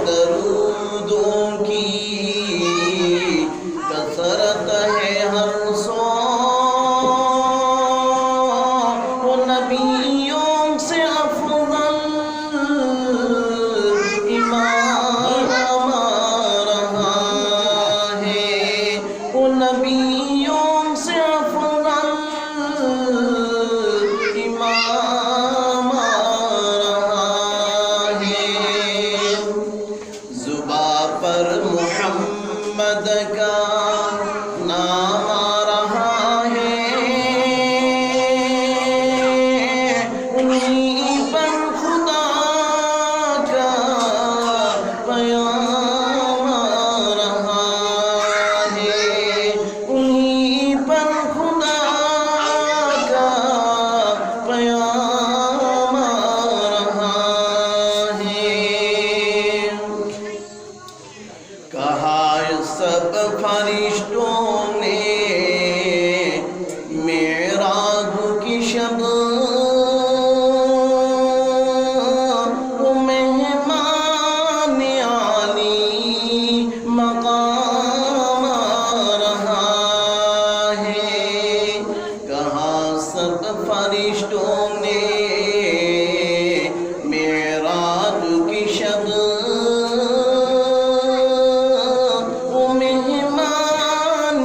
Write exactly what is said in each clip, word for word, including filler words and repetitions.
درودوں کی کثرت ہے ہر سو، وہ نبیوں سے افضل امام آ رہا ہے، وہ نبیوں سے افضل امام آ رہا ہے۔ زباں پر محمد کا نام آ رہا ہے، انہیں پر خدا کا پیام آ رہا ہے، انہیں پر خدا کا پیام آ رہا ہے۔ کہا سب فرشتوں نے معراج کی شب، وہ مہمان عالی مقام آ رہا ہے۔ کہا سب فرشتوں نے معراج کی شب، وہ مہمان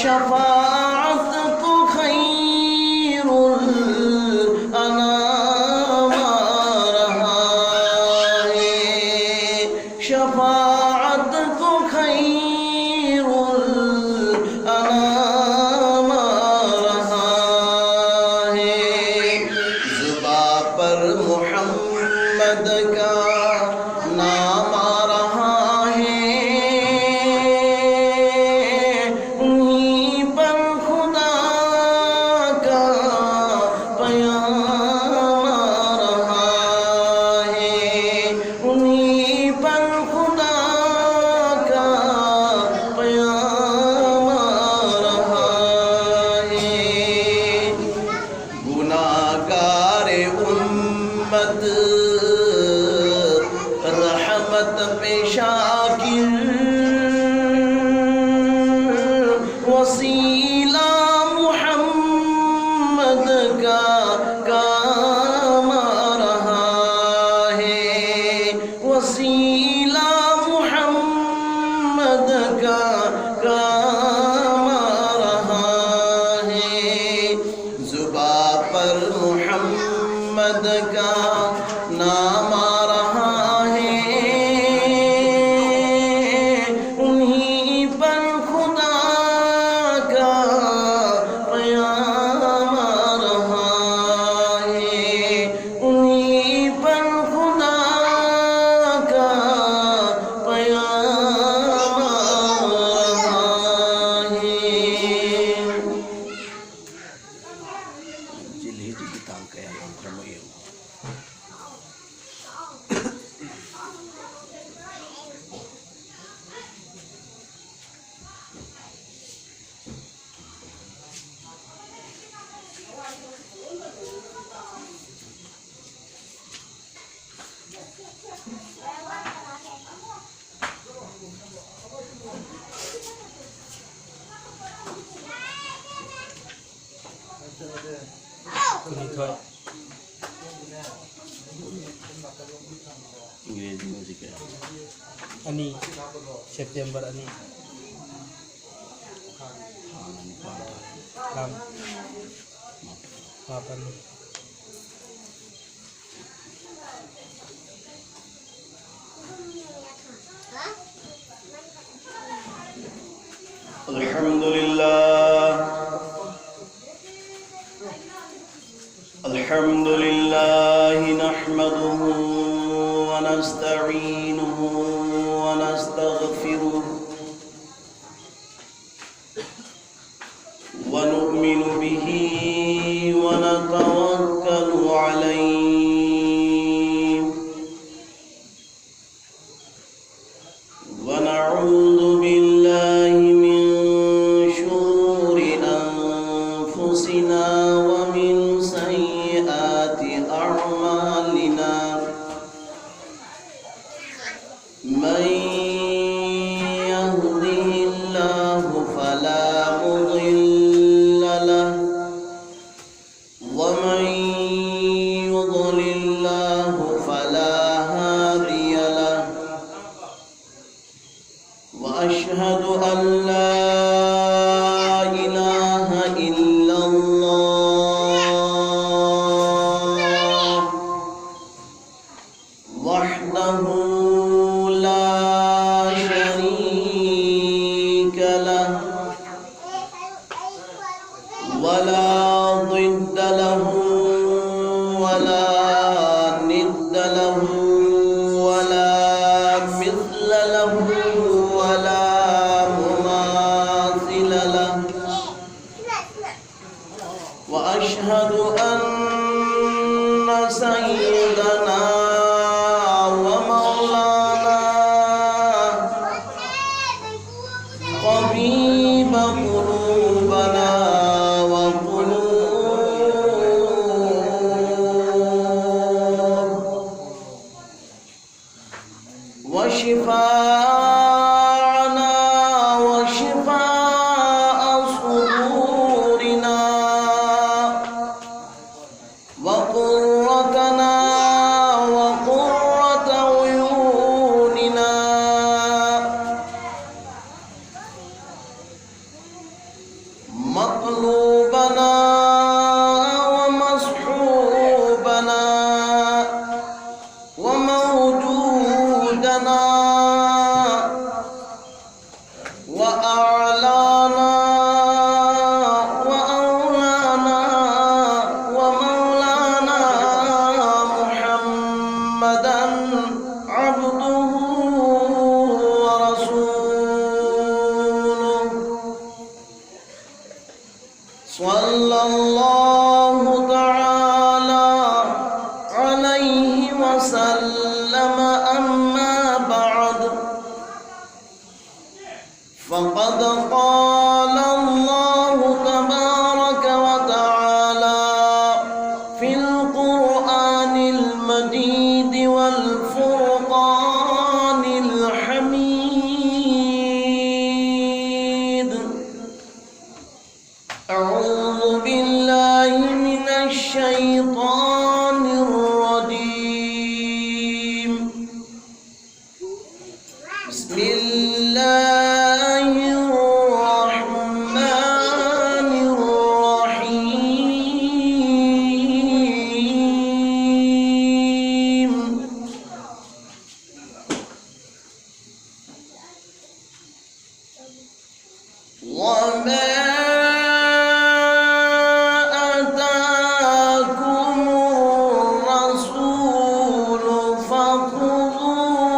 شفاعت کو خیر الانام آ رہا ہے، شفاعت کو خیر الانام آ رہا ہے۔ زباں پر محمد کا نام آ رہا ہے، انہیں پر خدا کا پیام آ رہا ہے، انہیں پر خدا کا پیام آ رہا ہے۔ گناہگار امت رحمت پہ شاکر، وسیلہ محمد کا کام آ رہا ہے، وسیلہ محمد کا کام آ رہا ہے۔ زباں پر محمد کا نام آ رہا ہے، انہیں پر خدا کا پیام آ رہا ہے، انہیں پر خدا کا پیام آ رہا ہے۔ Jail ꯍꯤꯖꯒꯤ ꯇꯥꯡ ꯀꯌꯥ ꯌꯧꯈ꯭ꯔꯃꯣ ꯌꯦꯡꯉꯨ꯫ ꯀꯨꯟꯅꯤꯊꯣꯏ꯫ ꯏꯪꯔꯦꯖꯤ ꯍꯧꯖꯤꯛ ꯀꯌꯥ? ꯑꯅꯤ, ꯁꯦꯞꯇꯦꯝꯕꯔ ꯑꯅꯤ꯫ ꯊꯥ الحمد لله. الحمد لله نحمده ونستعينه ونستغفره ونؤمن به ونتوكل عليه ونعوذ بالله من شرور أنفسنا ومن سيئات أعمالنا. من يهده الله فلا مضل له ومن يضلل الله فلا هادي له. وأشهد أن لا إله إلا الله وحده لا شريك له ولا ضد له ولا ند له ولا مثل له ولا مماثل له. وأشهد أن سيدنا ومولانا طبيب قلوبنا وقلوب وشفاعنا وشفاء صدورنا وقرتنا وقرة عيوننا صلى الله تعالى عليه وسلم. أما بعد، فقد قال الله تبارك وتعالى في القرآن المجيد والفرقان الحميد: أعوذ بالله من الشيطان الرجيم. بسم الله الرحمن الرحيم. وما آتاكم الرسول فخذوه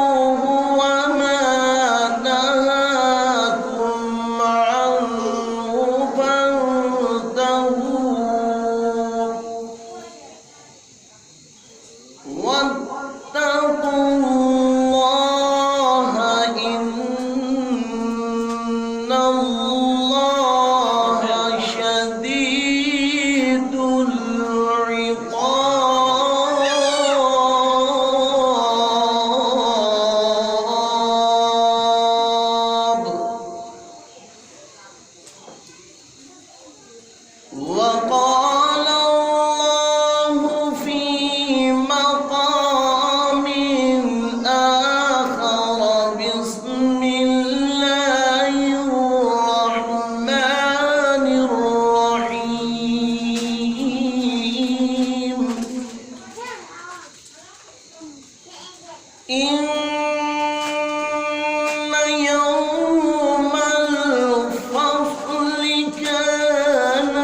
وما نهاكم عنه فانتهوا. واتقوا الله إن الله شديد العقاب. وقال الله في مقام آخر: بسم الله الرحمن الرحيم. إن يوم الفصل كان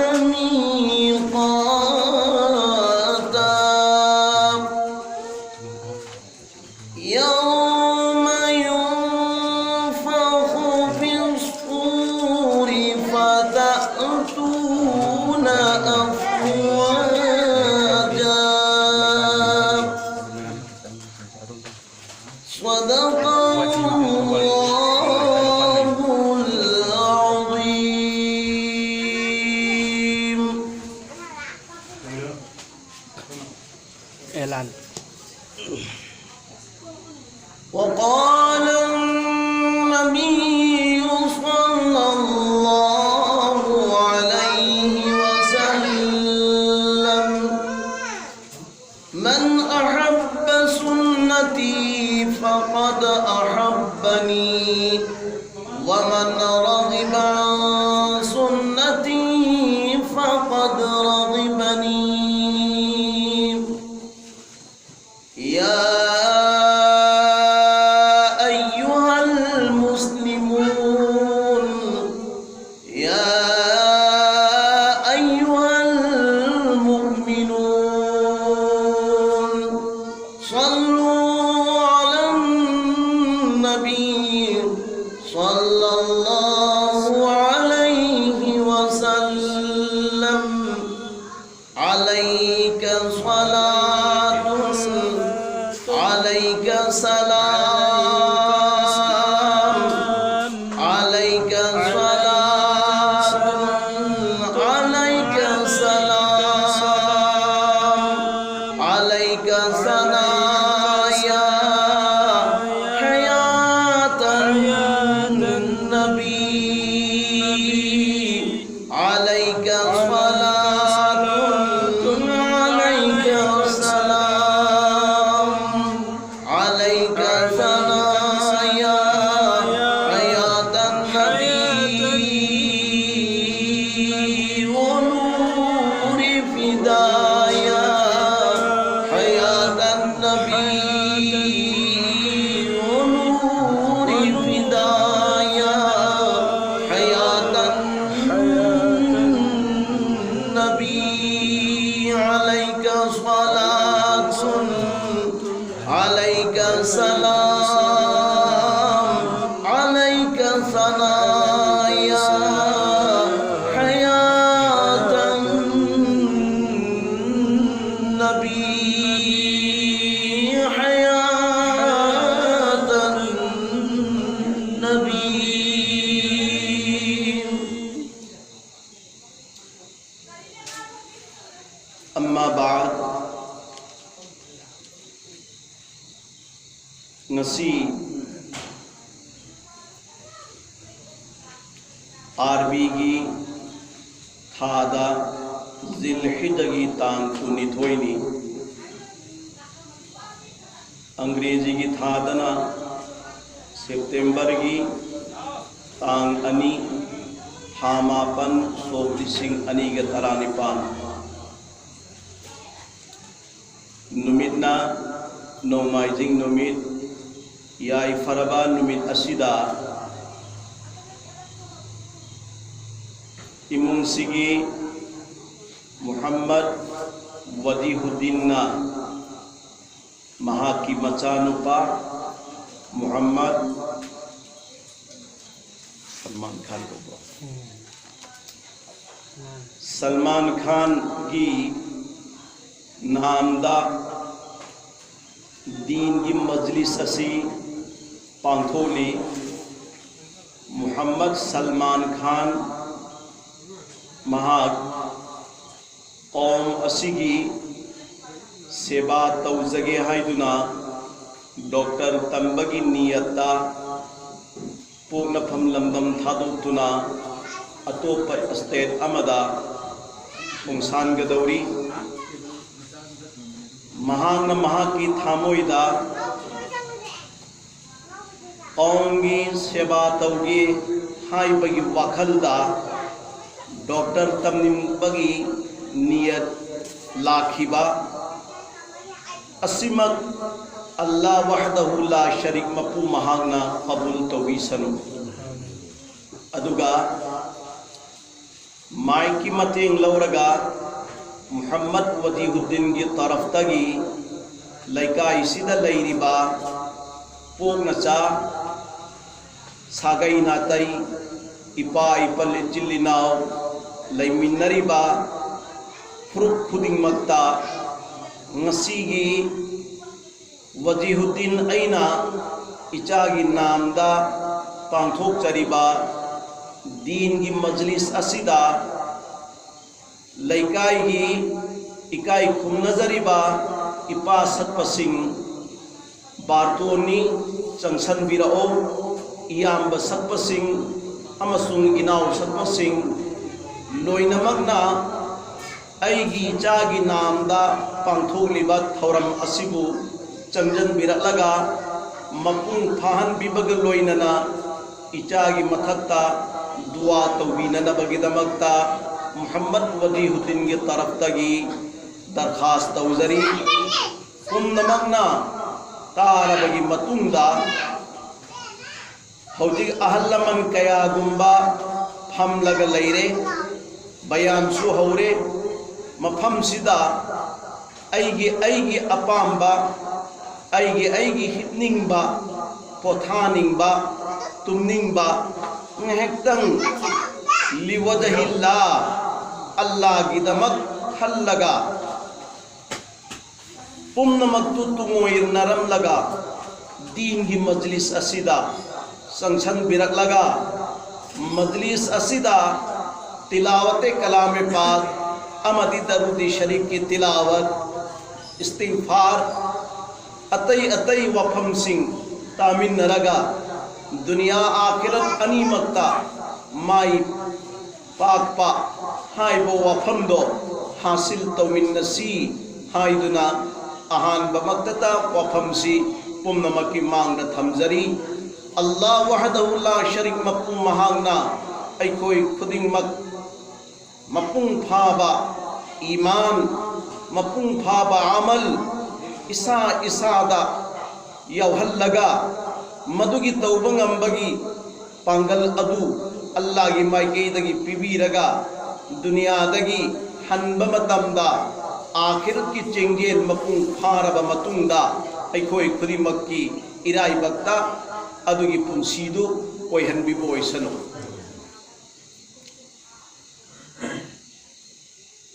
عليك صلاة، عليك سلام، عليك ثناء يا حياة النبي ونور فدايا، حياة النبي ونور فدايا، حياة النبي عليك صلاة، عليك سلام، عليك ثناء يا حياة النبي، حياة النبي. أما بعد، ꯉꯁꯤ ꯑꯥꯔꯕꯤꯒꯤ ꯊꯥꯗ ꯖꯤꯜꯍꯤꯖꯒꯤ ꯇꯥꯡ ꯀꯨꯟꯅꯤꯊꯣꯏꯅꯤ꯫ ꯑꯪꯒ꯭ꯔꯦꯖꯤꯒꯤ ꯊꯥꯗꯅ ꯁꯦꯞꯇꯦꯝꯕꯔꯒꯤ ꯇꯥꯡ ꯑꯅꯤ, ꯊꯥ ꯃꯥꯄꯟ, ꯁꯣꯛ ꯂꯤꯁꯤꯡ ꯑꯅꯤꯒ ꯇꯔꯥꯅꯤꯄꯥꯟ꯫ ꯅꯨꯃꯤꯠꯅ ꯅꯣꯡꯃꯥꯏꯖꯤꯡ ꯅꯨꯃꯤꯠ, ꯌꯥꯏꯐꯔꯕ ꯅꯨꯃꯤꯠ ꯑꯁꯤꯗ ꯏꯃꯨꯡꯁꯤꯒꯤ ꯃꯨꯍꯝꯃꯗ ꯋꯗꯤꯍꯨꯗꯤꯟꯅ ꯃꯍꯥꯛꯀꯤ ꯃꯆꯥꯅꯨꯄꯥ ꯃꯨꯍꯝꯃꯗ ꯁꯜꯃꯥꯟ ꯈꯥꯟ ꯀꯧꯕ꯭ꯔꯣ? ꯁꯜꯃꯥꯟ ꯈꯥꯟꯒꯤ ꯅꯥꯝꯗ ꯗꯤꯟꯒꯤ ꯃꯖꯂꯤꯁ ꯑꯁꯤ ꯄꯥꯡꯊꯣꯛꯂꯤ꯫ ꯃꯨꯍꯝꯃꯗ ꯁꯜꯃꯥꯟ ꯈꯥꯟ ꯃꯍꯥꯛ ꯀꯧꯝ ꯑꯁꯤꯒꯤ ꯁꯦꯕꯥ ꯇꯧꯖꯒꯦ ꯍꯥꯏꯗꯨꯅ ꯗꯣꯛꯇꯔ ꯇꯝꯕꯒꯤ ꯅꯤꯌꯠꯇ ꯄꯣꯛꯅꯐꯝ ꯂꯝꯗꯝ ꯊꯥꯗꯣꯛꯇꯨꯅ ꯑꯇꯣꯞꯄ ꯁ꯭ꯇꯦꯠ ꯑꯃꯗ ꯈꯣꯡꯁꯥꯟꯒꯗꯧꯔꯤ꯫ ꯃꯍꯥꯛꯅ ꯃꯍꯥꯛꯀꯤ ꯊꯃꯣꯏꯗ ꯀꯥꯎꯝꯒꯤ ꯁꯦꯕꯥ ꯇꯧꯒꯦ ꯍꯥꯏꯕꯒꯤ ꯋꯥꯈꯜꯗ ꯗꯣꯛꯇꯔ ꯇꯝꯅꯤꯡꯕꯒꯤ ꯅꯤꯌꯠ ꯂꯥꯛꯈꯤꯕ ꯑꯁꯤꯃꯛ ꯑꯜꯂꯥ ꯋꯥꯍꯗꯍꯨ ꯂꯥ ꯁꯔꯤꯛ ꯃꯄꯨ ꯃꯍꯥꯛꯅ ꯀꯕꯨꯜ ꯇꯧꯕꯤꯁꯅꯨ꯫ ꯑꯗꯨꯒ ꯃꯥꯏꯛꯀꯤ ꯃꯇꯦꯡ ꯂꯧꯔꯒ ꯃꯨꯍꯝꯃꯗ ꯋꯖꯤꯍꯨꯗꯤꯟꯒꯤ ꯇꯔꯐꯇꯒꯤ ꯂꯩꯀꯥꯏꯁꯤꯗ ꯂꯩꯔꯤꯕ ꯄꯣꯛꯅꯆꯥ, ꯁꯥꯒꯩ ꯅꯥꯇꯩ, ꯏꯄꯥ ꯏꯄꯜ, ꯏꯆꯤꯜ ꯏꯅꯥꯎ ꯂꯩꯃꯤꯟꯅꯔꯤꯕ ꯐꯨꯔꯨꯞ ꯈꯨꯗꯤꯡꯃꯛꯇ ꯉꯁꯤꯒꯤ ꯋꯖꯤꯍꯨꯗꯤꯟ ꯑꯩꯅ ꯏꯆꯥꯒꯤ ꯅꯥꯝꯗ ꯄꯥꯡꯊꯣꯛꯆꯔꯤꯕ ꯗꯤꯟꯒꯤ ꯃꯖꯂꯤꯁ ꯑꯁꯤꯗ ꯂꯩꯀꯥꯏꯒꯤ ꯏꯀꯥꯏ ꯈꯨꯝꯅꯖꯔꯤꯕ ꯏꯄꯥ ꯁꯛꯄꯁꯤꯡ, ꯕꯥꯔꯇꯣꯟꯅꯤ ꯆꯪꯁꯟꯕꯤꯔꯛꯑꯣ, ꯏꯌꯥꯝꯕ ꯁꯛꯄꯁꯤꯡ ꯑꯃꯁꯨꯡ ꯏꯅꯥꯎ ꯁꯛꯄꯁꯤꯡ ꯂꯣꯏꯅꯃꯛꯅ ꯑꯩꯒꯤ ꯏꯆꯥꯒꯤ ꯅꯥꯝꯗ ꯄꯥꯡꯊꯣꯛꯂꯤꯕ ꯊꯧꯔꯝ ꯑꯁꯤꯕꯨ ꯆꯪꯖꯟꯕꯤꯔꯛꯂꯒ ꯃꯄꯨꯡ ꯐꯥꯍꯟꯕꯤꯕꯒ ꯂꯣꯏꯅꯅ ꯏꯆꯥꯒꯤ ꯃꯊꯛꯇ ꯗꯨꯋꯥ ꯇꯧꯕꯤꯅꯅꯕꯒꯤꯗꯃꯛꯇ ꯃꯨꯍꯝꯃꯗ ꯋꯖꯤꯍꯨꯗꯤꯟꯒꯤ ꯇꯔꯐꯇꯒꯤ ꯗꯔꯈꯥꯁ ꯇꯧꯖꯔꯤ꯫ ꯄꯨꯝꯅꯃꯛꯅ ꯇꯥꯔꯕꯒꯤ ꯃꯇꯨꯡꯗ ꯍꯧꯖꯤꯛ ꯑꯍꯜ ꯂꯃꯟ ꯀꯌꯥꯒꯨꯝꯕ ꯐꯝꯂꯒ ꯂꯩꯔꯦ, ꯕꯌꯥꯟꯁꯨ ꯍꯧꯔꯦ꯫ ꯃꯐꯝꯁꯤꯗ ꯑꯩꯒꯤ ꯑꯩꯒꯤ ꯑꯄꯥꯝꯕ, ꯑꯩꯒꯤ ꯑꯩꯒꯤ ꯍꯤꯞꯅꯤꯡꯕ, ꯄꯣꯊꯥꯅꯤꯡꯕ, ꯇꯨꯝꯅꯤꯡꯕ ꯉꯥꯏꯍꯥꯛꯇꯪ ꯂꯤꯋꯖꯍꯤꯜꯂꯥ, ꯑꯜꯂꯥꯒꯤꯗꯃꯛ ꯈꯜꯂꯒ ꯄꯨꯝꯅꯃꯛꯇꯨ ꯇꯨꯡꯑꯣꯏꯅꯔꯝꯂꯒ ꯗꯤꯟꯒꯤ ꯃꯖꯂꯤꯁ ꯑꯁꯤꯗ ꯆꯪꯁꯟꯕꯤꯔꯛꯂꯒ ꯃꯖꯂꯤꯁ ꯑꯁꯤꯗ ꯇꯤꯂꯥꯋꯇꯦ ꯀꯂꯥꯃꯦ ꯄꯥꯛ ꯑꯃꯗꯤ ꯗꯔꯨꯗꯤ ꯁꯔꯤꯐꯀꯤ ꯇꯤꯂꯥꯋꯠ, ꯏꯁꯇꯤꯒꯐꯥꯔ, ꯑꯇꯩ ꯑꯇꯩ ꯋꯥꯐꯝꯁꯤꯡ ꯇꯥꯃꯤꯟꯅꯔꯒ ꯗꯨꯅꯤꯌꯥ ꯑꯥꯈꯤꯔꯠ ꯑꯅꯤꯃꯛꯇ ꯃꯥꯏ ꯄꯥꯛꯄ ꯍꯥꯏꯕ ꯋꯥꯐꯝꯗꯣ ꯍꯥꯁꯤꯜ ꯇꯧꯃꯤꯟꯅꯁꯤ ꯍꯥꯏꯗꯨꯅ ꯑꯍꯥꯟꯕꯃꯛꯇꯗ ꯋꯥꯐꯝꯁꯤ ꯄꯨꯝꯅꯃꯛꯀꯤ ꯃꯥꯡꯗ ꯊꯝꯖꯔꯤ꯫ ꯑꯜꯂꯥꯍ ꯋꯥꯍꯗꯍꯨ ꯂꯥ ꯁꯔꯤꯛ ꯃꯄꯨ ꯃꯍꯥꯛꯅ ꯑꯩꯈꯣꯏ ꯈꯨꯗꯤꯡꯃꯛ ꯃꯄꯨꯡ ꯐꯥꯕ ꯏꯃꯥꯟ, ꯃꯄꯨꯡ ꯐꯥꯕ ꯑꯃꯜ ꯏꯁꯥ ꯏꯁꯥꯗ ꯌꯥꯎꯍꯜꯂꯒ ꯃꯗꯨꯒꯤ ꯇꯧꯕ ꯉꯝꯕꯒꯤ ꯄꯥꯡꯒꯜ ꯑꯗꯨ ꯑꯜꯂꯥꯍꯒꯤ ꯃꯥꯏꯀꯩꯗꯒꯤ ꯄꯤꯕꯤꯔꯒ ꯗꯨꯅꯤꯌꯥꯗꯒꯤ ꯍꯟꯕ ꯃꯇꯝꯗ ꯑꯥꯈꯤꯔꯠꯀꯤ ꯆꯦꯡꯖꯦꯜ ꯃꯄꯨꯡ ꯐꯥꯔꯕ ꯃꯇꯨꯡꯗ ꯑꯩꯈꯣꯏ ꯈꯨꯗꯤꯡꯃꯛꯀꯤ ꯏꯔꯥꯏꯕꯛꯇ ꯑꯗꯨꯒꯤ ꯄꯨꯟꯁꯤꯗꯨ ꯑꯣꯏꯍꯟꯕꯤꯕ ꯑꯣꯏꯁꯅꯨ꯫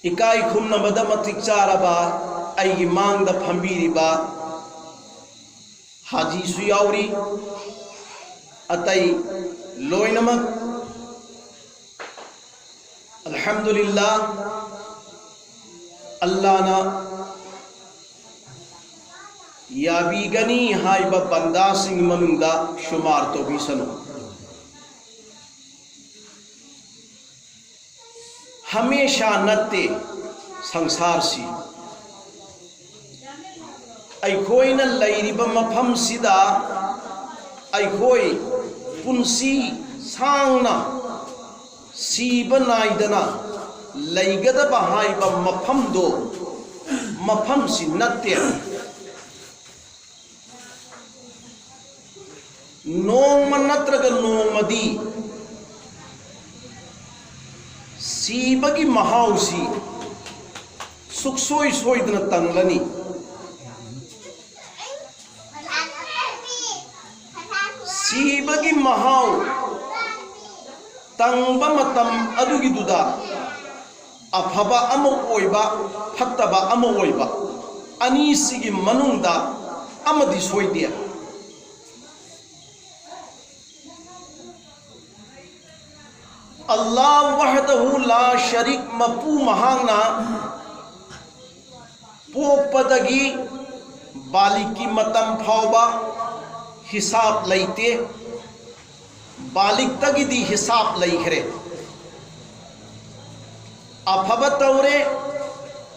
ꯏꯀꯥꯏ ꯈꯨꯝꯅꯕꯗ ꯃꯇꯤꯛ ꯆꯥꯔꯕ ꯑꯩꯒꯤ ꯃꯥꯡꯗ ꯐꯝꯕꯤꯔꯤꯕ ꯍꯥꯖꯤꯁꯨ ꯌꯥꯎꯔꯤ, ꯑꯇꯩ ꯂꯣꯏꯅꯃꯛ ꯑꯜꯍꯝꯗꯨꯂꯤꯜꯂꯥ, ꯑꯜꯂꯥꯅ ꯌꯥꯕꯤꯒꯅꯤ ꯍꯥꯏꯕ ꯕꯟꯗꯥꯁꯤꯡꯒꯤ ꯃꯅꯨꯡꯗ ꯁꯨꯃꯥꯔ ꯇꯧꯕꯤꯁꯅꯨ꯫ ꯍꯃꯦꯁꯥ ꯅꯠꯇꯦ ꯁꯪꯁꯥꯔꯁꯤ꯫ ꯑꯩꯈꯣꯏꯅ ꯂꯩꯔꯤꯕ ꯃꯐꯝꯁꯤꯗ ꯑꯩꯈꯣꯏ ꯄꯨꯟꯁꯤ ꯁꯥꯡꯅ ꯁꯤꯕ ꯅꯥꯏꯗꯅ ꯂꯩꯒꯗꯕ ꯍꯥꯏꯕ ꯃꯐꯝꯗꯣ, ꯃꯐꯝꯁꯤ ꯅꯠꯇꯦ꯫ ꯅꯣꯡꯃ ꯅꯠꯇ꯭ꯔꯒ ꯅꯣꯡꯃꯗꯤ ꯁꯤꯕꯒꯤ ꯃꯍꯥꯎꯁꯤ ꯁꯨꯛꯁꯣꯏ ꯁꯣꯏꯗꯅ ꯇꯪꯂꯅꯤ꯫ ꯁꯤꯕꯒꯤ ꯃꯍꯥꯎ ꯇꯪꯕ ꯃꯇꯝ ꯑꯗꯨꯒꯤꯗꯨꯗ ꯑꯐꯕ ꯑꯃ ꯑꯣꯏꯕ, ꯐꯠꯇꯕ ꯑꯃ ꯑꯣꯏꯕ, ꯑꯅꯤꯁꯤꯒꯤ ꯃꯅꯨꯡꯗ ꯑꯃꯗꯤ ꯁꯣꯏꯗꯦ꯫ ꯑꯜꯂꯥꯍ ꯋꯥꯍꯗꯍꯨ ꯂꯥ ꯁꯔꯤꯛ ꯃꯄꯨ ꯃꯍꯥꯛꯅ ꯄꯣꯛꯄꯗꯒꯤ ꯕꯥꯂꯤꯛꯀꯤ ꯃꯇꯝ ꯐꯥꯎꯕ ꯍꯤꯁꯥꯕ ꯂꯩꯇꯦ꯫ ꯕꯥꯂꯤꯛꯇꯒꯤꯗꯤ ꯍꯤꯁꯥꯕ ꯂꯩꯈ꯭ꯔꯦ꯫ ꯑꯐꯕ ꯇꯧꯔꯦ,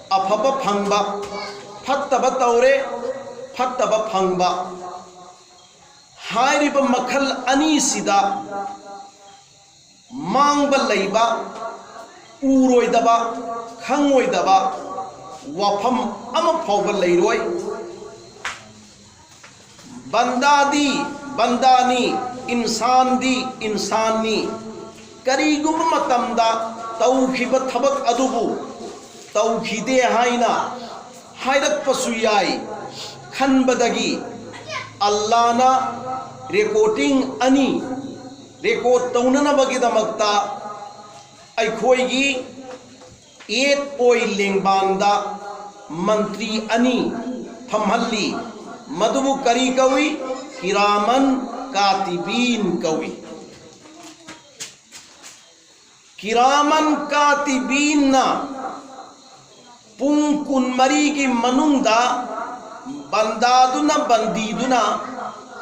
ꯑꯐꯕ ꯐꯪꯕ, ꯐꯠꯇꯕ ꯇꯧꯔꯦ, ꯐꯠꯇꯕ ꯐꯪꯕ꯫ ꯍꯥꯏꯔꯤꯕ ꯃꯈꯜ ꯑꯅꯤꯁꯤꯗ ꯃꯥꯡꯕ ꯂꯩꯕ, ꯎꯔꯣꯏꯗꯕ, ꯈꯪꯉꯣꯏꯗꯕ ꯋꯥꯐꯝ ꯑꯃ ꯐꯥꯎꯕ ꯂꯩꯔꯣꯏ꯫ ꯕꯟꯗꯥꯗꯤ ꯕꯟꯗꯥꯅꯤ, ꯏꯟꯁꯥꯟꯗꯤ ꯏꯟꯁꯥꯟꯅꯤ꯫ ꯀꯔꯤꯒꯨꯝꯕ ꯃꯇꯝꯗ ꯇꯧꯈꯤꯕ ꯊꯕꯛ ꯑꯗꯨꯕꯨ ꯇꯧꯈꯤꯗꯦ ꯍꯥꯏꯅ ꯍꯥꯏꯔꯛꯄꯁꯨ ꯌꯥꯏ ꯈꯟꯕꯗꯒꯤ, ꯑꯜꯂꯥꯅ ꯔꯦꯀꯣꯔꯗꯤꯡ ꯑꯅꯤ ꯔꯦꯀꯣꯔꯗ ꯇꯧꯅꯅꯕꯒꯤꯗꯃꯛꯇ ꯑꯩꯈꯣꯏꯒꯤ ꯌꯦꯠ ꯑꯣꯏ ꯂꯦꯡꯕꯥꯟꯗ ꯃꯟꯇ꯭ꯔꯤ ꯑꯅꯤ ꯐꯝꯍꯜꯂꯤ꯫ ꯃꯗꯨꯕꯨ ꯀꯔꯤ ꯀꯧꯏ? ꯀꯤꯔꯥꯃꯟ ꯀꯥꯇꯤꯕꯤꯟ ꯀꯧꯏ꯫ ꯀꯤꯔꯥꯃꯟ ꯀꯥꯇꯤꯕꯤꯟꯅ ꯄꯨꯡ ꯀꯨꯟꯃꯔꯤꯒꯤ ꯃꯅꯨꯡꯗ ꯕꯟꯗꯥꯗꯨꯅ, ꯕꯟꯗꯤꯗꯨꯅ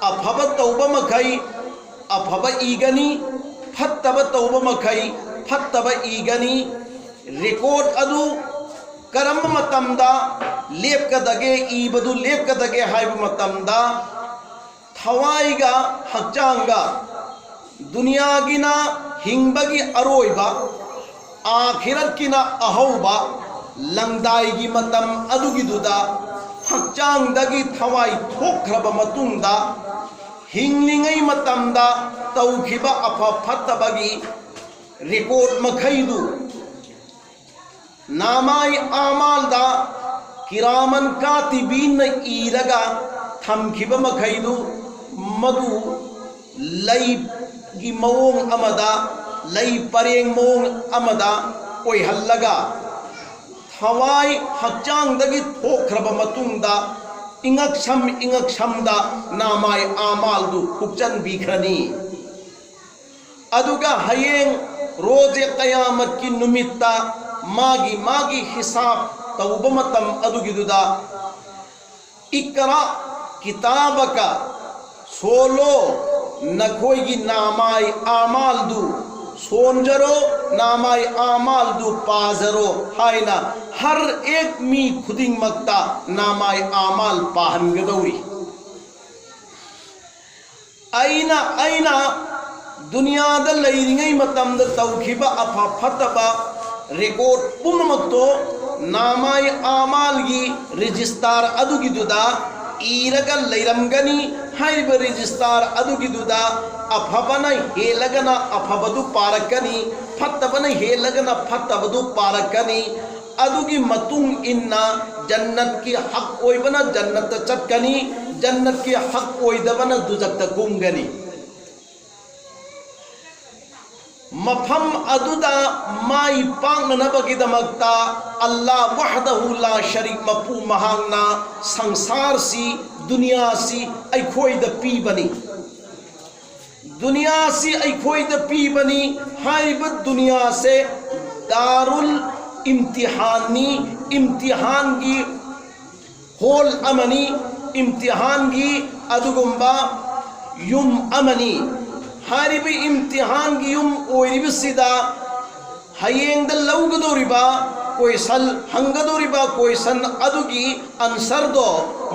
ꯑꯐꯕ ꯇꯧꯕ ꯃꯈꯩ ꯑꯐꯕ ꯏꯒꯅꯤ, ꯐꯠꯇꯕ ꯇꯧꯕ ꯃꯈꯩ ꯐꯠꯇꯕ ꯏꯒꯅꯤ꯫ ꯔꯦꯀꯣꯔꯗ ꯑꯗꯨ ꯀꯔꯝꯕ ꯃꯇꯝꯗ ꯂꯦꯞꯀꯗꯒꯦ, ꯏꯕꯗꯨ ꯂꯦꯞꯀꯗꯒꯦ ꯍꯥꯏꯕ ꯃꯇꯝꯗ, ꯊꯋꯥꯏꯒ ꯍꯛꯆꯥꯡꯒ, ꯗꯨꯅꯤꯌꯥꯒꯤꯅ ꯍꯤꯡꯕꯒꯤ ꯑꯔꯣꯏꯕ, ꯑꯥꯈꯤꯔꯠꯀꯤꯅ ꯑꯍꯧꯕ, ꯂꯪꯗꯥꯏꯒꯤ ꯃꯇꯝ ꯑꯗꯨꯒꯤꯗꯨꯗ ꯍꯛꯆꯥꯡꯗꯒꯤ ꯊꯋꯥꯏ ꯊꯣꯛꯈ꯭ꯔꯕ ꯃꯇꯨꯡꯗ, ꯍꯤꯡꯂꯤꯉꯩ ꯃꯇꯝꯗ ꯇꯧꯈꯤꯕ ꯑꯐ ꯐꯠꯇꯕꯒꯤ ꯔꯦꯀꯣꯔꯗ ꯃꯈꯩꯗꯨ ꯅꯥꯃꯥꯏ ꯑꯥꯃꯥꯜꯗ ꯀꯤꯔꯥꯃꯟ ꯀꯥꯇꯤꯕꯤꯟꯅ ꯏꯔꯒ ꯊꯝꯈꯤꯕ ꯃꯈꯩꯗꯨ, ꯃꯗꯨ ꯂꯩꯒꯤ ꯃꯑꯣꯡ ꯑꯃꯗ, ꯂꯩ ꯄꯔꯦꯡ ꯃꯑꯣꯡ ꯑꯃꯗ ꯑꯣꯏꯍꯜꯂꯒ, ꯊꯋꯥꯏ ꯍꯛꯆꯥꯡꯗꯒꯤ ꯊꯣꯛꯈ꯭ꯔꯕ ꯃꯇꯨꯡꯗ, ꯏꯉꯛꯁꯝ ꯏꯉꯛꯁꯝꯗ ꯅꯥꯃꯥꯏ ꯑꯥꯃꯥꯜꯗꯨ ꯍꯨꯛꯆꯟꯕꯤꯈ꯭ꯔꯅꯤ꯫ ꯑꯗꯨꯒ ꯍꯌꯦꯡ ꯔꯣꯖꯦ ꯀꯌꯥꯃꯠꯀꯤ ꯅꯨꯃꯤꯠꯇ ꯃꯥꯒꯤ ꯃꯥꯒꯤ ꯍꯤꯁꯥꯕ ꯇꯧꯕ ꯃꯇꯝ ꯑꯗꯨꯒꯤꯗꯨꯗ, "ꯏꯛꯔꯥ ꯀꯤꯇꯥꯕꯀ", ꯁꯣꯜꯂꯣ ꯅꯈꯣꯏꯒꯤ ꯅꯥꯃꯥꯏ ꯑꯥꯃꯥꯜꯗꯨ, ꯁꯣꯟꯖꯔꯣ, ꯅꯥꯃꯥꯏ ꯑꯥꯃꯥꯜꯗꯨ ꯄꯥꯖꯔꯣ ꯍꯥꯏꯅ ꯍꯔ ꯑꯦꯛ ꯃꯤ ꯈꯨꯗꯤꯡꯃꯛꯇ ꯅꯥꯃꯥꯏ ꯑꯥꯃꯥꯜ ꯄꯥꯍꯟꯒꯗꯧꯔꯤ꯫ ꯑꯩꯅ ꯑꯩꯅ ꯗꯨꯅꯤꯌꯥꯗ ꯂꯩꯔꯤꯉꯩ ꯃꯇꯝꯗ ꯇꯧꯈꯤꯕ ꯑꯐ ꯐꯠꯇꯕ ꯔꯦꯀꯣꯔꯠ ꯄꯨꯝꯅꯃꯛꯇꯣ ꯅꯥꯃꯥꯏ ꯑꯥꯃꯥꯜꯒꯤ ꯔꯦꯖꯤꯁꯇꯥꯔ ꯑꯗꯨꯒꯤꯗꯨꯗ ꯏꯔꯒ ꯂꯩꯔꯝꯒꯅꯤ꯫ ꯍꯥꯏꯔꯤꯕ ꯔꯦꯖꯤꯁꯇꯥꯔ ꯑꯗꯨꯒꯤꯗꯨꯗ ꯑꯐꯕꯅ ꯍꯦꯜꯂꯒꯅ ꯑꯐꯕꯗꯨ ꯄꯥꯔꯛꯀꯅꯤ, ꯐꯠꯇꯕꯅ ꯍꯦꯜꯂꯒꯅ ꯐꯠꯇꯕꯗꯨ ꯄꯥꯔꯛꯀꯅꯤ꯫ ꯑꯗꯨꯒꯤ ꯃꯇꯨꯡ ꯏꯟꯅ ꯖꯟꯅꯠꯀꯤ ꯍꯛ ꯑꯣꯏꯕꯅ ꯖꯟꯅꯠꯇ ꯆꯠꯀꯅꯤ, ꯖꯟꯅꯠꯀꯤ ꯍꯛ ꯑꯣꯏꯗꯕꯅ ꯗꯨꯖꯛꯇ ꯀꯨꯝꯒꯅꯤ꯫ ꯃꯐꯝ ꯑꯗꯨꯗ ꯃꯥꯏ ꯄꯥꯛꯅꯅꯕꯒꯤꯗꯃꯛꯇ ꯑꯜꯂꯥ ꯋꯥꯍꯗꯍꯨ ꯂꯥ ꯁꯔꯤꯛ ꯃꯄꯨ ꯃꯍꯥꯛꯅ ꯁꯪꯁꯥꯔꯁꯤ, ꯗꯨꯅꯤꯌꯥꯁꯤ ꯑꯩꯈꯣꯏꯗ ꯄꯤꯕꯅꯤ꯫ ꯗꯨꯅꯤꯌꯥꯁꯤ ꯑꯩꯈꯣꯏꯗ ꯄꯤꯕꯅꯤ꯫ ꯍꯥꯏꯔꯤꯕ ꯗꯨꯅꯤꯌꯥꯁꯦ ꯗꯥꯔꯨꯜ ꯏꯝꯇꯤꯍꯥꯟꯅꯤ, ꯏꯝꯇꯤꯍꯥꯟꯒꯤ ꯍꯣꯜ ꯑꯃꯅꯤ, ꯏꯝꯇꯤꯍꯥꯟꯒꯤ ꯑꯗꯨꯒꯨꯝꯕ ꯌꯨꯝ ꯑꯃꯅꯤ꯫ ꯍꯥꯏꯔꯤꯕ ꯏꯝꯇꯤꯍꯥꯟꯒꯤ ꯌꯨꯝ ꯑꯣꯏꯔꯤꯕꯁꯤꯗ ꯍꯌꯦꯡꯗ ꯂꯧꯒꯗꯧꯔꯤꯕ ꯀꯣꯏꯁꯟ, ꯍꯪꯒꯗꯧꯔꯤꯕ ꯀꯣꯏꯁꯟ ꯑꯗꯨꯒꯤ ꯑꯟꯁꯔꯗꯣ,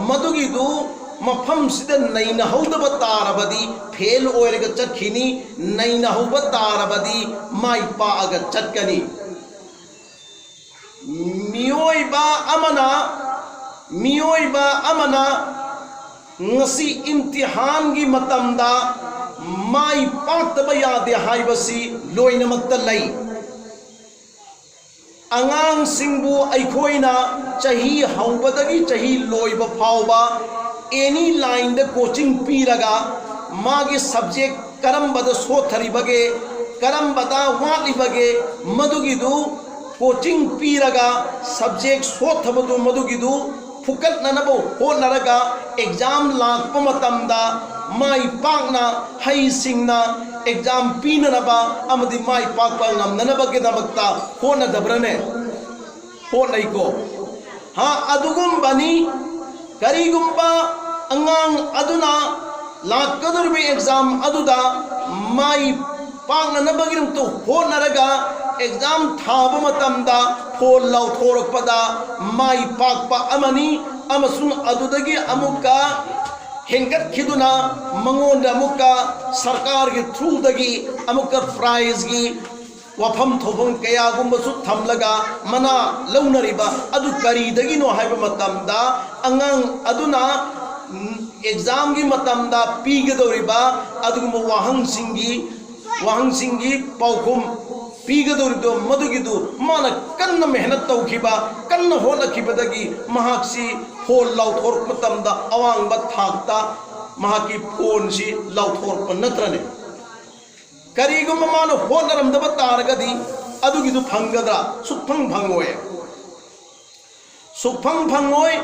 ꯃꯗꯨꯒꯤꯗꯨ ꯃꯐꯝꯁꯤꯗ ꯅꯩꯅꯍꯧꯗꯕ ꯇꯥꯔꯕꯗꯤ ꯐꯦꯜ ꯑꯣꯏꯔꯒ ꯆꯠꯈꯤꯅꯤ, ꯅꯩꯅꯍꯧꯕ ꯇꯥꯔꯕꯗꯤ ꯃꯥꯏ ꯄꯥꯛꯑꯒ ꯆꯠꯀꯅꯤ꯫ ꯃꯤꯑꯣꯏꯕ ꯑꯃꯅ, ꯃꯤꯑꯣꯏꯕ ꯑꯃꯅ ꯉꯁꯤ ꯏꯝꯇꯤꯍꯥꯟꯒꯤ ꯃꯇꯝꯗ ꯃꯥꯏ ꯄꯥꯛꯇꯕ ꯌꯥꯗꯦ ꯍꯥꯏꯕꯁꯤ ꯂꯣꯏꯅꯃꯛꯇ ꯂꯩ꯫ ꯑꯉꯥꯡꯁꯤꯡꯕꯨ ꯑꯩꯈꯣꯏꯅ ꯆꯍꯤ ꯍꯧꯕꯗꯒꯤ ꯆꯍꯤ ꯂꯣꯏꯕ ꯐꯥꯎꯕ ꯑꯦꯅꯤ ꯂꯥꯏꯟꯗ ꯀꯣꯆꯤꯡ ꯄꯤꯔꯒ ꯃꯥꯒꯤ ꯁꯕꯖꯦꯛ ꯀꯔꯝꯕꯗ ꯁꯣꯠꯊꯔꯤꯕꯒꯦ, ꯀꯔꯝꯕꯗ ꯋꯥꯠꯂꯤꯕꯒꯦ, ꯃꯗꯨꯒꯤꯗꯨ ꯀꯣꯆꯤꯡ ꯄꯤꯔꯒ ꯁꯕꯖꯦꯛ ꯁꯣꯠꯊꯕꯗꯨ ꯃꯗꯨꯒꯤꯗꯨ ꯐꯨꯀꯠꯅꯅꯕ ꯍꯣꯠꯅꯔꯒ ꯑꯦꯛꯖꯥꯝ ꯂꯥꯛꯄ ꯃꯇꯝꯗ ꯃꯥꯏ ꯄꯥꯛꯅ ꯍꯩꯁꯤꯡꯅ ꯑꯦꯛꯖꯥꯝ ꯄꯤꯅꯅꯕ ꯑꯃꯗꯤ ꯃꯥꯏ ꯄꯥꯛꯄ ꯉꯝꯅꯅꯕꯒꯤꯗꯃꯛꯇ ꯍꯣꯠꯅꯗꯕ꯭ꯔꯅꯦ? ꯍꯣꯠꯅꯩꯀꯣ꯫ ꯍꯥ, ꯑꯗꯨꯒꯨꯝꯕꯅꯤ꯫ ꯀꯔꯤꯒꯨꯝꯕ ꯑꯉꯥꯡ ꯑꯗꯨꯅ ꯂꯥꯛꯀꯗꯧꯔꯤꯕ ꯑꯦꯛꯖꯥꯝ ꯑꯗꯨꯗ ꯃꯥꯏ ꯄꯥꯛꯅꯅꯕꯒꯤꯗꯃꯛꯇ ꯍꯣꯠꯅꯔꯒ ꯑꯦꯛꯖꯥꯝ ꯊꯥꯕ ꯃꯇꯝꯗ ꯐꯣꯟ ꯂꯥꯎꯊꯣꯔꯛꯄꯗ ꯃꯥꯏ ꯄꯥꯛꯄ ꯑꯃꯅꯤ꯫ ꯑꯃꯁꯨꯡ ꯑꯗꯨꯗꯒꯤ ꯑꯃꯨꯛꯀ ꯍꯦꯟꯒꯠꯈꯤꯗꯨꯅ ꯃꯉꯣꯟꯗ ꯑꯃꯨꯛꯀ ꯁꯔꯀꯥꯔꯒꯤ ꯊ꯭ꯔꯨꯗꯒꯤ ꯑꯃꯨꯛꯀ ꯄ꯭ꯔꯥꯏꯖꯒꯤ ꯋꯥꯐꯝ ꯊꯣꯛꯐꯝ ꯀꯌꯥꯒꯨꯝꯕꯁꯨ ꯊꯝꯂꯒ ꯃꯅꯥ ꯂꯧꯅꯔꯤꯕ ꯑꯗꯨ ꯀꯔꯤꯗꯒꯤꯅꯣ ꯍꯥꯏꯕ ꯃꯇꯝꯗ, ꯑꯉꯥꯡ ꯑꯗꯨꯅ ꯑꯦꯛꯖꯥꯝꯒꯤ ꯃꯇꯝꯗ ꯄꯤꯒꯗꯧꯔꯤꯕ ꯑꯗꯨꯒꯨꯝꯕ ꯋꯥꯍꯪꯁꯤꯡꯒꯤ ꯋꯥꯍꯪꯁꯤꯡꯒꯤ ꯄꯥꯎꯈꯨꯝ ꯄꯤꯒꯗꯧꯔꯤꯕꯗꯣ, ꯃꯗꯨꯒꯤꯗꯨ ꯃꯥꯅ ꯀꯟꯅ ꯃꯦꯍꯅꯠ ꯇꯧꯈꯤꯕ, ꯀꯟꯅ ꯍꯣꯠꯅꯈꯤꯕꯗꯒꯤ ꯃꯍꯥꯛꯁꯤ ꯐꯣꯜ ꯂꯥꯎꯊꯣꯔꯛꯄ ꯃꯇꯝꯗ ꯑꯋꯥꯡꯕ ꯊꯥꯛꯇ ꯃꯍꯥꯛꯀꯤ ꯐꯣꯟꯁꯤ ꯂꯥꯎꯊꯣꯔꯛꯄ ꯅꯠꯇ꯭ꯔꯅꯦ? ꯀꯔꯤꯒꯨꯝꯕ ꯃꯥꯅ ꯍꯣꯠꯅꯔꯝꯗꯕ ꯇꯥꯔꯒꯗꯤ ꯑꯗꯨꯒꯤꯗꯨ ꯐꯪꯒꯗ꯭ꯔꯥ? ꯁꯨꯛꯐꯪ ꯐꯪꯉꯣꯏ꯫ ꯁꯨꯛꯐꯪ ꯐꯪꯉꯣꯏ꯫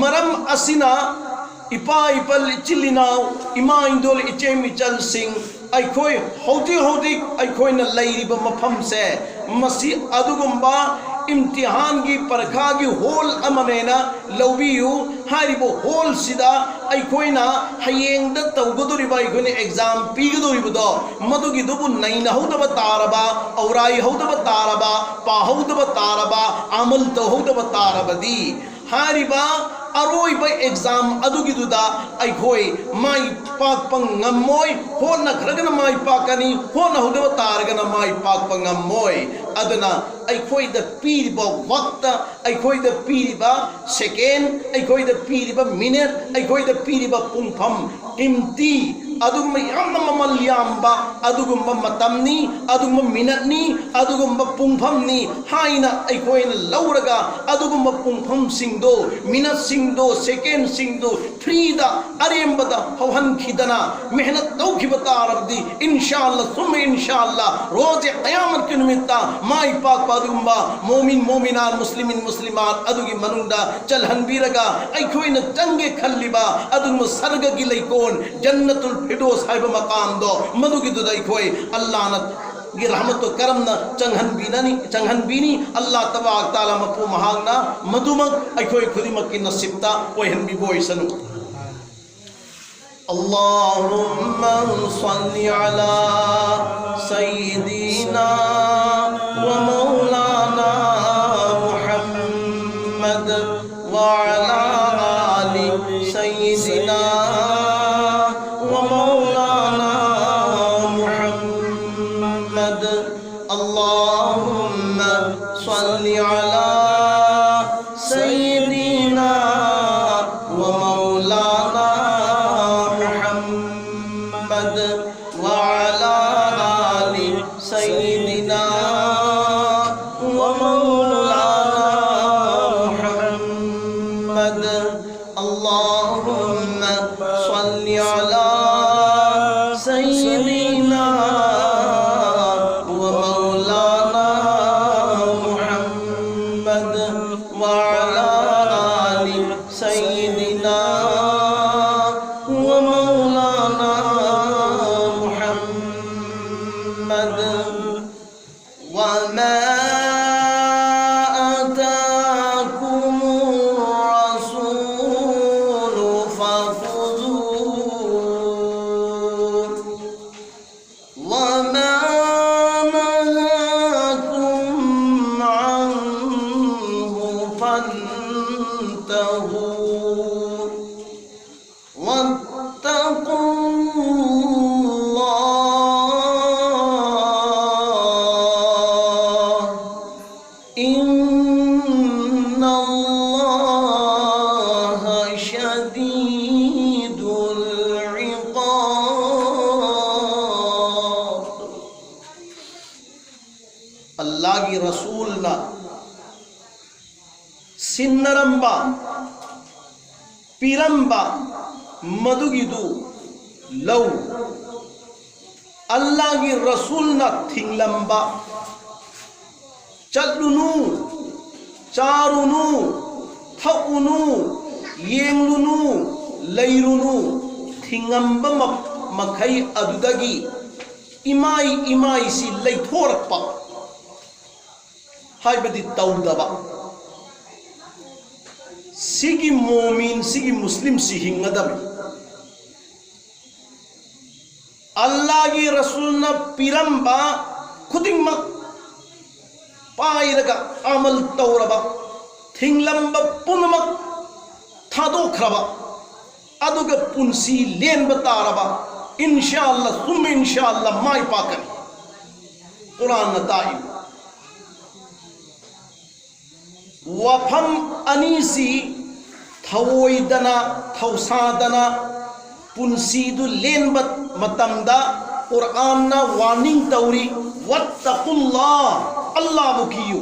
ꯃꯔꯝ ꯑꯁꯤꯅ ꯏꯄꯥ ꯏꯄꯜ, ꯏꯆꯤꯜ ꯏꯅꯥꯎ, ꯏꯃꯥ ꯏꯟꯗꯣꯜ, ꯏꯆꯦ ꯃꯤꯆꯜꯁꯤꯡ, ꯑꯩꯈꯣꯏ ꯍꯧꯖꯤꯛ ꯍꯧꯖꯤꯛ ꯑꯩꯈꯣꯏꯅ ꯂꯩꯔꯤꯕ ꯃꯐꯝꯁꯦ, ꯃꯁꯤ ꯑꯗꯨꯒꯨꯝꯕ ꯏꯝꯇꯤꯍꯥꯟꯒꯤ ꯄꯔꯈꯥꯒꯤ ꯍꯣꯜ ꯑꯃꯅꯦꯅ ꯂꯧꯕꯤꯌꯨ꯫ ꯍꯥꯏꯔꯤꯕ ꯍꯣꯜꯁꯤꯗ ꯑꯩꯈꯣꯏꯅ ꯍꯌꯦꯡꯗ ꯇꯧꯒꯗꯧꯔꯤꯕ, ꯑꯩꯈꯣꯏꯅ ꯑꯦꯛꯖꯥꯝ ꯄꯤꯒꯗꯧꯔꯤꯕꯗꯣ, ꯃꯗꯨꯒꯤꯗꯨꯕꯨ ꯅꯩꯅꯍꯧꯗꯕ ꯇꯥꯔꯕ, ꯑꯧꯔꯥꯏꯍꯧꯗꯕ ꯇꯥꯔꯕ, ꯄꯥꯍꯧꯗꯕ ꯇꯥꯔꯕ, ꯑꯃꯜ ꯇꯧꯍꯧꯗꯕ ꯇꯥꯔꯕꯗꯤ, ꯍꯥꯏꯔꯤꯕ ꯑꯔꯣꯏꯕ ꯑꯦꯛꯖꯥꯝ ꯑꯗꯨꯒꯤꯗꯨꯗ ꯑꯩꯈꯣꯏ ꯃꯥꯏ ꯄꯥꯛꯄ ꯉꯝꯃꯣꯏ꯫ ꯍꯣꯠꯅꯈ꯭ꯔꯒꯅ ꯃꯥꯏ ꯄꯥꯛꯀꯅꯤ, ꯍꯣꯠꯅꯍꯧꯗꯕ ꯇꯥꯔꯒꯅ ꯃꯥꯏ ꯄꯥꯛꯄ ꯉꯝꯃꯣꯏ꯫ ꯑꯗꯨꯅ ꯑꯩꯈꯣꯏꯗ ꯄꯤꯔꯤꯕ ꯋꯛꯇ, ꯑꯩꯈꯣꯏꯗ ꯄꯤꯔꯤꯕ ꯁꯦꯀꯦꯟ, ꯑꯩꯈꯣꯏꯗ ꯄꯤꯔꯤꯕ ꯃꯤꯅꯠ, ꯑꯩꯈꯣꯏꯗ ꯄꯤꯔꯤꯕ ꯄꯨꯡꯐꯝ, ꯀꯤꯝꯇꯤ, ꯑꯗꯨꯒꯨꯝꯕ ꯌꯥꯝꯅ ꯃꯃꯜ ꯌꯥꯝꯕ ꯑꯗꯨꯒꯨꯝꯕ ꯃꯇꯝꯅꯤ, ꯑꯗꯨꯒꯨꯝꯕ ꯃꯤꯅꯠꯅꯤ, ꯑꯗꯨꯒꯨꯝꯕ ꯄꯨꯡꯐꯝꯅꯤ ꯍꯥꯏꯅ ꯑꯩꯈꯣꯏꯅ ꯂꯧꯔꯒ, ꯑꯗꯨꯒꯨꯝꯕ ꯄꯨꯡꯐꯝꯁꯤꯡꯗꯣ, ꯃꯤꯅꯠꯁꯤꯡꯗꯣ, ꯁꯦꯀꯦꯟꯁꯤꯡꯗꯣ ꯐ꯭ꯔꯤꯗ, ꯑꯔꯦꯝꯕꯗ ꯍꯧꯍꯟꯈꯤꯗꯅ ꯃꯦꯍꯅꯠ ꯇꯧꯈꯤꯕ ꯇꯥꯔꯕꯗꯤ, ꯏꯟꯁꯥ ꯑꯜꯂꯥ ꯁꯨꯝꯃ ꯏꯟꯁꯥ ꯑꯜꯂꯥ, ꯔꯣꯖꯦ ꯀꯌꯥꯃꯠꯀꯤ ꯅꯨꯃꯤꯠꯇ ꯃꯥꯏ ꯄꯥꯛꯄ ꯑꯗꯨꯒꯨꯝꯕ ꯃꯣꯃꯤꯟ, ꯃꯣꯃꯤꯅꯥꯠ, ꯃꯨꯁꯂꯤꯃꯤꯟ, ꯃꯨꯁꯂꯤꯃꯥꯠ ꯑꯗꯨꯒꯤ ꯃꯅꯨꯡꯗ ꯆꯜꯍꯟꯕꯤꯔꯒ, ꯑꯩꯈꯣꯏꯅ ꯆꯪꯒꯦ ꯈꯜꯂꯤꯕ ꯑꯗꯨꯒꯨꯝꯕ ꯁꯔꯒꯒꯤ ꯂꯩꯀꯣꯜ, ꯖꯟꯅꯇꯨꯜ ꯐꯤꯔꯗꯣꯁ ꯍꯥꯏꯕ ꯃꯀꯥꯝꯗꯣ, ꯃꯗꯨꯒꯤꯗꯨꯗ ꯑꯩꯈꯣꯏ ꯑꯜꯂꯥꯅ ꯒꯤ ꯔꯍꯃꯠꯇꯣ ꯀꯔꯝꯅ ꯆꯪꯍꯟꯕꯤꯅꯅꯤ, ꯆꯪꯍꯟꯕꯤꯅꯤ? ꯑꯜꯂꯥ ꯇꯕꯥꯔꯛ ꯇꯥꯂꯥ ꯃꯄꯨ ꯃꯍꯥꯛꯅ ꯃꯗꯨꯃꯛ ꯑꯩꯈꯣꯏ ꯈꯨꯗꯤꯡꯃꯛꯀꯤ ꯅꯁꯤꯕꯇ ꯑꯣꯏꯍꯟꯕꯤꯕ ꯑꯣꯏꯁꯅꯨ꯫ اللهم صل على سيدنا ومولانا محمد وعلى آل سيدنا ومولانا محمد. اللهم صل على سيدنا ومولانا محمد وعلى آل سيدنا ومولانا محمد. اللهم صل على سيدنا ومولانا محمد وعلى آل سيدنا ومولانا محمد. وما آتاكم الرسول فخذوه وما نهاكم عنه فانتهوا واتقوا الله إن الله شديد العقاب. ꯑꯜꯂꯥꯍꯒꯤ ꯔꯁꯨꯜꯅ ꯁꯤꯟꯅꯔꯝꯕ, ꯄꯤꯔꯝꯕ ꯃꯗꯨꯒꯤꯗꯨ ꯂꯧ꯫ ꯑꯜꯂꯥꯍꯒꯤ ꯔꯁꯨꯜꯅ ꯊꯤꯡꯂꯝꯕ, ꯆꯠꯂꯨꯅꯨ, ꯆꯥꯔꯨꯅꯨ, ꯊꯛꯎꯅꯨ, ꯌꯦꯡꯂꯨꯅꯨ, ꯂꯩꯔꯨꯅꯨ, ꯊꯤꯡꯉꯝꯕ ꯃ-, ꯃꯈꯩ ꯑꯗꯨꯗꯒꯤ ꯏꯃꯥꯏ ꯏꯃꯥꯏꯁꯤ ꯂꯩꯊꯣꯔꯛꯄ, ꯍꯥꯏꯕꯗꯤ ꯇꯧꯗꯕ꯫ ꯁꯤꯒꯤ ꯃꯣꯃꯤꯟ, ꯁꯤꯒꯤ ꯃꯨꯁꯂꯤꯝꯁꯤ ꯍꯤꯡꯒꯗꯕꯅꯤ꯫ ꯑꯜꯂꯥꯒꯤ ꯔꯁꯨꯜꯅ ꯄꯤꯔꯝꯕ ꯈꯨꯗꯤꯡꯃꯛ ꯄꯥꯏꯔꯒ ꯑꯃꯜ ꯇꯧꯔꯕ, ꯊꯤꯡꯂꯝꯕ ꯄꯨꯝꯅꯃꯛ ꯊꯥꯗꯣꯛꯈ꯭ꯔꯕ, ꯑꯗꯨꯒ ꯄꯨꯟꯁꯤ ꯂꯦꯟꯕ ꯇꯥꯔꯕ, ꯏꯟꯁꯥ ꯑꯜꯂꯥ, ꯁꯨꯝ ꯏꯟꯁꯥ ꯑꯜꯂꯥ, ꯃꯥꯏ ꯄꯥꯛꯀꯅꯤ꯫ ꯀꯨꯔꯥꯟꯅ ꯇꯥꯛꯏ꯫ ꯋꯥꯐꯝ ꯑꯅꯤꯁꯤ ꯊꯧꯑꯣꯏꯗꯅ, ꯊꯧꯁꯥꯗꯅ ꯄꯨꯟꯁꯤꯗꯨ ꯂꯦꯟꯕ ꯃꯇꯝꯗ ꯀꯨꯔꯥꯟꯅ ꯋꯥꯔꯅꯤꯡ ꯇꯧꯔꯤ, "ꯋꯠꯇꯀꯨꯜꯂꯥ", ꯑꯜꯂꯥꯕꯨ ꯀꯤꯌꯨ,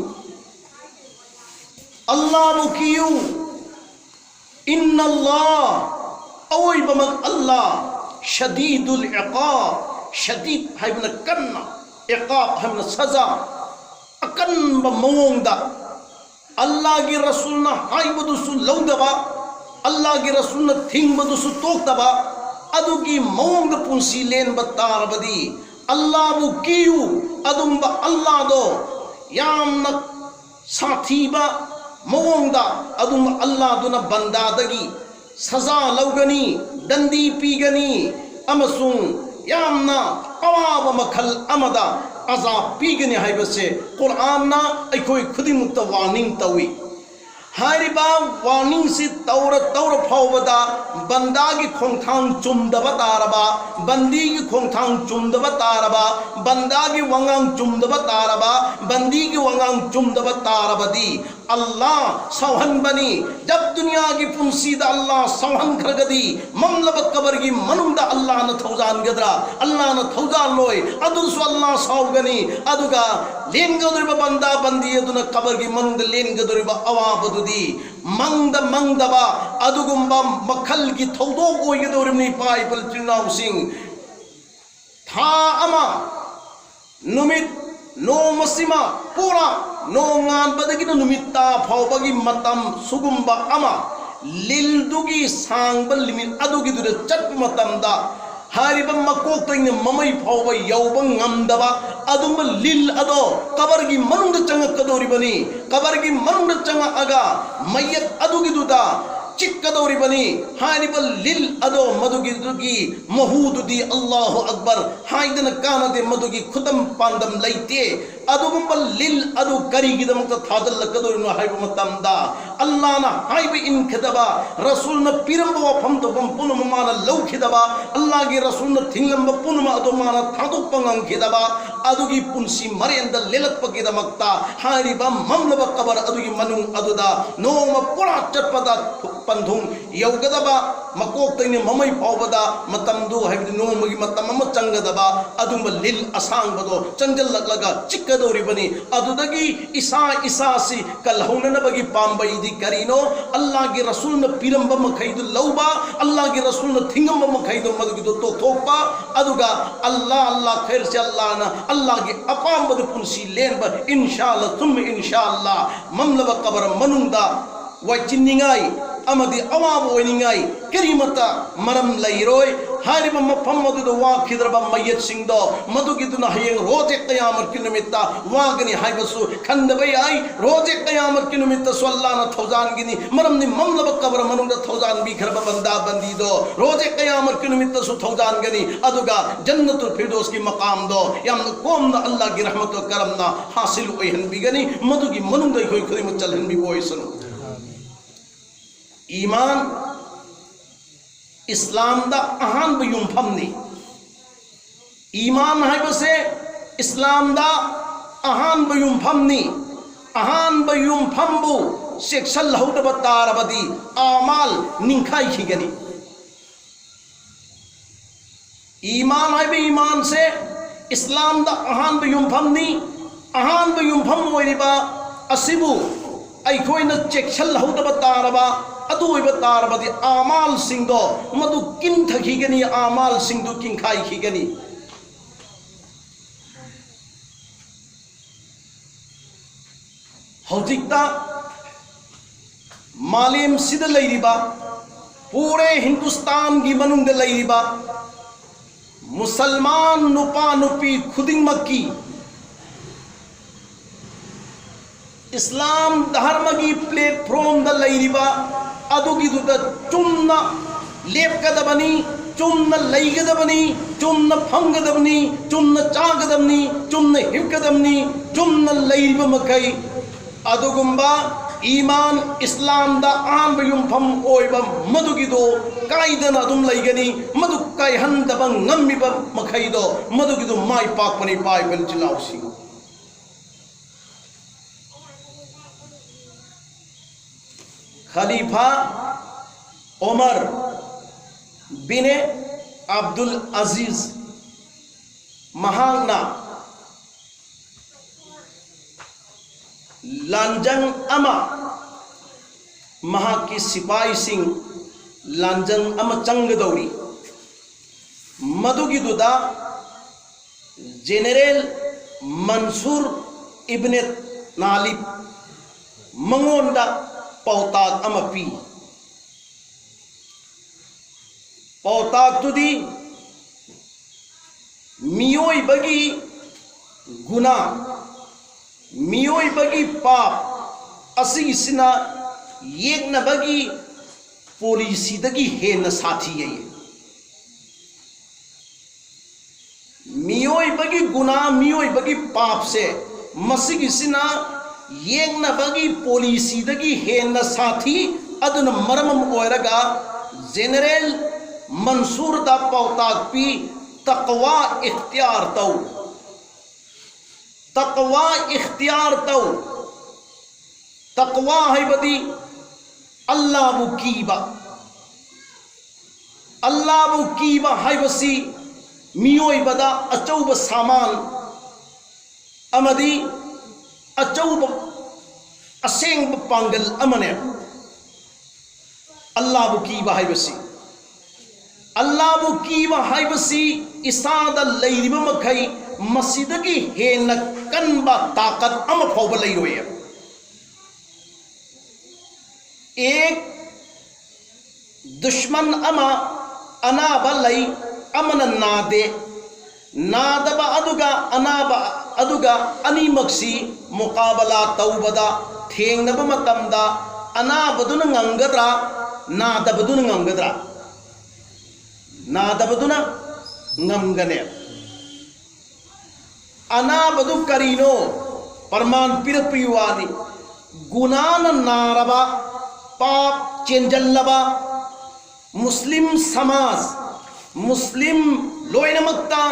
ꯑꯜꯂꯥꯕꯨ ꯀꯤꯌꯨ꯫ "ꯏꯟꯅꯜꯂꯥ", ꯑꯑꯣꯏꯕꯃꯛ ꯑꯜꯂꯥ, "ꯁꯗꯤꯗꯨꯜ ꯏꯀꯥꯕ", ꯁꯗꯤꯗ ꯍꯥꯏꯕꯅ ꯀꯟꯅ, ꯏꯀꯥꯕ ꯍꯥꯏꯕꯅ ꯁꯖꯥ, ꯑꯀꯟꯕ ꯃꯑꯣꯡꯗ ꯑꯜꯂꯥꯒꯤ ꯔꯁꯨꯜꯅ ꯍꯥꯏꯕꯗꯨꯁꯨ ꯂꯧꯗꯕ, ꯑꯜꯂꯥꯒꯤ ꯔꯁꯨꯜꯅ ꯊꯤꯡꯕꯗꯨꯁꯨ ꯇꯣꯛꯇꯕ, ꯑꯗꯨꯒꯤ ꯃꯑꯣꯡꯗ ꯄꯨꯟꯁꯤ ꯂꯦꯟꯕ ꯇꯥꯔꯕꯗꯤ, ꯑꯜꯂꯥꯕꯨ ꯀꯤꯌꯨ꯫ ꯑꯗꯨꯝꯕ ꯑꯜꯂꯥꯗꯣ ꯌꯥꯝꯅ ꯁꯥꯊꯤꯕ ꯃꯑꯣꯡꯗ ꯑꯗꯨꯝꯕ ꯑꯜꯂꯥꯗꯨꯅ ꯕꯟꯗꯥꯗꯒꯤ ꯁꯖꯥ ꯂꯧꯒꯅꯤ, ꯗꯟꯗꯤ ꯄꯤꯒꯅꯤ, ꯑꯃꯁꯨꯡ ꯌꯥꯝꯅ ꯑꯋꯥꯕ ꯃꯈꯜ ꯑꯃꯗ ꯑꯖꯥꯕ ꯄꯤꯒꯅꯤ ꯍꯥꯏꯕꯁꯦ ꯀꯨꯔꯥꯟꯅ ꯑꯩꯈꯣꯏ ꯈꯨꯗꯤꯡꯃꯛꯇ ꯋꯥꯔꯅꯤꯡ ꯇꯧꯏ꯫ ꯍꯥꯏꯔꯤꯕ ꯋꯥꯔꯅꯤꯡꯁꯤ ꯇꯧꯔ ꯇꯧꯔ ꯐꯥꯎꯕꯗ ꯕꯟꯗꯥꯒꯤ ꯈꯣꯡꯊꯥꯡ ꯆꯨꯝꯗꯕ ꯇꯥꯔꯕ, ꯕꯟꯗꯤꯒꯤ ꯈꯣꯡꯊꯥꯡ ꯆꯨꯝꯗꯕ ꯇꯥꯔꯕ, ꯕꯟꯗꯥꯒꯤ ꯋꯥꯉꯥꯡ ꯆꯨꯝꯗꯕ ꯇꯥꯔꯕ, ꯕꯟꯗꯤꯒꯤ ꯋꯥꯉꯥꯡ ꯆꯨꯝꯗꯕ ꯇꯥꯔꯕꯗꯤ ꯑꯜꯂꯥ ꯁꯥꯎꯍꯟꯕꯅꯤ꯫ ꯖꯕ ꯗꯨꯅꯤꯌꯥꯒꯤ ꯄꯨꯟꯁꯤꯗ ꯑꯜꯂꯥ ꯁꯥꯎꯍꯟꯈ꯭ꯔꯒꯗꯤ ꯃꯝꯂꯕ ꯀꯕꯔꯒꯤ ꯃꯅꯨꯡꯗ ꯑꯜꯂꯥꯅ ꯊꯧꯖꯥꯟꯒꯗ꯭ꯔꯥ? ꯑꯜꯂꯥꯅ ꯊꯧꯖꯥꯜꯂꯣꯏ꯫ ꯑꯗꯨꯁꯨ ꯑꯜꯂꯥ ꯁꯥꯎꯒꯅꯤ꯫ ꯑꯗꯨꯒ ꯂꯦꯟꯒꯗꯧꯔꯤꯕ ꯕꯟꯗꯥ ꯕꯟꯗꯤ ꯑꯗꯨꯅ ꯀꯕꯔꯒꯤ ꯃꯅꯨꯡꯗ ꯂꯦꯟꯒꯗꯧꯔꯤꯕ ꯑꯋꯥꯕꯗꯨꯗꯤ ꯃꯪꯗ ꯃꯪꯗꯕ ꯑꯗꯨꯒꯨꯝꯕ ꯃꯈꯜꯒꯤ ꯊꯧꯗꯣꯛ ꯑꯣꯏꯒꯗꯧꯔꯤꯕꯅꯤ꯫ ꯏꯄꯥ ꯏꯄꯨ ꯏꯆꯤꯟ ꯏꯅꯥꯎꯁꯤꯡ, ꯊꯥ ꯑꯃ, ꯅꯨꯃꯤꯠ, ꯅꯣꯡꯃꯁꯤꯃ ꯄꯨꯔꯥ ꯅꯣꯡꯉꯥꯟꯕꯗꯒꯤꯅ ꯅꯨꯃꯤꯠ ꯇꯥ ꯐꯥꯎꯕꯒꯤ ꯃꯇꯝ ꯁꯨꯒꯨꯝꯕ ꯑꯃ, ꯂꯤꯜꯗꯨꯒꯤ ꯁꯥꯡꯕ ꯂꯤꯃꯤꯠ ꯑꯗꯨꯒꯤꯗꯨꯗ ꯆꯠꯄ ꯃꯇꯝꯗ, ꯍꯥꯏꯔꯤꯕ ꯃꯀꯣꯛꯇꯒꯤꯅ ꯃꯃꯩ ꯐꯥꯎꯕ ꯌꯧꯕ ꯉꯝꯗꯕ ꯑꯗꯨꯝꯕ ꯂꯤꯜ ꯑꯗꯣ ꯀꯕꯔꯒꯤ ꯃꯅꯨꯡꯗ ꯆꯪꯉꯛꯀꯗꯧꯔꯤꯕꯅꯤ꯫ ꯀꯕꯔꯒꯤ ꯃꯅꯨꯡꯗ ꯆꯪꯉꯛꯑꯒ ꯃꯌꯦꯛ ꯑꯗꯨꯒꯤꯗꯨꯗ ꯆꯤꯛꯀꯗꯧꯔꯤꯕꯅꯤ꯫ ꯍꯥꯏꯔꯤꯕ ꯂꯤꯜ ꯑꯗꯣ, ꯃꯗꯨꯒꯤꯗꯨꯒꯤ ꯃꯍꯨꯗꯨꯗꯤ ꯑꯜꯂꯥꯍꯨ ꯑꯛꯕꯔ ꯍꯥꯏꯗꯅ ꯀꯥꯟꯅꯗꯦ, ꯃꯗꯨꯒꯤ ꯈꯨꯗꯝ ꯄꯥꯟꯗꯝ ꯂꯩꯇꯦ꯫ ꯑꯗꯨꯒꯨꯝꯕ ꯂꯤꯜ ꯑꯗꯨ ꯀꯔꯤꯒꯤꯗꯃꯛꯇ ꯊꯥꯖꯤꯜꯂꯛꯀꯗꯧꯔꯤꯅꯣ ꯍꯥꯏꯕ ꯃꯇꯝꯗ, ꯑꯜꯂꯥꯍꯅ ꯍꯥꯏꯕ ꯏꯟꯈꯤꯗꯕ, ꯔꯁꯨꯜꯅ ꯄꯤꯔꯝꯕ ꯋꯥꯐꯝ ꯊꯣꯛꯐꯝ ꯄꯨꯝꯅꯃꯛ ꯃꯥꯅ ꯂꯧꯈꯤꯗꯕ, ꯑꯜꯂꯥꯍꯒꯤ ꯔꯁꯨꯜꯅ ꯊꯤꯡꯂꯝꯕ ꯄꯨꯝꯅꯃꯛ ꯑꯗꯨ ꯃꯥꯅ ꯊꯥꯗꯣꯛꯄ ꯉꯝꯈꯤꯗꯕ, ꯑꯗꯨꯒꯤ ꯄꯨꯟꯁꯤ ꯃꯔꯦꯟꯗ ꯂꯦꯜꯂꯛꯄꯒꯤꯗꯃꯛꯇ ꯍꯥꯏꯔꯤꯕ ꯃꯝꯂꯕ ꯀꯕꯔ ꯑꯗꯨꯒꯤ ꯃꯅꯨꯡ ꯑꯗꯨꯗ ꯅꯣꯡꯃ ꯄꯨꯔꯥ ꯆꯠꯄꯗ ꯄꯟꯊꯨꯡ ꯌꯧꯒꯗꯕ, ꯃꯀꯣꯛꯇꯒꯤ ꯃꯃꯩ ꯐꯥꯎꯕꯗ ꯃꯇꯝꯗꯨ, ꯍꯥꯏꯕꯗꯤ ꯅꯣꯡꯃꯒꯤ ꯃꯇꯝ ꯑꯃ ꯆꯪꯒꯗꯕ ꯑꯗꯨꯝꯕ ꯂꯤꯜ ꯑꯁꯥꯡꯕꯗꯣ ꯆꯪꯁꯤꯜꯂꯛꯂꯒ ꯆꯤꯛꯀꯗꯧꯔꯤꯕꯅꯤ꯫ ꯑꯗꯨꯗꯒꯤ ꯏꯁꯥ ꯏꯁꯥꯁꯤ ꯀꯜꯍꯧꯅꯅꯕꯒꯤ ꯄꯥꯝꯕꯩꯗꯤ ꯀꯔꯤꯅꯣ? ꯑꯜꯂꯥꯍꯒꯤ ꯔꯁꯨꯜꯅ ꯄꯤꯔꯝꯕ ꯃꯈꯩꯗꯨ ꯂꯧꯕ, ꯑꯜꯂꯥꯍꯒꯤ ꯔꯁꯨꯜꯅ ꯊꯤꯡꯉꯝꯕ ꯃꯈꯩꯗꯣ ꯃꯗꯨꯒꯤꯗꯣ ꯇꯣꯛꯊꯣꯛꯄ, ꯑꯗꯨꯒ ꯑꯜꯂꯥꯍ, ꯑꯜꯂꯥꯍ, ꯈꯩꯔꯁꯦ ꯑꯜꯂꯥꯍꯅ, ꯑꯜꯂꯥꯍꯒꯤ ꯑꯄꯥꯝꯕꯗ ꯄꯨꯟꯁꯤ ꯂꯦꯟꯕ, ꯏꯟꯁꯥ ꯑꯜꯂꯥꯍ, ꯁꯨꯝ ꯏꯟꯁꯥ ꯑꯜꯂꯥꯍ, ꯃꯝꯂꯕ ꯀꯕꯔ ꯃꯅꯨꯡꯗ ꯋꯥꯏꯆꯤꯟꯅꯤꯡꯉꯥꯏ ꯑꯃꯗꯤ ꯑꯋꯥꯕ ꯑꯣꯏꯅꯤꯡꯉꯥꯏ ꯀꯔꯤꯃꯠꯇ ꯃꯔꯝ ꯂꯩꯔꯣꯏ꯫ ꯍꯥꯏꯔꯤꯕ ꯃꯐꯝ ꯑꯗꯨꯗ ꯋꯥꯈꯤꯗ꯭ꯔꯕ ꯃꯌꯦꯠꯁꯤꯡꯗꯣ, ꯃꯗꯨꯒꯤꯗꯨꯅ ꯍꯌꯦꯡ ꯔꯣꯖꯦ ꯀꯌꯥꯃꯠꯀꯤ ꯅꯨꯃꯤꯠꯇ ꯋꯥꯒꯅꯤ ꯍꯥꯏꯕꯁꯨ ꯈꯟꯗꯕ ꯌꯥꯏ꯫ ꯔꯣꯖꯦ ꯀꯌꯥꯃꯠꯀꯤ ꯅꯨꯃꯤꯠꯇꯁꯨ ꯑꯜꯂꯥꯍꯅ ꯊꯧꯖꯥꯟꯒꯅꯤ, ꯃꯔꯝꯗꯤ ꯃꯝꯂꯕ ꯀꯕꯔ ꯃꯅꯨꯡꯗ ꯊꯧꯖꯥꯟꯕꯤꯈ꯭ꯔꯕ ꯕꯟꯗꯥ ꯕꯟꯗꯤꯗꯣ ꯔꯣꯖꯦ ꯀꯌꯥꯃꯠꯀꯤ ꯅꯨꯃꯤꯠꯇꯁꯨ ꯊꯧꯖꯥꯟꯒꯅꯤ꯫ ꯑꯗꯨꯒ ꯖꯟꯅꯇꯨꯜ ꯐꯤꯔꯗꯧꯁꯀꯤ ꯃꯀꯥꯝꯗꯣ ꯌꯥꯝꯅ ꯀꯣꯝꯅ ꯑꯜꯂꯥꯍꯒꯤ ꯔꯍꯃꯠꯇꯣ ꯀꯔꯝꯅ ꯍꯥꯁꯤꯜ ꯑꯣꯏꯍꯟꯕꯤꯒꯅꯤ꯫ ꯃꯗꯨꯒꯤ ꯃꯅꯨꯡꯗ ꯑꯩꯈꯣꯏ ꯈꯨꯗꯤꯡꯃꯛ ꯆꯜꯍꯟꯕꯤꯕ ꯑꯣꯏꯁꯅꯨ꯫ ꯏꯃꯥꯟ ꯏꯁꯂꯥꯝꯗ ꯑꯍꯥꯟꯕ ꯌꯨꯝꯐꯝꯅꯤ꯫ ꯏꯃꯥꯟ ꯍꯥꯏꯕꯁꯦ ꯏꯁꯂꯥꯝꯗ ꯑꯍꯥꯟꯕ ꯌꯨꯝꯐꯝꯅꯤ꯫ ꯑꯍꯥꯟꯕ ꯌꯨꯝꯐꯝꯕꯨ ꯆꯦꯛꯁꯤꯜꯍꯧꯗꯕ ꯇꯥꯔꯕꯗꯤ ꯑꯃꯥꯜ ꯅꯤꯡꯈꯥꯏꯈꯤꯒꯅꯤ꯫ ꯏꯃꯥꯟ ꯍꯥꯏꯕ ꯏꯃꯥꯟꯁꯦ ꯏꯁꯂꯥꯝꯗ ꯑꯍꯥꯟꯕ ꯌꯨꯝꯐꯝꯅꯤ꯫ ꯑꯍꯥꯟꯕ ꯌꯨꯝꯐꯝ ꯑꯣꯏꯔꯤꯕ ꯑꯁꯤꯕꯨ ꯑꯩꯈꯣꯏꯅ ꯆꯦꯛꯁꯤꯜꯍꯧꯗꯕ ꯇꯥꯔꯕ, ꯑꯗꯨ ꯑꯣꯏꯕ ꯇꯥꯔꯕꯗꯤ ꯑꯃꯥꯜꯁꯤꯡꯗꯣ ꯃꯗꯨ ꯀꯤꯟꯊꯈꯤꯒꯅꯤ, ꯑꯃꯥꯜꯁꯤꯡꯗꯨ ꯀꯤꯟꯈꯥꯏꯈꯤꯒꯅꯤ꯫ ꯍꯧꯖꯤꯛꯇ ꯃꯥꯂꯦꯝꯁꯤꯗ ꯂꯩꯔꯤꯕ, ꯄꯨꯔꯦ ꯍꯤꯟꯗꯨꯁꯇꯥꯟꯒꯤ ꯃꯅꯨꯡꯗ ꯂꯩꯔꯤꯕ ꯃꯨꯁꯜꯃꯥꯟ ꯅꯨꯄꯥ ꯅꯨꯄꯤ ꯈꯨꯗꯤꯡꯃꯛꯀꯤ, ꯏꯁꯂꯥꯝ ꯙꯔꯃꯒꯤ ꯄ꯭ꯂꯦꯠꯐꯣꯝꯗ ꯂꯩꯔꯤꯕ ꯑꯗꯨꯒꯤꯗꯨꯗ ꯆꯨꯝꯅ ꯂꯦꯞꯀꯗꯕꯅꯤ, ꯆꯨꯝꯅ ꯂꯩꯒꯗꯕꯅꯤ, ꯆꯨꯝꯅ ꯐꯝꯒꯗꯕꯅꯤ, ꯆꯨꯝꯅ ꯆꯥꯒꯗꯕꯅꯤ, ꯆꯨꯝꯅ ꯍꯤꯞꯀꯗꯕꯅꯤ, ꯆꯨꯝꯅ ꯂꯩꯔꯤꯕ ꯃꯈꯩ ꯑꯗꯨꯒꯨꯝꯕ ꯏꯃꯥꯟ ꯏꯁꯂꯥꯝꯗ ꯑꯍꯥꯟꯕ ꯌꯨꯝꯐꯝ ꯑꯣꯏꯕ ꯃꯗꯨꯒꯤꯗꯣ ꯀꯥꯏꯗꯅ ꯑꯗꯨꯝ ꯂꯩꯒꯅꯤ꯫ ꯃꯗꯨ ꯀꯥꯏꯍꯟꯗꯕ ꯉꯝꯃꯤꯕ ꯃꯈꯩꯗꯣ ꯃꯗꯨꯒꯤꯗꯣ ꯃꯥꯏ ꯄꯥꯛꯄꯅꯤ, ꯄꯥꯏꯕ ꯏꯆꯤꯜ ꯏꯅꯥꯎꯁꯤꯡ꯫ ꯈꯂꯤꯐꯥ ꯎꯃꯔ ꯕꯤꯅꯦ ꯑꯕꯗꯨꯜ ꯑꯖꯤꯖ ꯃꯍꯥꯛꯅ ꯂꯥꯟꯖꯪ ꯑꯃ, ꯃꯍꯥꯛꯀꯤ ꯁꯤꯄꯥꯏꯁꯤꯡ ꯂꯥꯟꯖꯪ ꯑꯃ ꯆꯪꯒꯗꯧꯔꯤ꯫ ꯃꯗꯨꯒꯤꯗꯨꯗ ꯖꯦꯅꯦꯔꯦꯜ ꯃꯟꯁꯨꯔ ꯏꯕꯅꯦ ꯅꯥꯂꯤꯕ ꯃꯉꯣꯟꯗ ꯄꯥꯎꯇꯥꯛ ꯑꯃ ꯄꯤ꯫ ꯄꯥꯎꯇꯥꯛꯇꯨꯗꯤ ꯃꯤꯑꯣꯏꯕꯒꯤ ꯒꯨꯅꯥ, ꯃꯤꯑꯣꯏꯕꯒꯤ ꯄꯥꯞ ꯑꯁꯤꯒꯤꯁꯤꯅ ꯌꯦꯛꯅꯕꯒꯤ ꯄꯣꯂꯤꯁꯤꯗꯒꯤ ꯍꯦꯟꯅ ꯁꯥꯊꯤ ꯍꯥꯏꯌꯦ꯫ ꯃꯤꯑꯣꯏꯕꯒꯤ ꯒꯨꯅꯥ, ꯃꯤꯑꯣꯏꯕꯒꯤ ꯄꯥꯞꯁꯦ ꯃꯁꯤꯒꯤꯁꯤꯅ ꯌꯦꯛꯅꯕꯒꯤ ꯄꯣꯂꯤꯁꯤꯗꯒꯤ ꯍꯦꯟꯅ ꯁꯥꯊꯤ꯫ ꯑꯗꯨꯅ ꯃꯔꯝ ꯑꯃ ꯑꯣꯏꯔꯒ ꯖꯦꯅꯦꯔꯦꯜ ꯃꯟꯁꯨꯔꯗ ꯄꯥꯎꯇꯥꯛ ꯄꯤ, ꯇꯛꯋꯥ ꯏꯈꯇꯤꯌꯥꯔ ꯇꯧ, ꯇꯛꯋꯥ ꯏꯈꯇꯤꯌꯥꯔ ꯇꯧ꯫ ꯇꯛꯋꯥ ꯍꯥꯏꯕꯗꯤ ꯑꯜꯂꯥꯕꯨ ꯀꯤꯕ꯫ ꯑꯜꯂꯥꯕꯨ ꯀꯤꯕ ꯍꯥꯏꯕꯁꯤ ꯃꯤꯑꯣꯏꯕꯗ ꯑꯆꯧꯕ ꯁꯥꯃꯥꯟ ꯑꯃꯗꯤ ꯑꯆꯧꯕ ꯑꯁꯦꯡꯕ ꯄꯥꯡꯒꯜ ꯑꯃꯅꯦ꯫ ꯑꯜꯂꯥꯕꯨ ꯀꯤꯕ ꯍꯥꯏꯕꯁꯤ, ꯑꯜꯂꯥꯕꯨ ꯀꯤꯕ ꯍꯥꯏꯕꯁꯤ ꯏꯁꯥꯗ ꯂꯩꯔꯤꯕ ꯃꯈꯩ ꯃꯁꯤꯗꯒꯤ ꯍꯦꯟꯅ ꯀꯟꯕ ꯇꯥꯀꯠ ꯑꯃ ꯐꯥꯎꯕ ꯂꯩꯔꯣꯏꯌꯦ꯫ ꯑꯦꯛ ꯗꯨꯁꯃꯟ ꯑꯃ, ꯑꯅꯥꯕ ꯂꯩ, ꯑꯃꯅ ꯅꯥꯗꯦ꯫ ꯅꯥꯗꯕ ꯑꯗꯨꯒ ꯑꯅꯥꯕ ꯑꯗꯨꯒ ꯑꯅꯤꯃꯛꯁꯤ ꯃꯨꯀꯥꯕꯂꯥ ꯇꯧꯕꯗ, ꯊꯦꯡꯅꯕ ꯃꯇꯝꯗ, ꯑꯅꯥꯕꯗꯨꯅ ꯉꯝꯒꯗ꯭ꯔꯥ, ꯅꯥꯗꯕꯗꯨꯅ ꯉꯝꯒꯗ꯭ꯔꯥ? ꯅꯥꯗꯕꯗꯨꯅ ꯉꯝꯒꯅꯦꯕ꯫ ꯑꯅꯥꯕꯗꯨ ꯀꯔꯤꯅꯣ? ꯄ꯭ꯔꯃꯥꯟ ꯄꯤꯔꯛꯄꯒꯤ ꯋꯥꯅꯤ꯫ ꯒꯨꯅꯥꯅ ꯅꯥꯔꯕ, ꯄꯥꯞ ꯆꯦꯟꯖꯜꯂꯕ, ꯃꯨꯁꯂꯤꯝ ꯁꯃꯥꯖ, ꯃꯨꯁꯂꯤꯝ ꯂꯣꯏꯅꯃꯛꯇ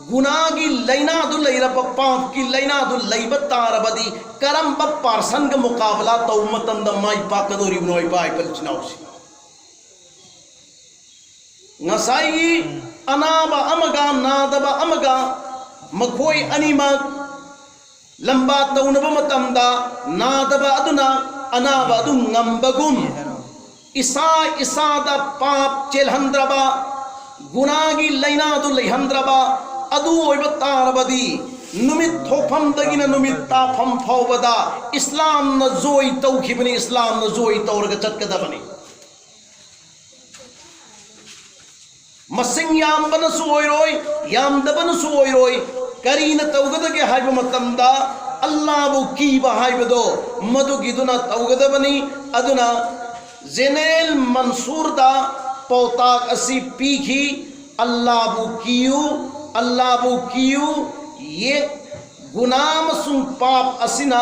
ꯒꯨꯅꯥꯒꯤ ꯂꯥꯏꯅꯥꯗꯨ ꯂꯩꯔꯕ, ꯄꯥꯞꯀꯤ ꯂꯥꯏꯅꯥꯗꯨ ꯂꯩꯕ ꯇꯥꯔꯕꯗꯤ, ꯀꯔꯝꯕ ꯄꯥꯔꯁꯟꯒ ꯃꯨꯀꯥꯕꯂꯥ ꯇꯧꯕ ꯃꯇꯝꯗ ꯃꯥꯏ ꯄꯥꯛꯀꯗꯧꯔꯤꯕꯅꯣ, ꯏꯄꯥ ꯏꯄꯥ ꯏꯆꯤꯟ ꯏꯅꯥꯎꯁꯤꯡ? ꯉꯁꯥꯏꯒꯤ ꯑꯅꯥꯕ ꯑꯃꯒ ꯅꯥꯗꯕ ꯑꯃꯒ, ꯃꯈꯣꯏ ꯑꯅꯤꯃꯛ ꯂꯝꯕꯥ ꯇꯧꯅꯕ ꯃꯇꯝꯗ, ꯅꯥꯗꯕ ꯑꯗꯨꯅ ꯑꯅꯥꯕ ꯑꯗꯨ ꯉꯝꯕꯒꯨꯝ, ꯏꯁꯥ ꯏꯁꯥꯗ ꯄꯥꯞ ꯆꯦꯜꯍꯟꯗ꯭ꯔꯕ, ꯒꯨꯅꯥꯒꯤ ꯂꯥꯏꯅꯥꯗꯨ ꯂꯩꯍꯟꯗ꯭ꯔꯕ ꯑꯗꯨ ꯑꯣꯏꯕ ꯇꯥꯔꯕꯗꯤ, ꯅꯨꯃꯤꯠ ꯊꯣꯛꯐꯝꯗꯒꯤꯅ ꯅꯨꯃꯤꯠ ꯇꯥꯐꯝ ꯐꯥꯎꯕꯗ ꯏꯁꯂꯥꯝꯅ ꯖꯣꯏ ꯇꯧꯈꯤꯕꯅꯤ, ꯏꯁꯂꯥꯝꯅ ꯖꯣꯏ ꯇꯧꯔꯒ ꯆꯠꯀꯗꯕꯅꯤ꯫ ꯃꯁꯤꯡ ꯌꯥꯝꯕꯅꯁꯨ ꯑꯣꯏꯔꯣꯏ, ꯌꯥꯝꯗꯕꯅꯁꯨ ꯑꯣꯏꯔꯣꯏ꯫ ꯀꯔꯤꯅ ꯇꯧꯒꯗꯒꯦ ꯍꯥꯏꯕ ꯃꯇꯝꯗ, ꯑꯜꯂꯥꯕꯨ ꯀꯤꯕ ꯍꯥꯏꯕꯗꯣ, ꯃꯗꯨꯒꯤꯗꯨꯅ ꯇꯧꯒꯗꯕꯅꯤ꯫ ꯑꯗꯨꯅ ꯖꯦꯅꯦꯔꯦꯜ ꯃꯟꯁꯨꯔꯗ ꯄꯥꯎꯇꯥꯛ ꯑꯁꯤ ꯄꯤꯈꯤ, "ꯑꯜꯂꯥꯕꯨ ꯀꯤꯌꯨ, ꯑꯜꯂꯥꯕꯨ ꯀꯤꯌꯨ, ꯌꯦꯛ ꯒꯨꯅꯥ ꯑꯃꯁꯨꯡ ꯄꯥꯞ ꯑꯁꯤꯅ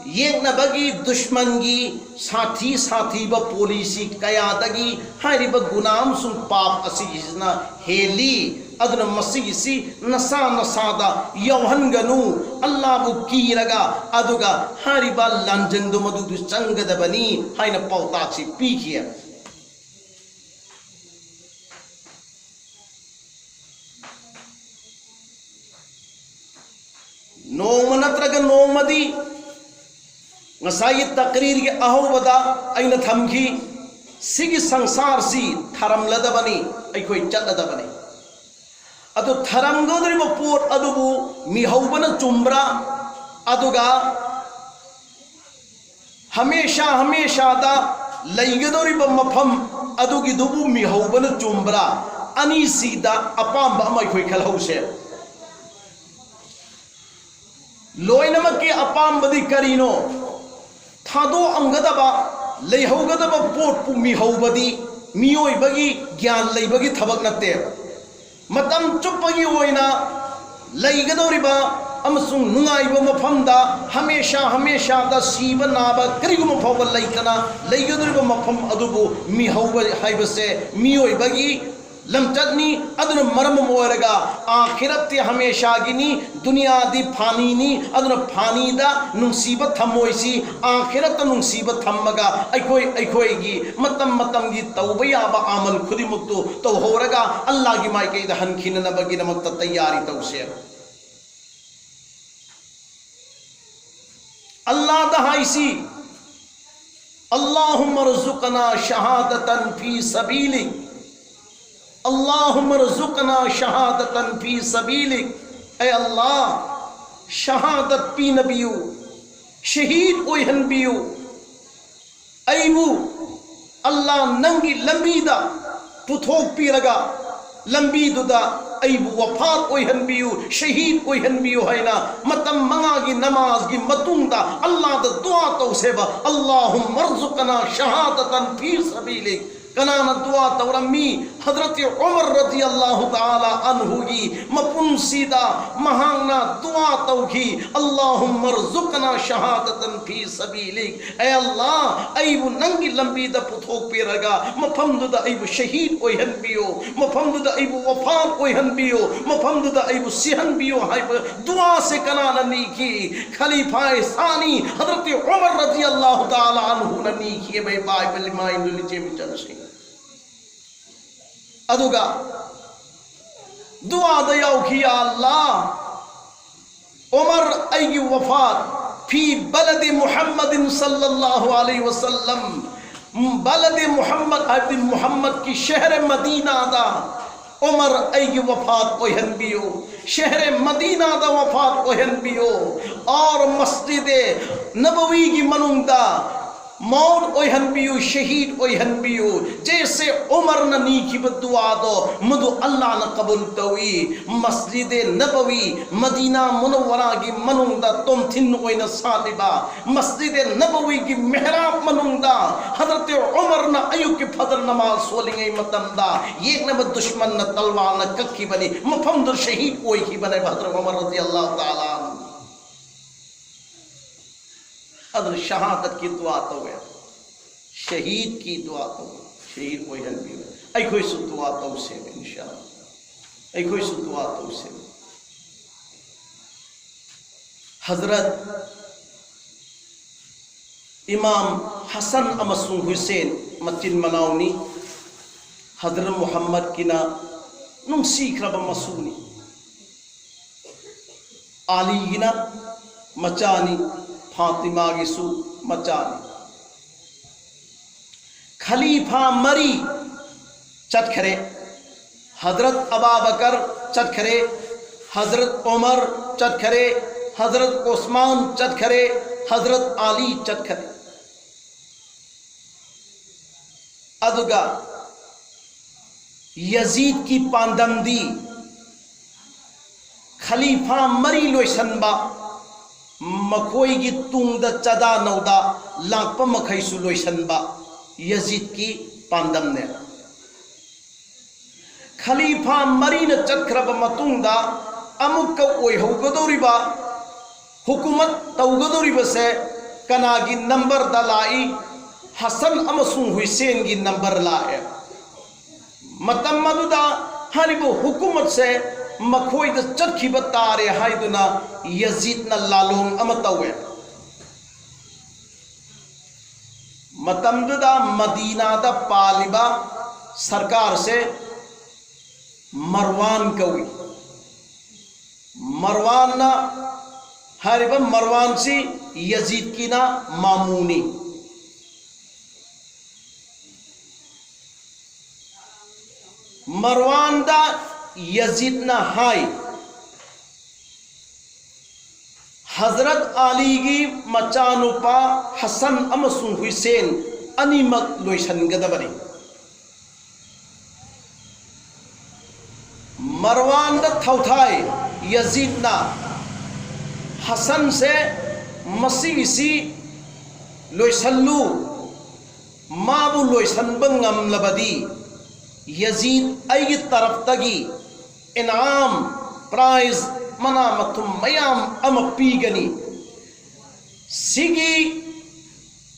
ꯌꯦꯛꯅꯕꯒꯤ, ꯗꯨꯁꯃꯟꯒꯤ ꯁꯥꯊꯤ ꯁꯥꯊꯤꯕ ꯄꯣꯂꯤꯁꯤ ꯀꯌꯥꯗꯒꯤ ꯍꯥꯏꯔꯤꯕ ꯒꯨꯅꯥ ꯑꯃꯁꯨꯡ ꯄꯥꯞ ꯑꯁꯤꯒꯤꯁꯤꯅ ꯍꯦꯜꯂꯤ꯫ ꯑꯗꯨꯅ ꯃꯁꯤꯒꯤꯁꯤ ꯅꯁꯥ ꯅꯁꯥꯗ ꯌꯥꯎꯍꯟꯒꯅꯨ, ꯑꯜꯂꯥꯕꯨ ꯀꯤꯔꯒ, ꯑꯗꯨꯒ ꯍꯥꯏꯔꯤꯕ ꯂꯥꯟꯖꯪꯗꯣ ꯃꯗꯨꯗꯨ ꯆꯪꯒꯗꯕꯅꯤ" ꯍꯥꯏꯅ ꯄꯥꯎꯇꯥꯛꯁꯤ ꯄꯤꯈꯤ꯫ ꯅꯣꯡꯃ ꯅꯠꯇ꯭ꯔꯒ ꯅꯣꯡꯃꯗꯤ, ꯉꯁꯥꯏꯒꯤ ꯇꯛꯔꯤꯔꯒꯤ ꯑꯍꯧꯕꯗ ꯑꯩꯅ ꯊꯝꯈꯤ, ꯁꯤꯒꯤ ꯁꯪꯁꯥꯔꯁꯤ ꯊꯔꯝꯂꯗꯕꯅꯤ, ꯑꯩꯈꯣꯏ ꯆꯠꯂꯗꯕꯅꯤ꯫ ꯑꯗꯨ ꯊꯔꯝꯒꯗꯧꯔꯤꯕ ꯄꯣꯠ ꯑꯗꯨꯕꯨ ꯃꯤꯍꯧꯕꯅ ꯆꯨꯝꯕ꯭ꯔꯥ? ꯑꯗꯨꯒ ꯍꯃꯦꯁꯥ ꯍꯃꯦꯁꯥꯗ ꯂꯩꯒꯗꯧꯔꯤꯕ ꯃꯐꯝ ꯑꯗꯨꯒꯤꯗꯨꯕꯨ ꯃꯤꯍꯧꯕꯅ ꯆꯨꯝꯕ꯭ꯔꯥ? ꯑꯅꯤꯁꯤꯗ ꯑꯄꯥꯝꯕ ꯑꯃ ꯑꯩꯈꯣꯏ ꯈꯜꯍꯧꯁꯦ꯫ ꯂꯣꯏꯅꯃꯛꯀꯤ ꯑꯄꯥꯝꯕꯗꯤ ꯀꯔꯤꯅꯣ? ꯊꯥꯗꯣꯛꯑꯝꯒꯗꯕ, ꯂꯩꯍꯧꯒꯗꯕ ꯄꯣꯠꯄꯨ ꯃꯤꯍꯧꯕꯗꯤ ꯃꯤꯑꯣꯏꯕꯒꯤ ꯒ꯭ꯌꯥꯟ ꯂꯩꯕꯒꯤ ꯊꯕꯛ ꯅꯠꯇꯦꯕ꯫ ꯃꯇꯝ ꯆꯨꯞꯄꯒꯤ ꯑꯣꯏꯅ ꯂꯩꯒꯗꯧꯔꯤꯕ ꯑꯃꯁꯨꯡ ꯅꯨꯡꯉꯥꯏꯕ ꯃꯐꯝꯗ ꯍꯃꯦꯁꯥ ꯍꯃꯦꯁꯥꯗ ꯁꯤꯕ ꯅꯥꯕ ꯀꯔꯤꯒꯨꯝꯕ ꯐꯥꯎꯕ ꯂꯩꯇꯅ ꯂꯩꯒꯗꯧꯔꯤꯕ ꯃꯐꯝ ꯑꯗꯨꯕꯨ ꯃꯤꯍꯧꯕ ꯍꯥꯏꯕꯁꯦ ꯃꯤꯑꯣꯏꯕꯒꯤ ꯂꯝꯆꯠꯅꯤ꯫ ꯑꯗꯨꯅ ꯃꯔꯝ ꯑꯃ ꯑꯣꯏꯔꯒ ꯑꯥꯈꯤꯔꯠꯇꯤ ꯍꯃꯦꯁꯥꯒꯤꯅꯤ, ꯗꯨꯅꯤꯌꯥꯗꯤ ꯐꯥꯅꯤꯅꯤ꯫ ꯑꯗꯨꯅ ꯐꯥꯅꯤꯗ ꯅꯨꯡꯁꯤꯕ ꯊꯝꯃꯣꯏꯁꯤ ꯑꯥꯈꯤꯔꯠꯇ ꯅꯨꯡꯁꯤꯕ ꯊꯝꯃꯒ ꯑꯩꯈꯣꯏ ꯑꯩꯈꯣꯏꯒꯤ ꯃꯇꯝ ꯃꯇꯝꯒꯤ ꯇꯧꯕ ꯌꯥꯕ ꯑꯃꯜ ꯈꯨꯗꯤꯡꯃꯛꯇꯨ ꯇꯧꯍꯧꯔꯒ ꯑꯜꯂꯥꯒꯤ ꯃꯥꯏꯀꯩꯗ ꯍꯟꯈꯤꯅꯅꯕꯒꯤꯗꯃꯛꯇ ꯇꯌꯥꯔꯤ ꯇꯧꯁꯦ꯫ ꯑꯜꯂꯥꯗ ꯍꯥꯏꯁꯤ, اللهم ارزقنا شهادة في سبيلك، اللهم ارزقنا شهادة في سبيلك꯫ ꯑꯦ ꯑꯜꯂꯥ, ꯁꯍꯥꯗꯠ ꯄꯤꯅꯕꯤꯌꯨ, ꯁꯍꯤꯗ ꯑꯣꯏꯍꯟꯕꯤꯌꯨ꯫ ꯑꯩꯕꯨ ꯑꯜꯂꯥ ꯅꯪꯒꯤ ꯂꯝꯕꯤꯗ ꯄꯨꯊꯣꯛꯄꯤꯔꯒ ꯂꯝꯕꯤꯗꯨꯗ ꯑꯩꯕꯨ ꯋꯐꯥꯠ ꯑꯣꯏꯍꯟꯕꯤꯌꯨ, ꯁꯍꯤꯗ ꯑꯣꯏꯍꯟꯕꯤꯌꯨ ꯍꯥꯏꯅ ꯃꯇꯝ ꯃꯉꯥꯒꯤ ꯅꯃꯥꯖꯒꯤ ꯃꯇꯨꯡꯗ ꯑꯜꯂꯥꯗ ꯗꯨꯋꯥ ꯇꯧꯁꯦꯕ꯫ اللهم ارزقنا شهادة في سبيلك꯫ ꯀꯅꯥꯅ ꯗꯨꯋꯥ ꯇꯧꯔꯝꯃꯤ? ꯍꯗꯔꯠ ꯎꯃꯔ ꯔꯗꯤꯌꯜꯂꯥꯍꯨ ꯇꯥꯂꯥ ꯑꯟꯍꯨꯒꯤ ꯃꯄꯨꯟꯁꯤꯗ ꯃꯍꯥꯛꯅ ꯗꯨꯋꯥ ꯇꯧꯈꯤ, اللهم ارزقنا شهادة في سبيلك꯫ ꯑꯦ ꯑꯜꯂꯥ, ꯑꯩꯕꯨ ꯅꯪꯒꯤ ꯂꯝꯕꯤꯗ ꯄꯨꯊꯣꯛꯄꯤꯔꯒ ꯃꯐꯝꯗꯨꯗ ꯑꯩꯕꯨ ꯁꯍꯤꯗ ꯑꯣꯏꯍꯟꯕꯤꯌꯨ, ꯃꯐꯝꯗꯨꯗ ꯑꯩꯕꯨ ꯋꯐꯥꯠ ꯑꯣꯏꯍꯟꯕꯤꯌꯨ, ꯃꯐꯝꯗꯨꯗ ꯑꯩꯕꯨ ꯁꯤꯍꯟꯕꯤꯌꯨ ꯍꯥꯏꯕ ꯗꯨꯋꯥꯁꯦ ꯀꯅꯥꯅ ꯅꯤꯈꯤ? ꯈꯂꯤꯐꯥ ꯁꯥꯅꯤ ꯍꯗꯔꯠ ꯎꯃꯔ ꯔꯗꯤꯌꯜꯂꯥꯍꯨ ꯇꯥꯂꯥ ꯑꯟꯍꯨꯅ ꯅꯤꯈꯤ꯫ ꯃꯩ ꯄꯥꯏꯕ ꯏꯃꯥ ꯏꯟꯗꯨ ꯏꯆꯦ ꯃꯤꯆꯜꯁꯤꯡ, ꯑꯗꯨꯒ ꯗꯨꯋꯥꯗ ꯌꯥꯎꯈꯤ, ꯌꯥ ꯑꯜꯂꯥ, ꯎꯃꯔ ꯑꯩꯒꯤ ꯋꯐꯥꯠ في بلد محمد صلى الله عليه وسلم، ꯕꯂꯗꯦ ꯃꯨꯍꯝꯃꯗ ꯍꯥꯏꯕꯗꯤ ꯃꯨꯍꯝꯃꯗꯀꯤ ꯁꯍꯔ ꯃꯗꯤꯅꯥꯗ ꯎꯃꯔ ꯑꯩꯒꯤ ꯋꯐꯥꯠ ꯑꯣꯏꯍꯟꯕꯤꯌꯨ, ꯁꯍꯔ ꯃꯗꯤꯅꯥꯗ ꯋꯐꯥꯠ ꯑꯣꯏꯍꯟꯕꯤꯌꯨ꯫ ꯑꯣꯔ ꯃꯁꯖꯤꯗ ꯅꯕꯋꯤꯒꯤ ꯃꯅꯨꯡꯗ ꯃꯧꯠ ꯑꯣꯏꯍꯟꯕꯤꯌꯨ, ꯁꯍꯤꯗ ꯑꯣꯏꯍꯟꯕꯤꯌꯨ꯫ ꯖꯦꯁꯦ ꯎꯃꯔꯅ ꯅꯤꯈꯤꯕ ꯗꯨꯋꯥꯗꯣ, ꯃꯗꯨ ꯑꯜꯂꯥꯍꯅ ꯀꯕꯨꯜ ꯇꯧꯏ꯫ ꯃꯁꯖꯤꯗꯦ ꯅꯕꯋꯤ, ꯃꯗꯤꯅꯥ ꯃꯨꯅꯧꯋꯔꯥꯒꯤ ꯃꯅꯨꯡꯗ ꯇꯣꯝꯊꯤꯟ ꯑꯣꯏꯅ ꯁꯥꯠꯂꯤꯕ ꯃꯁꯖꯤꯗꯦ ꯅꯕꯋꯤꯒꯤ ꯃꯦꯍꯔꯥꯕ ꯃꯅꯨꯡꯗ ꯍꯖꯔꯠ ꯎꯃꯔꯅ ꯑꯌꯨꯛꯀꯤ ꯐꯖꯔ ꯅꯃꯥꯖ ꯁꯣꯜꯂꯤꯉꯩ ꯃꯇꯝꯗ ꯌꯦꯛꯅꯕ ꯗꯨꯁꯃꯟꯅ ꯇꯜꯋꯥꯔꯅ ꯀꯛꯈꯤꯕꯅꯤ꯫ ꯃꯐꯝꯗꯨ ꯁꯍꯤꯗ ꯑꯣꯏꯈꯤꯕꯅꯦꯕ ꯍꯖꯔꯠ ꯎꯃꯔ ꯔꯗꯤꯌꯜꯂꯥꯍꯨ ꯇꯥꯂꯥ ꯑꯟꯍꯨ꯫ ꯑꯗꯨꯅ ꯁꯍꯥꯗꯠꯀꯤ ꯗꯨꯋꯥ ꯇꯧꯋꯦ, ꯁꯍꯤꯗꯀꯤ ꯗꯨꯋꯥ ꯇꯧꯋꯦ, ꯁꯍꯤꯗ ꯑꯣꯏꯍꯟꯕꯤꯌꯨ꯫ ꯑꯩꯈꯣꯏꯁꯨ ꯗꯨꯋꯥ ꯇꯧꯁꯦ, ꯏꯟꯁꯥ ꯑꯜꯂꯥꯍ꯫ ꯑꯩꯈꯣꯏꯁꯨ ꯗꯨꯋꯥ ꯇꯧꯁꯦ꯫ ꯍꯖꯔꯠ ꯏꯃꯥꯝ ꯍꯁꯟ ꯑꯃꯁꯨꯡ ꯍꯨꯁꯦꯟ ꯃꯆꯤꯟ ꯃꯅꯥꯎꯅꯤ꯫ ꯍꯖꯔꯠ ꯃꯨꯍꯝꯃꯗꯀꯤꯅ ꯅꯨꯡꯁꯤꯈ꯭ꯔꯕ ꯃꯁꯨꯅꯤ꯫ ꯑꯂꯤꯒꯤꯅ ꯃꯆꯥꯅꯤ, ꯐꯥꯇꯤꯃꯥꯒꯤꯁꯨ ꯃꯆꯥꯅꯤ꯫ ꯈꯂꯤꯐꯥ ꯃꯔꯤ ꯆꯠꯈꯔꯦ꯫ ꯍꯖꯔꯠ ꯑꯕꯥꯕꯀꯔ ꯆꯠꯈꯔꯦ, ꯍꯖꯔꯠ ꯎꯃꯔ ꯆꯠꯈꯔꯦ, ꯍꯖꯔꯠ ꯎꯁꯃꯥꯟ ꯆꯠꯈꯔꯦ, ꯍꯖꯔꯠ ꯑꯂꯤ ꯆꯠꯈꯔꯦ꯫ ꯑꯗꯨꯒ ꯌꯖꯤꯗꯀꯤ ꯄꯥꯟꯗꯝꯗꯤ ꯈꯂꯤꯐꯥ ꯃꯔꯤ ꯂꯣꯏꯁꯟꯕ, ꯃꯈꯣꯏꯒꯤ ꯇꯨꯡꯗ ꯆꯥꯗꯥ ꯅꯧꯗꯥ ꯂꯥꯛꯄ ꯃꯈꯩꯁꯨ ꯂꯣꯏꯁꯟꯕ ꯌꯖꯤꯗꯀꯤ ꯄꯥꯟꯗꯝꯅꯦ꯫ ꯈꯂꯤꯐꯥ ꯃꯔꯤꯅ ꯆꯠꯈ꯭ꯔꯕ ꯃꯇꯨꯡꯗ ꯑꯃꯨꯛꯀ ꯑꯣꯏꯍꯧꯒꯗꯧꯔꯤꯕ ꯍꯨꯀꯨꯃꯠ ꯇꯧꯒꯗꯧꯔꯤꯕꯁꯦ ꯀꯅꯥꯒꯤ ꯅꯝꯕꯔꯗ ꯂꯥꯛꯏ? ꯍꯁꯟ ꯑꯃꯁꯨꯡ ꯍꯨꯏꯁꯦꯟꯒꯤ ꯅꯝꯕꯔ ꯂꯥꯛꯑꯦ꯫ ꯃꯇꯝ ꯑꯗꯨꯗ ꯍꯥꯏꯔꯤꯕ ꯍꯨꯀꯨꯃꯠꯁꯦ ꯃꯈꯣꯏꯗ ꯆꯠꯈꯤꯕ ꯇꯥꯔꯦ ꯍꯥꯏꯗꯨꯅ ꯌꯖꯤꯠꯅ ꯂꯥꯂꯣꯡ ꯑꯃ ꯇꯧꯋꯦ꯫ ꯃꯇꯝꯗꯨꯗ ꯃꯗꯤꯅꯥꯗ ꯄꯥꯜꯂꯤꯕ ꯁꯔꯀꯥꯔꯁꯦ ꯃꯔꯋꯥꯟ ꯀꯧꯏ꯫ ꯃꯔꯋꯥꯟꯅ, ꯍꯥꯏꯔꯤꯕ ꯃꯔꯋꯥꯟꯁꯤ ꯌꯖꯤꯠꯀꯤꯅ ꯃꯥꯃꯨꯅꯤ꯫ ꯃꯔꯋꯥꯟꯗ ꯌꯖꯤꯠꯅ ꯍꯥꯏ, ꯍꯖꯔꯠ ꯑꯂꯤꯒꯤ ꯃꯆꯥꯅꯨꯄꯥ ꯍꯁꯟ ꯑꯃꯁꯨꯡ ꯍꯨꯏꯁꯦꯟ ꯑꯅꯤꯃꯛ ꯂꯣꯏꯁꯤꯟꯒꯗꯕꯅꯤ꯫ ꯃꯔꯋꯥꯟꯗ ꯊꯧꯊꯥꯏ ꯌꯖꯤꯗꯅ ꯍꯁꯟꯁꯦ ꯃꯁꯤꯒꯤꯁꯤ ꯂꯣꯏꯁꯜꯂꯨ, ꯃꯥꯕꯨ ꯂꯣꯏꯁꯟꯕ ꯉꯝꯂꯕꯗꯤ ꯌꯖꯤꯗ ꯑꯩꯒꯤ ꯇꯔꯞꯇꯒꯤ ꯏꯅꯥꯝ, ꯄ꯭ꯔꯥꯏꯖ, ꯃꯅꯥ ꯃꯊꯨꯝ ꯃꯌꯥꯝ ꯑꯃ ꯄꯤꯒꯅꯤ꯫ ꯁꯤꯒꯤ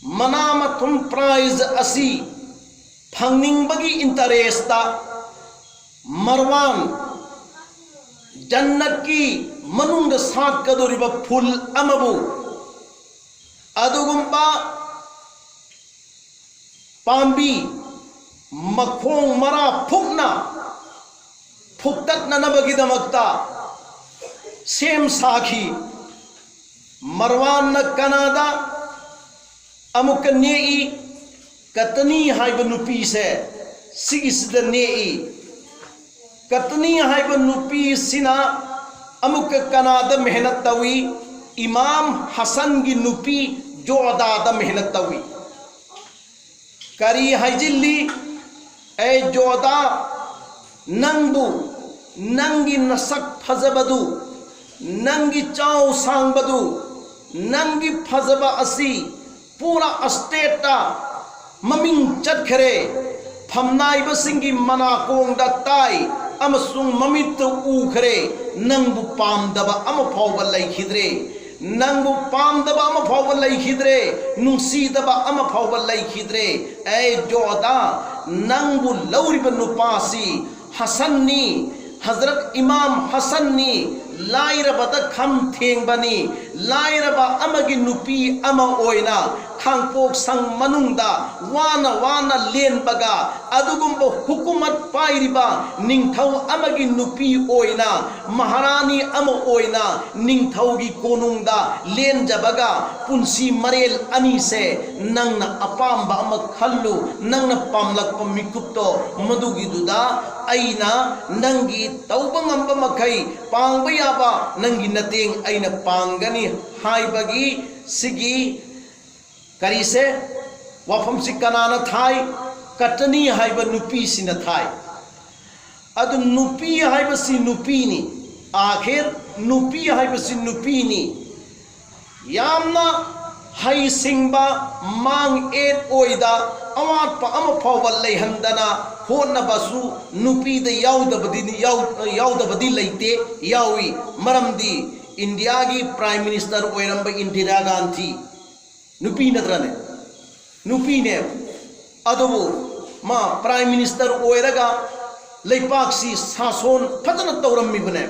ꯃꯅꯥ ꯃꯊꯨꯝ ꯄ꯭ꯔꯥꯏꯖ ꯑꯁꯤ ꯐꯪꯅꯤꯡꯕꯒꯤ ꯏꯟꯇꯔꯦꯁꯇ ꯃꯔꯋꯥꯟ ꯖꯟꯅꯠꯀꯤ ꯃꯅꯨꯡꯗ ꯁꯥꯠꯀꯗꯧꯔꯤꯕ ꯐꯨꯜ ꯑꯃꯕꯨ ꯑꯗꯨꯒꯨꯝꯕ ꯄꯥꯝꯕꯤ ꯃꯈꯣꯡ ꯃꯔꯥ ꯐꯨꯛꯅ ꯐꯨꯛꯇꯠꯅꯅꯕꯒꯤꯗꯃꯛꯇ ꯁꯦꯝ ꯁꯥꯈꯤ꯫ ꯃꯔꯋꯥꯟꯅ ꯀꯅꯥꯗ ꯑꯃꯨꯛꯀ ꯅꯦꯛꯏ? ꯀꯇꯅꯤ ꯍꯥꯏꯕ ꯅꯨꯄꯤꯁꯦ ꯁꯤꯒꯤꯁꯤꯗ ꯅꯦꯛꯏ꯫ ꯀꯇꯅꯤ ꯍꯥꯏꯕ ꯅꯨꯄꯤꯁꯤꯅ ꯑꯃꯨꯛꯀ ꯀꯅꯥꯗ ꯃꯦꯍꯅꯠ ꯇꯧꯏ? ꯏꯃꯥꯝ ꯍꯁꯟꯒꯤ ꯅꯨꯄꯤ ꯖꯣꯗꯥꯗ ꯃꯦꯍꯅꯠ ꯇꯧꯏ꯫ ꯀꯔꯤ ꯍꯥꯏꯖꯤꯜꯂꯤ? ꯑꯦ ꯖꯣꯗꯥ, ꯅꯪꯕꯨ, ꯅꯪꯒꯤ ꯅꯁꯛ ꯐꯖꯕꯗꯨ, ꯅꯪꯒꯤ ꯆꯥꯎ ꯁꯥꯡꯕꯗꯨ, ꯅꯪꯒꯤ ꯐꯖꯕ ꯑꯁꯤ ꯄꯨꯔꯥ ꯁ꯭ꯇꯦꯠꯇ ꯃꯃꯤꯡ ꯆꯠꯈ꯭ꯔꯦ꯫ ꯐꯝꯅꯥꯏꯕꯁꯤꯡꯒꯤ ꯃꯅꯥꯀꯣꯡꯗ ꯇꯥꯏ ꯑꯃꯁꯨꯡ ꯃꯃꯤꯠꯇ ꯎꯈ꯭ꯔꯦ꯫ ꯅꯪꯕꯨ ꯄꯥꯝꯗꯕ ꯑꯃ ꯐꯥꯎꯕ ꯂꯩꯈꯤꯗ꯭ꯔꯦ꯫ ꯅꯪꯕꯨ ꯄꯥꯝꯗꯕ ꯑꯃ ꯐꯥꯎꯕ ꯂꯩꯈꯤꯗ꯭ꯔꯦ꯫ ꯅꯨꯡꯁꯤꯗꯕ ꯑꯃ ꯐꯥꯎꯕ ꯂꯩꯈꯤꯗ꯭ꯔꯦ꯫ ꯑꯦ ꯖꯣꯗꯥ, ꯅꯪꯕꯨ ꯂꯧꯔꯤꯕ ꯅꯨꯄꯥꯁꯤ ꯍꯁꯟꯅꯤ, ꯍꯖꯔꯠ ꯏꯃꯥꯝ ꯍꯁꯟꯅꯤ, ꯂꯥꯏꯔꯕꯗ ꯈꯝ ꯊꯦꯡꯕꯅꯤ꯫ ꯂꯥꯏꯔꯕ ꯑꯃꯒꯤ ꯅꯨꯄꯤ ꯑꯃ ꯑꯣꯏꯅ ꯈꯥꯡꯄꯣꯛ ꯁꯪ ꯃꯅꯨꯡꯗ ꯋꯥꯅ ꯋꯥꯅ ꯂꯦꯟꯕꯒ, ꯑꯗꯨꯒꯨꯝꯕ ꯍꯨꯀꯨꯃꯠ ꯄꯥꯏꯔꯤꯕ ꯅꯤꯡꯊꯧ ꯑꯃꯒꯤ ꯅꯨꯄꯤ ꯑꯣꯏꯅ, ꯃꯍꯥꯔꯥꯅꯤ ꯑꯃ ꯑꯣꯏꯅ ꯅꯤꯡꯊꯧꯒꯤ ꯀꯣꯅꯨꯡꯗ ꯂꯦꯟꯖꯕꯒ, ꯄꯨꯟꯁꯤ ꯃꯔꯦꯜ ꯑꯅꯤꯁꯦ ꯅꯪꯅ ꯑꯄꯥꯝꯕ ꯑꯃ ꯈꯜꯂꯨ, ꯅꯪꯅ ꯄꯥꯝꯂꯛꯄ ꯃꯤꯀꯨꯞꯇꯣ, ꯃꯗꯨꯒꯤꯗꯨꯗ ꯑꯩꯅ ꯅꯪꯒꯤ ꯇꯧꯕ ꯉꯝꯕ ꯃꯈꯩ, ꯄꯥꯡꯕ ꯌꯥꯕ ꯅꯪꯒꯤ ꯅꯇꯦꯡ ꯑꯩꯅ ꯄꯥꯡꯒꯅꯤ ꯍꯥꯏꯕꯒꯤ ꯁꯤꯒꯤ ꯀꯔꯤꯁꯦ, ꯋꯥꯐꯝꯁꯤ ꯀꯅꯥꯅ ꯊꯥꯏ? ꯀꯇꯅꯤ ꯍꯥꯏꯕ ꯅꯨꯄꯤꯁꯤꯅ ꯊꯥꯏ꯫ ꯑꯗꯨ ꯅꯨꯄꯤ ꯍꯥꯏꯕꯁꯤ ꯅꯨꯄꯤꯅꯤ꯫ ꯑꯥꯈꯤꯔ ꯅꯨꯄꯤ ꯍꯥꯏꯕꯁꯤ ꯅꯨꯄꯤꯅꯤ꯫ ꯌꯥꯝꯅ ꯍꯩꯁꯤꯡꯕ, ꯃꯥꯡ ꯑꯦꯠ ꯑꯣꯏꯗ, ꯑꯋꯥꯠꯄ ꯑꯃ ꯐꯥꯎꯕ ꯂꯩꯍꯟꯗꯅ ꯍꯣꯠꯅꯕꯁꯨ ꯅꯨꯄꯤꯗ ꯌꯥꯎꯗꯕꯗꯤ, ꯌꯥꯎ-, ꯌꯥꯎꯗꯕꯗꯤ ꯂꯩꯇꯦ, ꯌꯥꯎꯏ꯫ ꯃꯔꯝꯗꯤ ꯏꯟꯗꯤꯌꯥꯒꯤ Prime Minister ꯑꯣꯏꯔꯝꯕ ꯏꯟꯗꯤꯔꯥ ꯒꯥꯟꯙꯤ ꯅꯨꯄꯤ ꯅꯠꯇ꯭ꯔꯅꯦ? ꯅꯨꯄꯤꯅꯦ꯫ ꯑꯗꯨꯕꯨ ꯃꯥ Prime Minister ꯑꯣꯏꯔꯒ ꯂꯩꯄꯥꯛꯁꯤ ꯁꯥꯁꯣꯟ ꯐꯖꯅ ꯇꯧꯔꯝꯃꯤꯕꯅꯦ,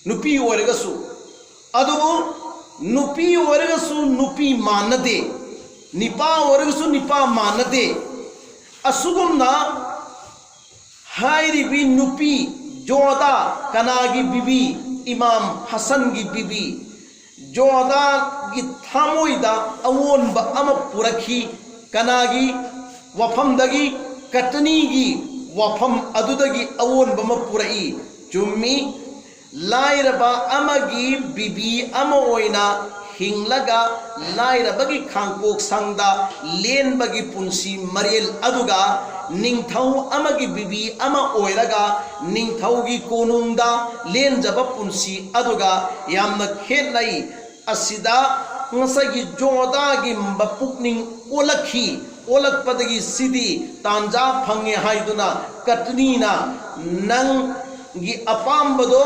ꯅꯨꯄꯤ ꯑꯣꯏꯔꯒꯁꯨ꯫ ꯑꯗꯨꯕꯨ ꯅꯨꯄꯤ ꯑꯣꯏꯔꯒꯁꯨ ꯅꯨꯄꯤ ꯃꯥꯟꯅꯗꯦ, ꯅꯤꯄꯥ ꯑꯣꯏꯔꯒꯁꯨ ꯅꯤꯄꯥ ꯃꯥꯟꯅꯗꯦ꯫ ꯑꯁꯨꯒꯨꯝꯅ ꯍꯥꯏꯔꯤꯕꯤ ꯅꯨꯄꯤ ꯖꯣꯗꯥ, ꯀꯅꯥꯒꯤ ꯕꯤꯕꯤ? ꯏꯃꯥꯝ ꯍꯁꯟꯒꯤ ꯕꯤꯕꯤ꯫ ꯖꯣꯗꯥꯒꯤ ꯊꯃꯣꯏꯗ ꯑꯑꯣꯟꯕ ꯑꯃ ꯄꯨꯔꯛꯈꯤ꯫ ꯀꯅꯥꯒꯤ ꯋꯥꯐꯝꯗꯒꯤ? ꯀꯇꯅꯤꯒꯤ ꯋꯥꯐꯝ ꯑꯗꯨꯗꯒꯤ ꯑꯑꯣꯟꯕ ꯑꯃ ꯄꯨꯔꯛꯏ꯫ ꯆꯨꯝꯃꯤ, ꯂꯥꯏꯔꯕ ꯑꯃꯒꯤ ꯕꯤꯕꯤ ꯑꯃ ꯑꯣꯏꯅ ꯍꯤꯡꯂꯒ ꯂꯥꯏꯔꯕꯒꯤ ꯈꯥꯡꯄꯣꯛꯁꯪꯗ ꯂꯦꯟꯕꯒꯤ ꯄꯨꯟꯁꯤ ꯃꯔꯦꯜ ꯑꯗꯨꯒ ꯅꯤꯡꯊꯧ ꯑꯃꯒꯤ ꯕꯤꯕꯤ ꯑꯃ ꯑꯣꯏꯔꯒ ꯅꯤꯡꯊꯧꯒꯤ ꯀꯣꯅꯨꯡꯗ ꯂꯦꯟꯖꯕ ꯄꯨꯟꯁꯤ ꯑꯗꯨꯒ ꯌꯥꯝꯅ ꯈꯦꯠꯅꯩ꯫ ꯑꯁꯤꯗ ꯉꯁꯥꯏꯒꯤ ꯖꯣꯗꯥꯒꯤ ꯄꯨꯛꯅꯤꯡ ꯑꯣꯜꯂꯛꯈꯤ꯫ ꯑꯣꯜꯂꯛꯄꯗꯒꯤ ꯁꯤꯗꯤ ꯇꯥꯟꯖꯥ ꯐꯪꯉꯦ ꯍꯥꯏꯗꯨꯅ ꯀꯇꯅꯤꯅ, "ꯅꯪꯒꯤ ꯑꯄꯥꯝꯕꯗꯣ,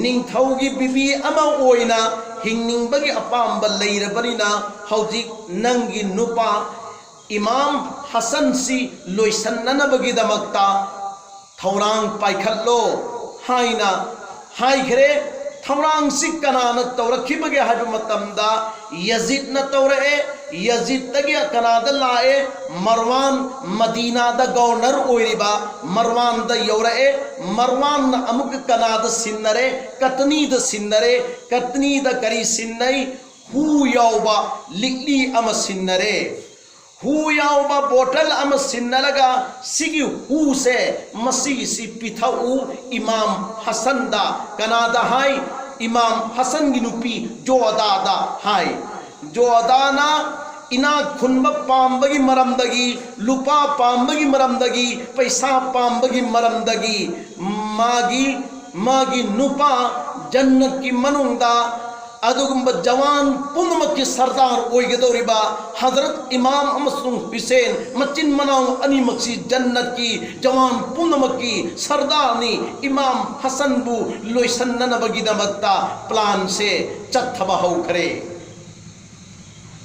ꯅꯤꯡꯊꯧꯒꯤ ꯕꯤꯕꯤ ꯑꯃ ꯑꯣꯏꯅ ꯍꯤꯡꯅꯤꯡꯕꯒꯤ ꯑꯄꯥꯝꯕ ꯂꯩꯔꯕꯅꯤꯅ, ꯍꯧꯖꯤꯛ ꯅꯪꯒꯤ ꯅꯨꯄꯥ ꯏꯃꯥꯝ ꯍꯁꯟꯁꯤ ꯂꯣꯏꯁꯟꯅꯅꯕꯒꯤꯗꯃꯛꯇ ꯊꯧꯔꯥꯡ ꯄꯥꯏꯈꯠꯂꯣ" ꯍꯥꯏꯅ ꯍꯥꯏꯈ꯭ꯔꯦ꯫ ꯊꯧꯔꯥꯡꯁꯤ ꯀꯅꯥꯅ ꯇꯧꯔꯛꯈꯤꯕꯒꯦ ꯍꯥꯏꯕ ꯃꯇꯝꯗ, ꯌꯖꯤꯠꯅ ꯇꯧꯔꯛꯑꯦ꯫ ꯌꯖꯤꯠꯇꯒꯤ ꯀꯅꯥꯗ ꯂꯥꯛꯑꯦ? ꯃꯔꯋꯥꯟ, ꯃꯗꯤꯅꯥꯗ governor ꯑꯣꯏꯔꯤꯕ ꯃꯔꯋꯥꯟꯗ ꯌꯧꯔꯛꯑꯦ꯫ ꯃꯔꯋꯥꯟꯅ ꯑꯃꯨꯛꯀ ꯀꯅꯥꯗ ꯁꯤꯟꯅꯔꯦ? ꯀꯇꯅꯤꯗ ꯁꯤꯟꯅꯔꯦ꯫ ꯀꯇꯅꯤꯗ ꯀꯔꯤ ꯁꯤꯟꯅꯩ? ꯍꯨ ꯌꯥꯎꯕ ꯂꯤꯛꯂꯤ ꯑꯃ ꯁꯤꯟꯅꯔꯦ꯫ ꯍꯨ ꯌꯥꯎꯕ ꯕꯣꯇꯜ ꯑꯃ ꯁꯤꯟꯅꯔꯒ, "ꯁꯤꯒꯤ ꯍꯨꯁꯦ, ꯃꯁꯤꯒꯤꯁꯤ ꯄꯤꯊꯛꯎ ꯏꯃꯥꯝ ꯍꯁꯟꯗ"꯫ ꯀꯅꯥꯗ ꯍꯥꯏ? ꯏꯃꯥꯝ ꯍꯁꯟꯒꯤ ꯅꯨꯄꯤ ꯖꯣꯗꯥꯗ ꯍꯥꯏ꯫ ꯖꯣꯗꯥꯅ ꯏꯅꯥꯛ ꯈꯨꯟꯕ ꯄꯥꯝꯕꯒꯤ ꯃꯔꯝꯗꯒꯤ, ꯂꯨꯄꯥ ꯄꯥꯝꯕꯒꯤ ꯃꯔꯝꯗꯒꯤ, ꯄꯩꯁꯥ ꯄꯥꯝꯕꯒꯤ ꯃꯔꯝꯗꯒꯤ ꯃꯥꯒꯤ, ꯃꯥꯒꯤ ꯅꯨꯄꯥ ꯖꯟꯅꯠꯀꯤ ꯃꯅꯨꯡꯗ ꯑꯗꯨꯒꯨꯝꯕ ꯖꯋꯥꯟ ꯄꯨꯝꯅꯃꯛꯀꯤ ꯁꯔꯗꯥꯔ ꯑꯣꯏꯒꯗꯧꯔꯤꯕ ꯍꯖꯔꯠ ꯏꯃꯥꯝ ꯑꯃꯁꯨꯡ ꯍꯨꯁꯦꯟ, ꯃꯆꯤꯟ ꯃꯅꯥꯎ ꯑꯅꯤꯃꯛꯁꯤ ꯖꯟꯅꯠꯀꯤ ꯖꯋꯥꯟ ꯄꯨꯝꯅꯃꯛꯀꯤ ꯁꯔꯗꯥꯔꯅꯤ꯫ ꯏꯃꯥꯝ ꯍꯁꯟꯕꯨ ꯂꯣꯏꯁꯟꯅꯅꯕꯒꯤꯗꯃꯛꯇ ꯄ꯭ꯂꯥꯟꯁꯦ ꯆꯠꯊꯕ ꯍꯧꯈ꯭ꯔꯦ꯫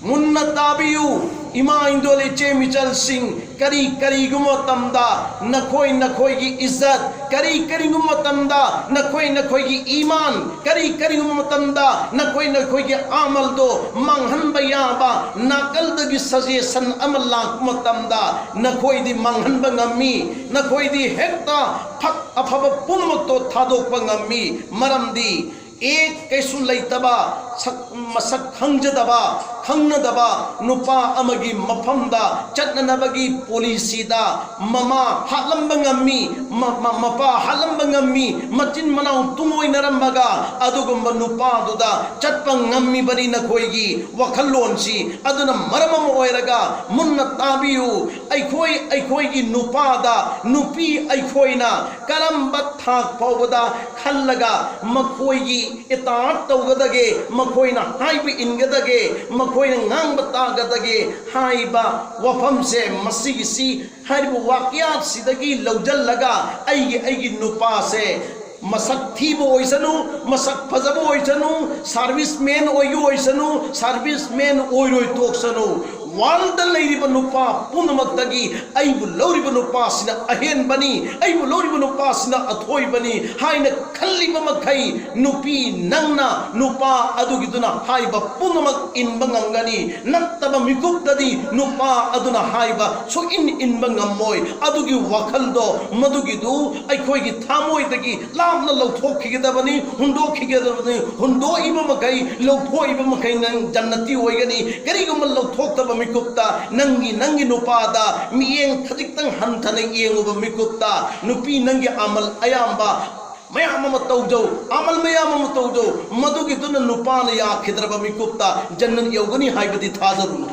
ꯃꯨꯟꯅ ꯇꯥꯕꯤꯌꯨ, ꯏꯃꯥ ꯏꯟꯗꯣꯜ, ꯏꯆꯦ ꯃꯤꯆꯜꯁꯤꯡ, ꯀꯔꯤ ꯀꯔꯤꯒꯨꯝꯕ ꯃꯇꯝꯗ ꯅꯈꯣꯏ ꯅꯈꯣꯏꯒꯤ ꯏꯖꯠ, ꯀꯔꯤ ꯀꯔꯤꯒꯨꯝꯕ ꯃꯇꯝꯗ ꯅꯈꯣꯏ ꯅꯈꯣꯏꯒꯤ ꯏꯃꯥꯟ, ꯀꯔꯤ ꯀꯔꯤꯒꯨꯝꯕ ꯃꯇꯝꯗ ꯅꯈꯣꯏ ꯅꯈꯣꯏꯒꯤ ꯑꯃꯜꯗꯣ ꯃꯥꯡꯍꯟꯕ ꯌꯥꯕ ꯅꯥꯀꯜꯗꯒꯤ ꯁꯖꯦꯁꯟ ꯑꯃ ꯂꯥꯛꯄ ꯃꯇꯝꯗ, ꯅꯈꯣꯏꯗꯤ ꯃꯥꯡꯍꯟꯕ ꯉꯝꯃꯤ, ꯅꯈꯣꯏꯗꯤ ꯍꯦꯛꯇ ꯐꯠ ꯑꯐꯕ ꯄꯨꯝꯅꯃꯛꯇꯣ ꯊꯥꯗꯣꯛꯄ ꯉꯝꯃꯤ꯫ ꯃꯔꯝꯗꯤ ꯑꯦ ꯀꯩꯁꯨ ꯂꯩꯇꯕ, ꯁꯛ, ꯃꯁꯛ ꯈꯪꯖꯗꯕ, ꯈꯪꯅꯗꯕ ꯅꯨꯄꯥ ꯑꯃꯒꯤ ꯃꯐꯝꯗ ꯆꯠꯅꯅꯕꯒꯤ ꯄꯣꯂꯤꯁꯤꯗ ꯃꯃꯥ ꯍꯥꯠꯂꯝꯕ ꯉꯝꯃꯤ, ꯃ-, ꯃ-, ꯃꯄꯥ ꯍꯥꯠꯂꯝꯕ ꯉꯝꯃꯤ, ꯃꯆꯤꯟ ꯃꯅꯥꯎ ꯇꯨꯡꯑꯣꯏꯅꯔꯝꯃꯒ ꯑꯗꯨꯒꯨꯝꯕ ꯅꯨꯄꯥꯗꯨꯗ ꯆꯠꯄ ꯉꯝꯃꯤꯕꯅꯤ ꯅꯈꯣꯏꯒꯤ ꯋꯥꯈꯜꯂꯣꯟꯁꯤ꯫ ꯑꯗꯨꯅ ꯃꯔꯝ ꯑꯃ ꯑꯣꯏꯔꯒ ꯃꯨꯟꯅ ꯇꯥꯕꯤꯌꯨ, ꯑꯩꯈꯣꯏ, ꯑꯩꯈꯣꯏꯒꯤ ꯅꯨꯄꯥꯗ ꯅꯨꯄꯤ ꯑꯩꯈꯣꯏꯅ ꯀꯔꯝꯕ ꯊꯥꯛ ꯐꯥꯎꯕꯗ ꯈꯜꯂꯒ ꯃꯈꯣꯏꯒꯤ ꯏꯇꯥꯠ ꯇꯧꯒꯗꯒꯦ, ꯃꯈꯣꯏꯅ ꯍꯥꯏꯕ ꯏꯟꯒꯗꯒꯦ, ꯃꯈꯣꯏꯅ ꯉꯥꯡꯕ ꯇꯥꯒꯗꯒꯦ ꯍꯥꯏꯕ ꯋꯥꯐꯝꯁꯦ, ꯃꯁꯤꯒꯤꯁꯤ, ꯍꯥꯏꯔꯤꯕ ꯋꯥꯀꯤꯌꯥꯠꯁꯤꯗꯒꯤ ꯂꯧꯁꯤꯜꯂꯒ ꯑꯩꯒꯤ, ꯑꯩꯒꯤ ꯅꯨꯄꯥꯁꯦ ꯃꯁꯛ ꯊꯤꯕ ꯑꯣꯏꯁꯅꯨ, ꯃꯁꯛ ꯐꯖꯕ ꯑꯣꯏꯁꯅꯨ, ꯁꯥꯔꯚꯤꯁ ꯃꯦꯟ ꯑꯣꯏꯒꯦ ꯑꯣꯏꯁꯅꯨ, ꯁꯥꯔꯚꯤꯁ ꯃꯦꯟ ꯑꯣꯏꯔꯣꯏ ꯇꯣꯛꯁꯅꯨ, ꯋꯥꯔꯜꯗ ꯂꯩꯔꯤꯕ ꯅꯨꯄꯥ ꯄꯨꯝꯅꯃꯛꯇꯒꯤ ꯑꯩꯕꯨ ꯂꯧꯔꯤꯕ ꯅꯨꯄꯥꯁꯤꯅ ꯑꯍꯦꯟꯕꯅꯤ, ꯑꯩꯕꯨ ꯂꯧꯔꯤꯕ ꯅꯨꯄꯥꯁꯤꯅ ꯑꯊꯣꯏꯕꯅꯤ ꯍꯥꯏꯅ ꯈꯜꯂꯤꯕ ꯃꯈꯩ, ꯅꯨꯄꯤ ꯅꯪꯅ ꯅꯨꯄꯥ ꯑꯗꯨꯒꯤꯗꯨꯅ ꯍꯥꯏꯕ ꯄꯨꯝꯅꯃꯛ ꯏꯟꯕ ꯉꯝꯒꯅꯤ꯫ ꯅꯠꯇꯕ ꯃꯤꯀꯨꯞꯇꯗꯤ ꯅꯨꯄꯥ ꯑꯗꯨꯅ ꯍꯥꯏꯕ ꯁꯨꯛꯏꯟ ꯏꯟꯕ ꯉꯝꯃꯣꯏ꯫ ꯑꯗꯨꯒꯤ ꯋꯥꯈꯜꯗꯣ, ꯃꯗꯨꯒꯤꯗꯨ ꯑꯩꯈꯣꯏꯒꯤ ꯊꯃꯣꯏꯗꯒꯤ ꯂꯥꯞꯅ ꯂꯧꯊꯣꯛꯈꯤꯒꯗꯕꯅꯤ, ꯍꯨꯟꯗꯣꯛꯈꯤꯒꯗꯕꯅꯤ꯫ ꯍꯨꯟꯗꯣꯛꯏꯕ ꯃꯈꯩ, ꯂꯧꯊꯣꯛꯏꯕ ꯃꯈꯩ ꯅꯪ ꯖꯟꯅꯇꯤ ꯑꯣꯏꯒꯅꯤ꯫ ꯀꯔꯤꯒꯨꯝꯕ ꯂꯧꯊꯣꯛꯇꯕ ꯃꯤꯀꯨꯞꯇ, ꯅꯪꯒꯤ, ꯅꯪꯒꯤ ꯅꯨꯄꯥꯗ ꯃꯤꯠꯌꯦꯡ ꯈꯖꯤꯛꯇꯪ ꯍꯟꯊꯅ ꯌꯦꯡꯉꯨꯕ ꯃꯤꯀꯨꯞꯇ, ꯅꯨꯄꯤ, ꯅꯪꯒꯤ ꯑꯃꯜ ꯑꯌꯥꯝꯕ ꯃꯌꯥꯝ ꯑꯃ ꯇꯧꯖꯧ, ꯑꯃꯜ ꯃꯌꯥꯝ ꯑꯃ ꯇꯧꯖꯧ, ꯃꯗꯨꯒꯤꯗꯨꯅ ꯅꯨꯄꯥꯅ ꯌꯥꯈꯤꯗ꯭ꯔꯕ ꯃꯤꯀꯨꯞꯇ ꯖꯟꯅꯠ ꯌꯧꯒꯅꯤ ꯍꯥꯏꯕꯗꯤ ꯊꯥꯖꯔꯨꯅꯨ꯫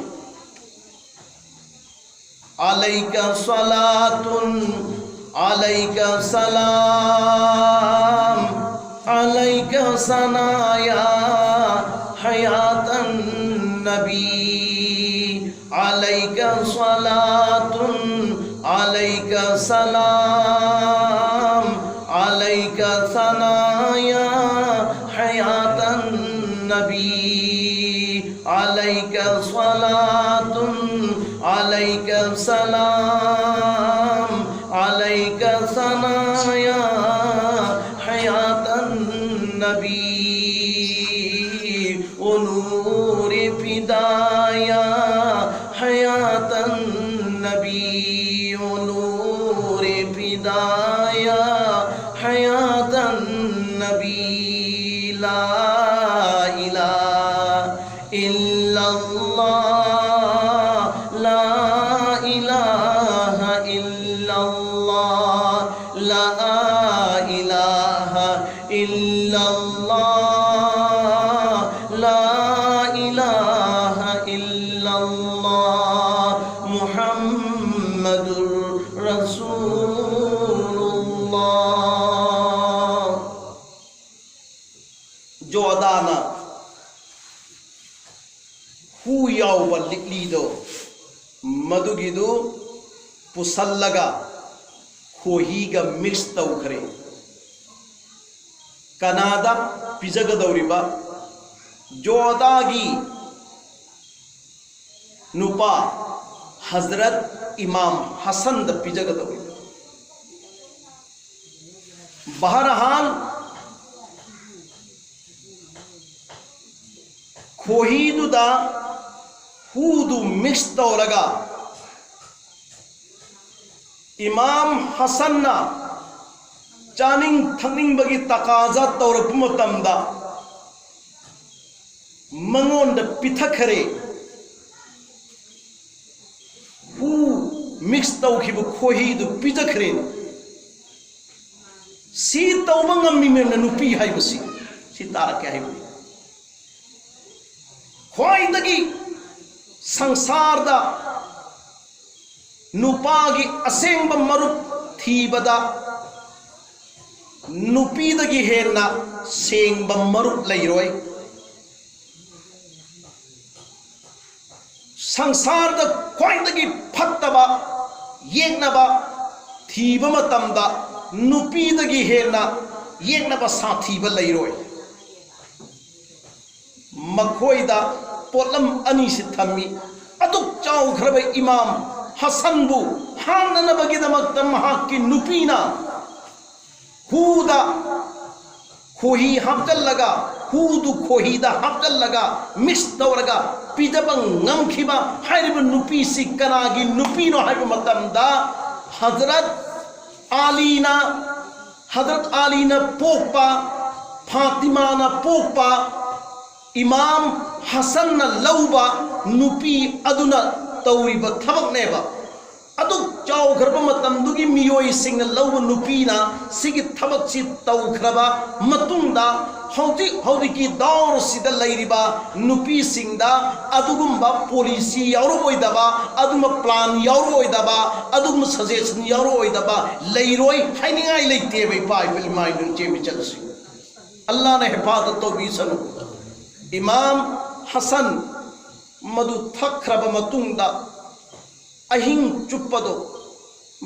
عليك صلاة، عليك سلام، عليك ثنايا حياة النبي. عليك صلاة، عليك سلام، عليك ثنايا حياة النبي. عليك صلاة، عليك سلام، عليك ثنايا حياة النبي. ونور فدايا حياة النبي، ونور فدايا حياة النبي. لا إله إلا الله، لا إله إلا الله، لا إله إلا الله، لا إله إلا الله، محمد رسول الله. ꯖꯣꯗꯥꯅ ꯍꯨ ꯌꯥꯎꯕ ꯂꯤꯛꯂꯤꯗꯣ, ꯃꯗꯨꯒꯤꯗꯨ ꯄꯨꯁꯜꯂꯒ ꯈꯣꯍꯤꯒ ꯃꯤꯛꯁ ꯇꯧꯈ꯭ꯔꯦ꯫ ꯀꯅꯥꯗ ꯄꯤꯖꯒꯗꯧꯔꯤꯕ? ꯖꯣꯗꯥꯒꯤ ꯅꯨꯄꯥ ꯍꯖꯔꯠ ꯏꯃꯥꯝ ꯍꯁꯟꯗ ꯄꯤꯖꯒꯗꯧꯔꯤꯕ꯫ ꯕꯍꯔꯍꯥꯜ, ꯈꯣꯍꯤꯗꯨꯗ ꯍꯨꯗꯨ ꯃꯤꯛꯁ ꯇꯧꯔꯒ ꯏꯃꯥꯝ ꯍꯁꯟꯅ ꯆꯥꯅꯤꯡ ꯊꯛꯅꯤꯡꯕꯒꯤ ꯇꯀꯥꯖꯥ ꯇꯧꯔꯛꯄ ꯃꯇꯝꯗ ꯃꯉꯣꯟꯗ ꯄꯤꯊꯛꯈꯔꯦ꯫ ꯃꯤꯛꯁ ꯇꯧꯈꯤꯕ ꯈꯣꯍꯤꯗꯨ ꯄꯤꯖꯈ꯭ꯔꯦꯅꯦ꯫ ꯁꯤ ꯇꯧꯕ ꯉꯝꯃꯤ ꯃꯌꯥꯝꯅ ꯅꯨꯄꯤ ꯍꯥꯏꯕꯁꯤ ꯁꯤ ꯇꯥꯔꯛꯀꯦ ꯍꯥꯏꯕꯅꯤ꯫ ꯈ꯭ꯋꯥꯏꯗꯒꯤ ꯁꯪꯁꯥꯔꯗ ꯅꯨꯄꯥꯒꯤ ꯑꯁꯦꯡꯕ ꯃꯔꯨꯞ ꯊꯤꯕꯗ ꯅꯨꯄꯤꯗꯒꯤ ꯍꯦꯟꯅ ꯁꯦꯡꯕ ꯃꯔꯨꯞ ꯂꯩꯔꯣꯏ꯫ ꯁꯪꯁꯥꯔꯗ ꯈ꯭ꯋꯥꯏꯗꯒꯤ ꯐꯠꯇꯕ ꯌꯦꯛꯅꯕ ꯊꯤꯕ ꯃꯇꯝꯗ ꯅꯨꯄꯤꯗꯒꯤ ꯍꯦꯟꯅ ꯌꯦꯛꯅꯕ ꯁꯥꯊꯤꯕ ꯂꯩꯔꯣꯏ꯫ ꯃꯈꯣꯏꯗ ꯄꯣꯠꯂꯝ ꯑꯅꯤꯁꯤ ꯊꯝꯃꯤ꯫ ꯑꯗꯨꯛ ꯆꯥꯎꯈ꯭ꯔꯕ ꯏꯃꯥꯝ ꯍꯁꯟꯕꯨ ꯍꯥꯠꯅꯅꯕꯒꯤꯗꯃꯛꯇ ꯃꯍꯥꯛꯀꯤ ꯅꯨꯄꯤꯅ ꯍꯨꯗ ꯈꯣꯍꯤ ꯍꯥꯞꯆꯜꯂꯒ, ꯍꯨꯗꯨ ꯈꯣꯍꯤꯗ ꯍꯥꯞꯆꯜꯂꯒ ꯃꯤꯛꯁ ꯇꯧꯔꯒ ꯄꯤꯖꯕ ꯉꯝꯈꯤꯕ ꯍꯥꯏꯔꯤꯕ ꯅꯨꯄꯤꯁꯤ ꯀꯅꯥꯒꯤ ꯅꯨꯄꯤꯅꯣ ꯍꯥꯏꯕ ꯃꯇꯝꯗ ꯍꯖꯔꯠ ꯑꯥꯂꯤꯅ, ꯍꯖꯔꯠ ꯑꯥꯂꯤꯅ ꯄꯣꯛꯄ, ꯐꯥꯇꯤꯃꯥꯅ ꯄꯣꯛꯄ ꯏꯃꯥꯝ ꯍꯁꯟꯅ ꯂꯧꯕ ꯅꯨꯄꯤ ꯑꯗꯨꯅ ꯇꯧꯔꯤꯕ ꯊꯕꯛꯅꯦꯕ꯫ ꯑꯗꯨꯛ ꯆꯥꯎꯈ꯭ꯔꯕ ꯃꯇꯝꯗꯨꯒꯤ ꯃꯤꯑꯣꯏꯁꯤꯡꯅ ꯂꯧꯕ ꯅꯨꯄꯤꯅ ꯁꯤꯒꯤ ꯊꯕꯛꯁꯤ ꯇꯧꯈ꯭ꯔꯕ ꯃꯇꯨꯡꯗ ꯍꯧꯖꯤꯛ ꯍꯧꯖꯤꯛꯀꯤ ꯗꯧꯔꯁꯤꯗ ꯂꯩꯔꯤꯕ ꯅꯨꯄꯤꯁꯤꯡꯗ ꯑꯗꯨꯒꯨꯝꯕ ꯄꯣꯂꯤꯁꯤ ꯌꯥꯎꯔꯛꯑꯣꯏꯗꯕ, ꯑꯗꯨꯒꯨꯝꯕ ꯄ꯭ꯂꯥꯟ ꯌꯥꯎꯔꯛꯑꯣꯏꯗꯕ, ꯑꯗꯨꯒꯨꯝꯕ ꯁꯖꯦꯁꯟ ꯌꯥꯎꯔꯛꯑꯣꯏꯗꯕ ꯂꯩꯔꯣꯏ ꯍꯥꯏꯅꯤꯡꯉꯥꯏ ꯂꯩꯇꯦꯕ꯫ ꯏꯄꯥ ꯏꯄꯨ ꯏꯃꯥ ꯏꯆꯦ ꯃꯤꯆꯜꯁꯤꯡ, ꯑꯜꯂꯥꯅ ꯍꯤꯐꯥꯖꯠ ꯇꯧꯕꯤꯁꯅꯨ꯫ ꯏꯃꯥꯝ ꯍꯁꯟ ꯃꯗꯨ ꯊꯛꯈ꯭ꯔꯕ ꯃꯇꯨꯡꯗ ꯑꯍꯤꯡ ꯆꯨꯞꯄꯗꯣ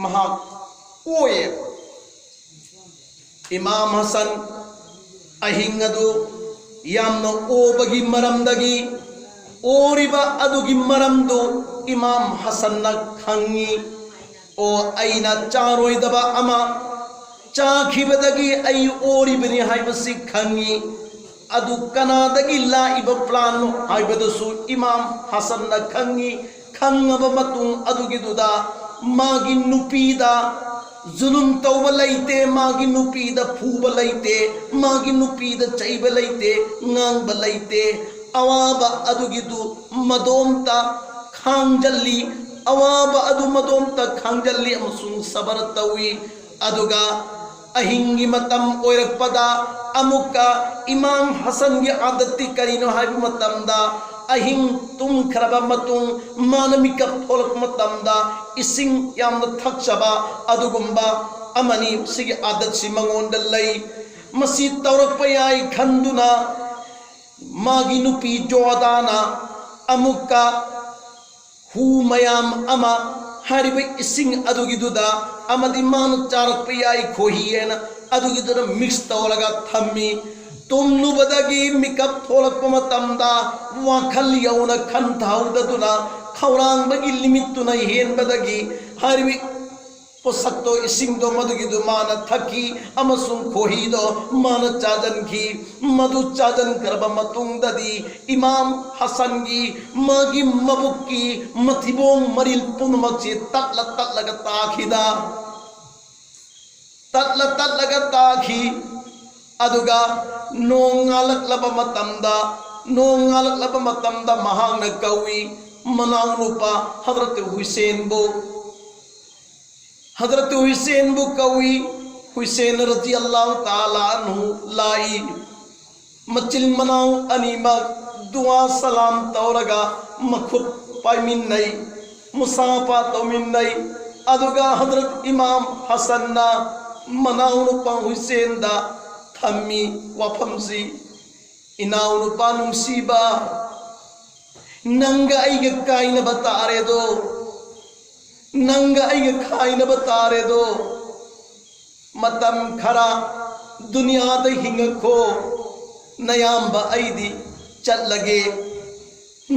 ꯃꯍꯥꯛ ꯑꯣꯏꯌꯦ꯫ ꯏꯃꯥꯝ ꯍꯁꯟ ꯑꯍꯤꯡ ꯑꯗꯨ ꯌꯥꯝꯅ ꯑꯣꯕꯒꯤ ꯃꯔꯝꯗꯒꯤ, ꯑꯣꯔꯤꯕ ꯑꯗꯨꯒꯤ ꯃꯔꯝꯗꯨ ꯏꯃꯥꯝ ꯍꯁꯟꯅ ꯈꯪꯉꯤ꯫ ꯑꯣ, ꯑꯩꯅ ꯆꯥꯔꯣꯏꯗꯕ ꯑꯃ ꯆꯥꯈꯤꯕꯗꯒꯤ ꯑꯩ ꯑꯣꯔꯤꯕꯅꯤ ꯍꯥꯏꯕꯁꯤ ꯈꯪꯉꯤ꯫ ꯑꯗꯨ ꯀꯅꯥꯗꯒꯤ ꯂꯥꯛꯏꯕ ꯄ꯭ꯂꯥꯟꯅꯣ ꯍꯥꯏꯕꯗꯨꯁꯨ ꯏꯃꯥꯝ ꯍꯁꯟꯅ ꯈꯪꯉꯤ꯫ ꯈꯪꯉꯕ ꯃꯇꯨꯡ ꯑꯗꯨꯒꯤꯗꯨꯗ ꯃꯥꯒꯤ ꯅꯨꯄꯤꯗ ꯖꯨꯂꯨꯝ ꯇꯧꯕ ꯂꯩꯇꯦ, ꯃꯥꯒꯤ ꯅꯨꯄꯤꯗ ꯐꯨꯕ ꯂꯩꯇꯦ, ꯃꯥꯒꯤ ꯅꯨꯄꯤꯗ ꯆꯩꯕ ꯂꯩꯇꯦ, ꯉꯥꯡꯕ ꯂꯩꯇꯦ꯫ ꯑꯋꯥꯕ ꯑꯗꯨꯒꯤꯗꯨ ꯃꯗꯣꯝꯇ ꯈꯥꯡꯖꯜꯂꯤ꯫ ꯑꯋꯥꯕ ꯑꯗꯨ ꯃꯗꯣꯝꯇ ꯈꯥꯡꯖꯜꯂꯤ ꯑꯃꯁꯨꯡ ꯁꯕꯔ ꯇꯧꯏ꯫ ꯑꯗꯨꯒ ꯑꯍꯤꯡꯒꯤ ꯃꯇꯝ ꯑꯣꯏꯔꯛꯄꯗ ꯑꯃꯨꯛꯀ ꯏꯃꯥꯝ ꯍꯁꯟꯒꯤ ꯑꯥꯗꯠꯇꯤ ꯀꯔꯤꯅꯣ ꯍꯥꯏꯕ ꯃꯇꯝꯗ, ꯑꯍꯤꯡ ꯇꯨꯝꯈ꯭ꯔꯕ ꯃꯇꯨꯡ ꯃꯥꯅ ꯃꯤꯀꯞ ꯊꯣꯛꯂꯛꯄ ꯃꯇꯝꯗ ꯏꯁꯤꯡ ꯌꯥꯝꯅ ꯊꯛꯆꯕ ꯑꯗꯨꯒꯨꯝꯕ ꯑꯃꯅꯤ꯫ ꯁꯤꯒꯤ ꯑꯥꯗꯠꯁꯤ ꯃꯉꯣꯟꯗ ꯂꯩ꯫ ꯃꯁꯤ ꯇꯧꯔꯛꯄ ꯌꯥꯏ ꯈꯟꯗꯨꯅ ꯃꯥꯒꯤ ꯅꯨꯄꯤ ꯖꯣꯗꯥꯅ ꯑꯃꯨꯛꯀ ꯍꯨ ꯃꯌꯥꯝ ꯑꯃ ꯍꯥꯏꯔꯤꯕ ꯏꯁꯤꯡ ꯑꯗꯨꯒꯤꯗꯨꯗ, ꯑꯃꯗꯤ ꯃꯥꯅ ꯆꯥꯔꯛꯄ ꯌꯥꯏ ꯈꯣꯍꯤ ꯍꯥꯏꯅ, ꯑꯗꯨꯒꯤꯗꯨꯗ ꯃꯤꯛꯁ ꯇꯧꯔꯒ ꯊꯝꯃꯤ꯫ ꯇꯨꯝꯂꯨꯕꯗꯒꯤ ꯃꯤꯀꯞ ꯊꯣꯛꯂꯛꯄ ꯃꯇꯝꯗ ꯋꯥꯈꯜ ꯌꯧꯅ ꯈꯟꯊꯍꯧꯗꯗꯨꯅ, ꯈꯧꯔꯥꯡꯕꯒꯤ ꯂꯤꯃꯤꯠꯇꯨꯅ ꯍꯦꯟꯕꯗꯒꯤ ꯍꯥꯏꯔꯤꯕ ꯄꯣꯠꯁꯛꯇꯣ, ꯏꯁꯤꯡꯗꯣ, ꯃꯗꯨꯒꯤꯗꯨ ꯃꯥꯅ ꯊꯛꯈꯤ ꯑꯃꯁꯨꯡ ꯈꯣꯍꯤꯗꯣ ꯃꯥꯅ ꯆꯥꯖꯟꯈꯤ꯫ ꯃꯗꯨ ꯆꯥꯖꯟꯈ꯭ꯔꯕ ꯃꯇꯨꯡꯗꯗꯤ ꯏꯃꯥꯝ ꯍꯁꯟꯒꯤ, ꯃꯥꯒꯤ ꯃꯕꯨꯛꯀꯤ ꯃꯊꯤꯕꯣꯡ ꯃꯔꯤꯜ ꯄꯨꯝꯅꯃꯛꯁꯤ ꯇꯠꯂ ꯇꯠꯂꯒ ꯇꯥꯈꯤꯗ, ꯇꯠꯂ ꯇꯠꯂꯒ ꯇꯥꯈꯤ꯫ ꯑꯗꯨꯒ ꯅꯣꯡ ꯉꯥꯜꯂꯛꯂꯕ ꯃꯇꯝꯗ, ꯅꯣꯡ ꯉꯥꯜꯂꯛꯂꯕ ꯃꯇꯝꯗ ꯃꯍꯥꯛꯅ ꯀꯧꯏ, ꯃꯅꯥꯎꯅꯨꯄꯥ ꯍꯗꯔꯠ ꯍꯨꯁꯦꯟꯕꯨ꯫ ꯍꯗꯔꯠ ꯍꯨꯁꯦꯟꯕꯨ ꯀꯧꯏ꯫ ꯍꯨꯁꯦꯟ ꯔꯗꯤꯌꯜꯂꯥꯍꯨ ꯇꯥꯂꯥ ꯑꯟꯍꯨ ꯂꯥꯛꯏ꯫ ꯃꯆꯤꯜ ꯃꯅꯥꯎ ꯑꯅꯤꯃꯛ ꯗꯨꯋꯥ ꯁꯂꯥꯝ ꯇꯧꯔꯒ ꯃꯈꯨꯠ ꯄꯥꯏꯃꯤꯟꯅꯩ, ꯃꯨꯁꯥꯐꯥ ꯇꯧꯃꯤꯟꯅꯩ꯫ ꯑꯗꯨꯒ ꯍꯗꯔꯠ ꯏꯃꯥꯝ ꯍꯁꯟꯅ ꯃꯅꯥꯎꯅꯨꯄꯥ ꯍꯨꯁꯦꯟꯗ ꯊꯝꯃꯤ ꯋꯥꯐꯝꯁꯤ, "ꯏꯅꯥꯎꯅꯨꯄꯥ ꯅꯨꯡꯁꯤꯕ, ꯅꯪꯒ ꯑꯩꯒ ꯀꯥꯏꯅꯕ ꯇꯥꯔꯦꯗꯣ, ꯅꯪꯒ ꯑꯩꯒ ꯈꯥꯏꯅꯕ ꯇꯥꯔꯦꯗꯣ꯫ ꯃꯇꯝ ꯈꯔ ꯗꯨꯅꯤꯌꯥꯗ ꯍꯤꯡꯉꯛꯈꯣ꯫ ꯅꯌꯥꯝꯕ ꯑꯩꯗꯤ ꯆꯠꯂꯒꯦ,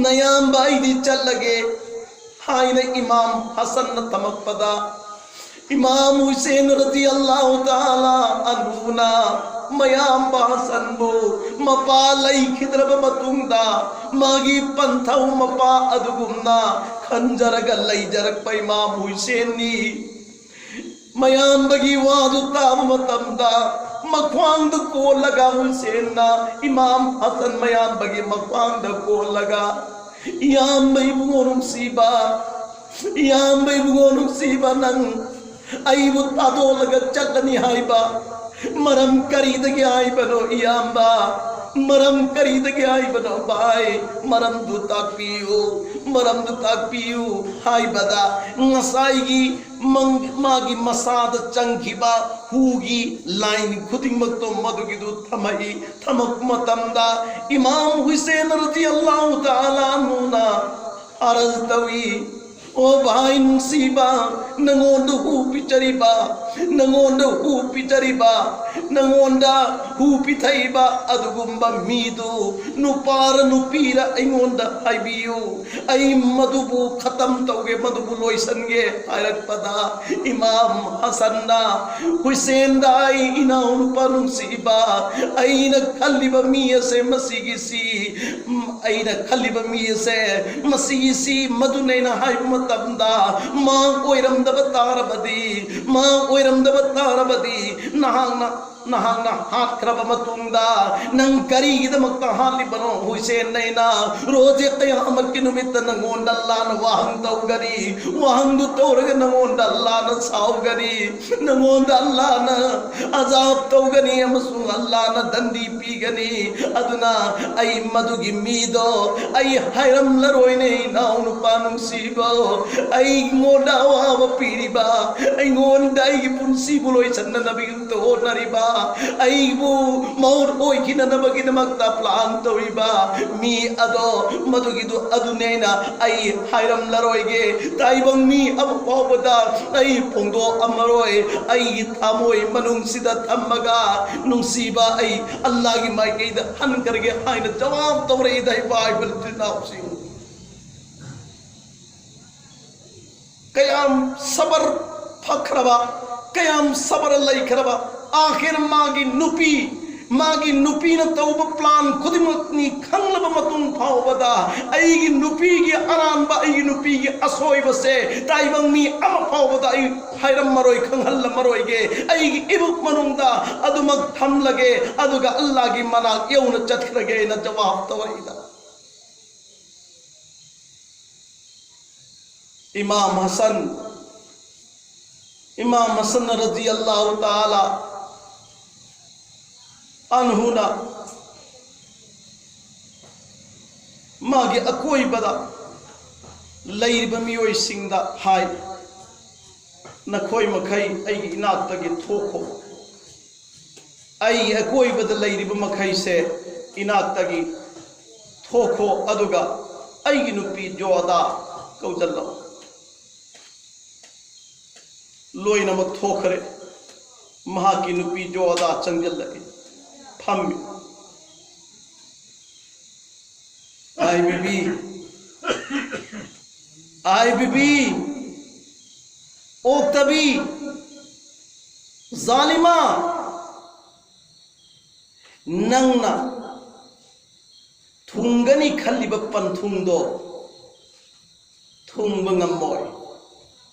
ꯅꯌꯥꯝꯕ ꯑꯩꯗꯤ ꯆꯠꯂꯒꯦ" ꯍꯥꯏꯅ ꯏꯃꯥꯝ ꯍꯁꯟꯅ ꯊꯝꯃꯛꯄꯗ, ꯏꯃꯥꯝ ꯍꯨꯁꯦꯟ ꯔꯗꯤꯌꯜꯂꯥꯍꯨ ꯇꯥꯂꯥ ꯑꯟꯍꯨꯅ ꯃꯌꯥꯝꯕ ꯍꯁꯟꯕꯨ ꯃꯄꯥ ꯂꯩꯈꯤꯗ꯭ꯔꯕ ꯃꯇꯨꯡꯗ ꯃꯥꯒꯤ ꯄꯟꯊꯧ ꯃꯄꯥ ꯑꯗꯨꯒꯨꯝꯅ ꯈꯟꯖꯔꯒ ꯂꯩꯖꯔꯛꯄ ꯏꯃꯥꯝ ꯍꯨꯁꯦꯟꯅꯤ꯫ ꯃꯌꯥꯝꯕꯒꯤ ꯋꯥꯗꯨ ꯇꯥꯕ ꯃꯇꯝꯗ ꯃꯈ꯭ꯋꯥꯡꯗ ꯀꯣꯜꯂꯒ ꯍꯨꯁꯦꯟꯅ ꯏꯃꯥꯝ ꯍꯁꯟ ꯃꯌꯥꯝꯕꯒꯤ ꯃꯈ꯭ꯋꯥꯡꯗ ꯀꯣꯜꯂꯒ, "ꯏꯌꯥꯝꯕ ꯏꯕꯨꯡꯉꯣ ꯅꯨꯡꯁꯤꯕ, ꯏꯌꯥꯝꯕ ꯏꯕꯨꯡꯉꯣ ꯅꯨꯡꯁꯤꯕ, ꯅꯪ ꯑꯩꯕꯨ ꯊꯥꯗꯣꯛꯂꯒ ꯆꯠꯂꯅꯤ ꯍꯥꯏꯕ ꯃꯔꯝ ꯀꯔꯤꯗꯒꯤ ꯍꯥꯏꯕꯅꯣ ꯏꯌꯥꯝꯕ? ꯃꯔꯝ ꯀꯔꯤꯗꯒꯤ ꯍꯥꯏꯕꯅꯣ ꯚꯥꯏ? ꯃꯔꯝꯗꯨ ꯇꯥꯛꯄꯤꯌꯨ, ꯃꯔꯝꯗꯨ ꯇꯥꯛꯄꯤꯌꯨ ꯍꯥꯏꯕꯗ, ꯉꯁꯥꯏꯒꯤ ꯃꯪ-, ꯃꯥꯒꯤ ꯃꯁꯥꯗ ꯆꯪꯈꯤꯕ ꯍꯨꯒꯤ ꯂꯥꯏꯟ ꯈꯨꯗꯤꯡꯃꯛꯇꯣ ꯃꯗꯨꯒꯤꯗꯨ ꯊꯝꯃꯛꯏ꯫ ꯊꯝꯃꯛꯄ ꯃꯇꯝꯗ ꯏꯃꯥꯝ ꯍꯨꯁꯦꯟ ꯔꯗꯤꯌꯜꯂꯥꯍꯨ ꯇꯥꯂꯥ ꯑꯟꯍꯨꯅ ꯑꯔꯖ ꯇꯧꯏ, "ꯑꯣ ꯚꯥꯏ ꯅꯨꯡꯁꯤꯕ, ꯅꯉꯣꯟꯗ ꯍꯨ ꯄꯤꯖꯔꯤꯕ, ꯅꯉꯣꯟꯗ ꯍꯨ ꯄꯤꯖꯔꯤꯕ, ꯅꯉꯣꯟꯗ ꯍꯨ ꯄꯤꯊꯛꯏꯕ ꯑꯗꯨꯒꯨꯝꯕ ꯃꯤꯗꯨ ꯅꯨꯄꯥꯔ ꯅꯨꯄꯤꯔ ꯑꯩꯉꯣꯟꯗ ꯍꯥꯏꯕꯤꯌꯨ, ꯑꯩ ꯃꯗꯨꯕꯨ ꯈꯇꯝ ꯇꯧꯒꯦ, ꯃꯗꯨꯕꯨ ꯂꯣꯏꯁꯟꯒꯦ" ꯍꯥꯏꯔꯛꯄꯗ, ꯏꯃꯥꯝ ꯍꯁꯟꯅ ꯍꯨꯁꯦꯟꯗ, "ꯑꯩ ꯏꯅꯥꯎꯅꯨꯄꯥ ꯅꯨꯡꯁꯤꯕ, ꯑꯩꯅ ꯈꯜꯂꯤꯕ ꯃꯤ ꯑꯁꯦ ꯃꯁꯤꯒꯤꯁꯤ, ꯎꯝ, ꯑꯩꯅ ꯈꯜꯂꯤꯕ ꯃꯤ ꯑꯁꯦ ꯃꯁꯤꯒꯤꯁꯤ ꯃꯗꯨꯅꯦꯅ ꯍꯥꯏꯕ ꯃꯇꯝꯗ, ꯃꯥ ꯑꯣꯏꯔꯝꯗꯕ ꯇꯥꯔꯕꯗꯤ, ꯃꯥ ꯑꯣꯏꯔꯝꯗꯕ ꯇꯥꯔꯕꯗꯤ, ꯅꯍꯥꯛꯅ, ꯅꯍꯥꯛꯅ ꯍꯥꯠꯈ꯭ꯔꯕ ꯃꯇꯨꯡꯗ ꯅꯪ ꯀꯔꯤꯒꯤꯗꯃꯛꯇ ꯍꯥꯠꯂꯤꯕꯅꯣ? ꯍꯨꯁꯦꯟ, ꯑꯩꯅ ꯔꯣꯖꯦ ꯀꯌꯥꯃꯠꯀꯤ ꯅꯨꯃꯤꯠꯇ ꯅꯪꯉꯣꯟꯗ ꯑꯜꯂꯥꯅ ꯋꯥꯍꯪ ꯇꯧꯒꯅꯤ, ꯋꯥꯍꯪꯗꯨ ꯇꯧꯔꯒ ꯅꯪꯉꯣꯟꯗ ꯑꯜꯂꯥꯅ ꯁꯥꯎꯒꯅꯤ, ꯅꯪꯉꯣꯟꯗ ꯑꯜꯂꯥꯅ ꯑꯖꯥꯕ ꯇꯧꯒꯅꯤ ꯑꯃꯁꯨꯡ ꯑꯜꯂꯥꯅ ꯗꯟꯗꯤ ꯄꯤꯒꯅꯤ꯫ ꯑꯗꯨꯅ ꯑꯩ ꯃꯗꯨꯒꯤ ꯃꯤꯗꯣ ꯑꯩ ꯍꯥꯏꯔꯝꯂꯔꯣꯏꯅꯦ, ꯏꯅꯥꯎꯅꯨꯄꯥ ꯅꯨꯡꯁꯤꯕ꯫ ꯑꯩꯉꯣꯟꯗ ꯑꯋꯥꯕ ꯄꯤꯔꯤꯕ, ꯑꯩꯉꯣꯟꯗ ꯑꯩꯒꯤ ꯄꯨꯟꯁꯤꯕꯨ ꯂꯣꯏꯁꯤꯟꯅꯅꯕꯒꯤꯗꯃꯛꯇ ꯍꯣꯠꯅꯔꯤꯕ, ꯑꯩꯕꯨ ꯃꯧꯠ ꯑꯣꯏꯈꯤꯅꯅꯕꯒꯤꯗꯃꯛꯇ ꯄ꯭ꯂꯥꯟ ꯇꯧꯔꯤꯕ ꯃꯤ ꯑꯗꯣ, ꯃꯗꯨꯒꯤꯗꯨ ꯑꯗꯨꯅꯦꯅ ꯑꯩ ꯍꯥꯏꯔꯝꯂꯔꯣꯏꯒꯦ꯫ ꯇꯥꯏꯕꯪ ꯃꯤ ꯑꯃ ꯐꯥꯎꯕꯗ ꯑꯩ ꯐꯣꯡꯗꯣꯛꯑꯝꯃꯔꯣꯏ꯫ ꯑꯩꯒꯤ ꯊꯃꯣꯏ ꯃꯅꯨꯡꯁꯤꯗ ꯊꯝꯃꯒ, ꯅꯨꯡꯁꯤꯕ, ꯑꯩ ꯑꯜꯂꯥꯒꯤ ꯃꯥꯏꯀꯩꯗ ꯍꯟꯈ꯭ꯔꯒꯦ ꯍꯥꯏꯅ ꯖꯋꯥꯕ ꯇꯧꯔꯛꯏꯗ, ꯏꯄꯥ ꯏꯄꯨ ꯏꯆꯤꯜ ꯏꯅꯥꯎꯁꯤꯡ꯫ ꯀꯌꯥꯝ ꯁꯕꯔ ꯐꯈ꯭ꯔꯕ, ꯀꯌꯥꯝ ꯁꯕꯔ ꯂꯩꯈ꯭ꯔꯕ꯫ ꯑꯥꯈꯤꯔ ꯃꯥꯒꯤ ꯅꯨꯄꯤ, ꯃꯥꯒꯤ ꯅꯨꯄꯤꯅ ꯇꯧꯕ ꯄ꯭ꯂꯥꯟ ꯈꯨꯗꯤꯡꯃꯛꯅꯤ ꯈꯪꯂꯕ ꯃꯇꯨꯡ ꯐꯥꯎꯕꯗ, ꯑꯩꯒꯤ ꯅꯨꯄꯤꯒꯤ ꯑꯔꯥꯟꯕ, ꯑꯩꯒꯤ ꯅꯨꯄꯤꯒꯤ ꯑꯁꯣꯏꯕꯁꯦ ꯇꯥꯏꯕꯪ ꯃꯤ ꯑꯃ ꯐꯥꯎꯕꯗ ꯑꯩ ꯍꯥꯏꯔꯝꯃꯔꯣꯏ, ꯈꯪꯍꯜꯂꯝꯃꯔꯣꯏꯒꯦ꯫ ꯑꯩꯒꯤ ꯏꯕꯨꯛ ꯃꯅꯨꯡꯗ ꯑꯗꯨꯃꯛ ꯊꯝꯂꯒꯦ, ꯑꯗꯨꯒ ꯑꯜꯂꯥꯒꯤ ꯃꯅꯥꯛ ꯌꯧꯅ ꯆꯠꯈ꯭ꯔꯒꯦꯅ ꯖꯋꯥꯕ ꯇꯧꯔꯛꯏꯗ꯫ ꯏꯃꯥꯝ ꯍꯁꯟ, ꯏꯃꯥꯝ ꯍꯁꯟ ꯔꯗꯤꯌꯜꯂꯥꯍꯨ ꯇꯥꯂꯥ ꯑꯟꯍꯨꯅ ꯃꯥꯒꯤ ꯑꯀꯣꯏꯕꯗ ꯂꯩꯔꯤꯕ ꯃꯤꯑꯣꯏꯁꯤꯡꯗ ꯍꯥꯏ, "ꯅꯈꯣꯏ ꯃꯈꯩ ꯑꯩꯒꯤ ꯏꯅꯥꯛꯇꯒꯤ ꯊꯣꯛꯈꯣ, ꯑꯩꯒꯤ ꯑꯀꯣꯏꯕꯗ ꯂꯩꯔꯤꯕ ꯃꯈꯩꯁꯦ ꯏꯅꯥꯛꯇꯒꯤ ꯊꯣꯛꯈꯣ, ꯑꯗꯨꯒ ꯑꯩꯒꯤ ꯅꯨꯄꯤ ꯖꯣꯑꯗꯥ ꯀꯧꯁꯤꯜꯂꯛꯑꯣ"꯫ ꯂꯣꯏꯅꯃꯛ ꯊꯣꯛꯈ꯭ꯔꯦ꯫ ꯃꯍꯥꯛꯀꯤ ꯅꯨꯄꯤ ꯖꯣꯑꯗꯥ ꯆꯪꯁꯤꯜꯂꯛꯏ, ꯐꯝꯃꯤ꯫ "ꯑꯥꯏ ꯕꯤꯕꯤ, ꯑꯥꯏ ꯕꯤꯕꯤ, ꯑꯣꯛꯇꯕꯤ, ꯖꯥꯂꯤꯃꯥ, ꯅꯪꯅ ꯊꯨꯡꯒꯅꯤ ꯈꯜꯂꯤꯕ ꯄꯟꯊꯨꯡꯗꯣ ꯊꯨꯡꯕ ꯉꯝꯃꯣꯏ꯫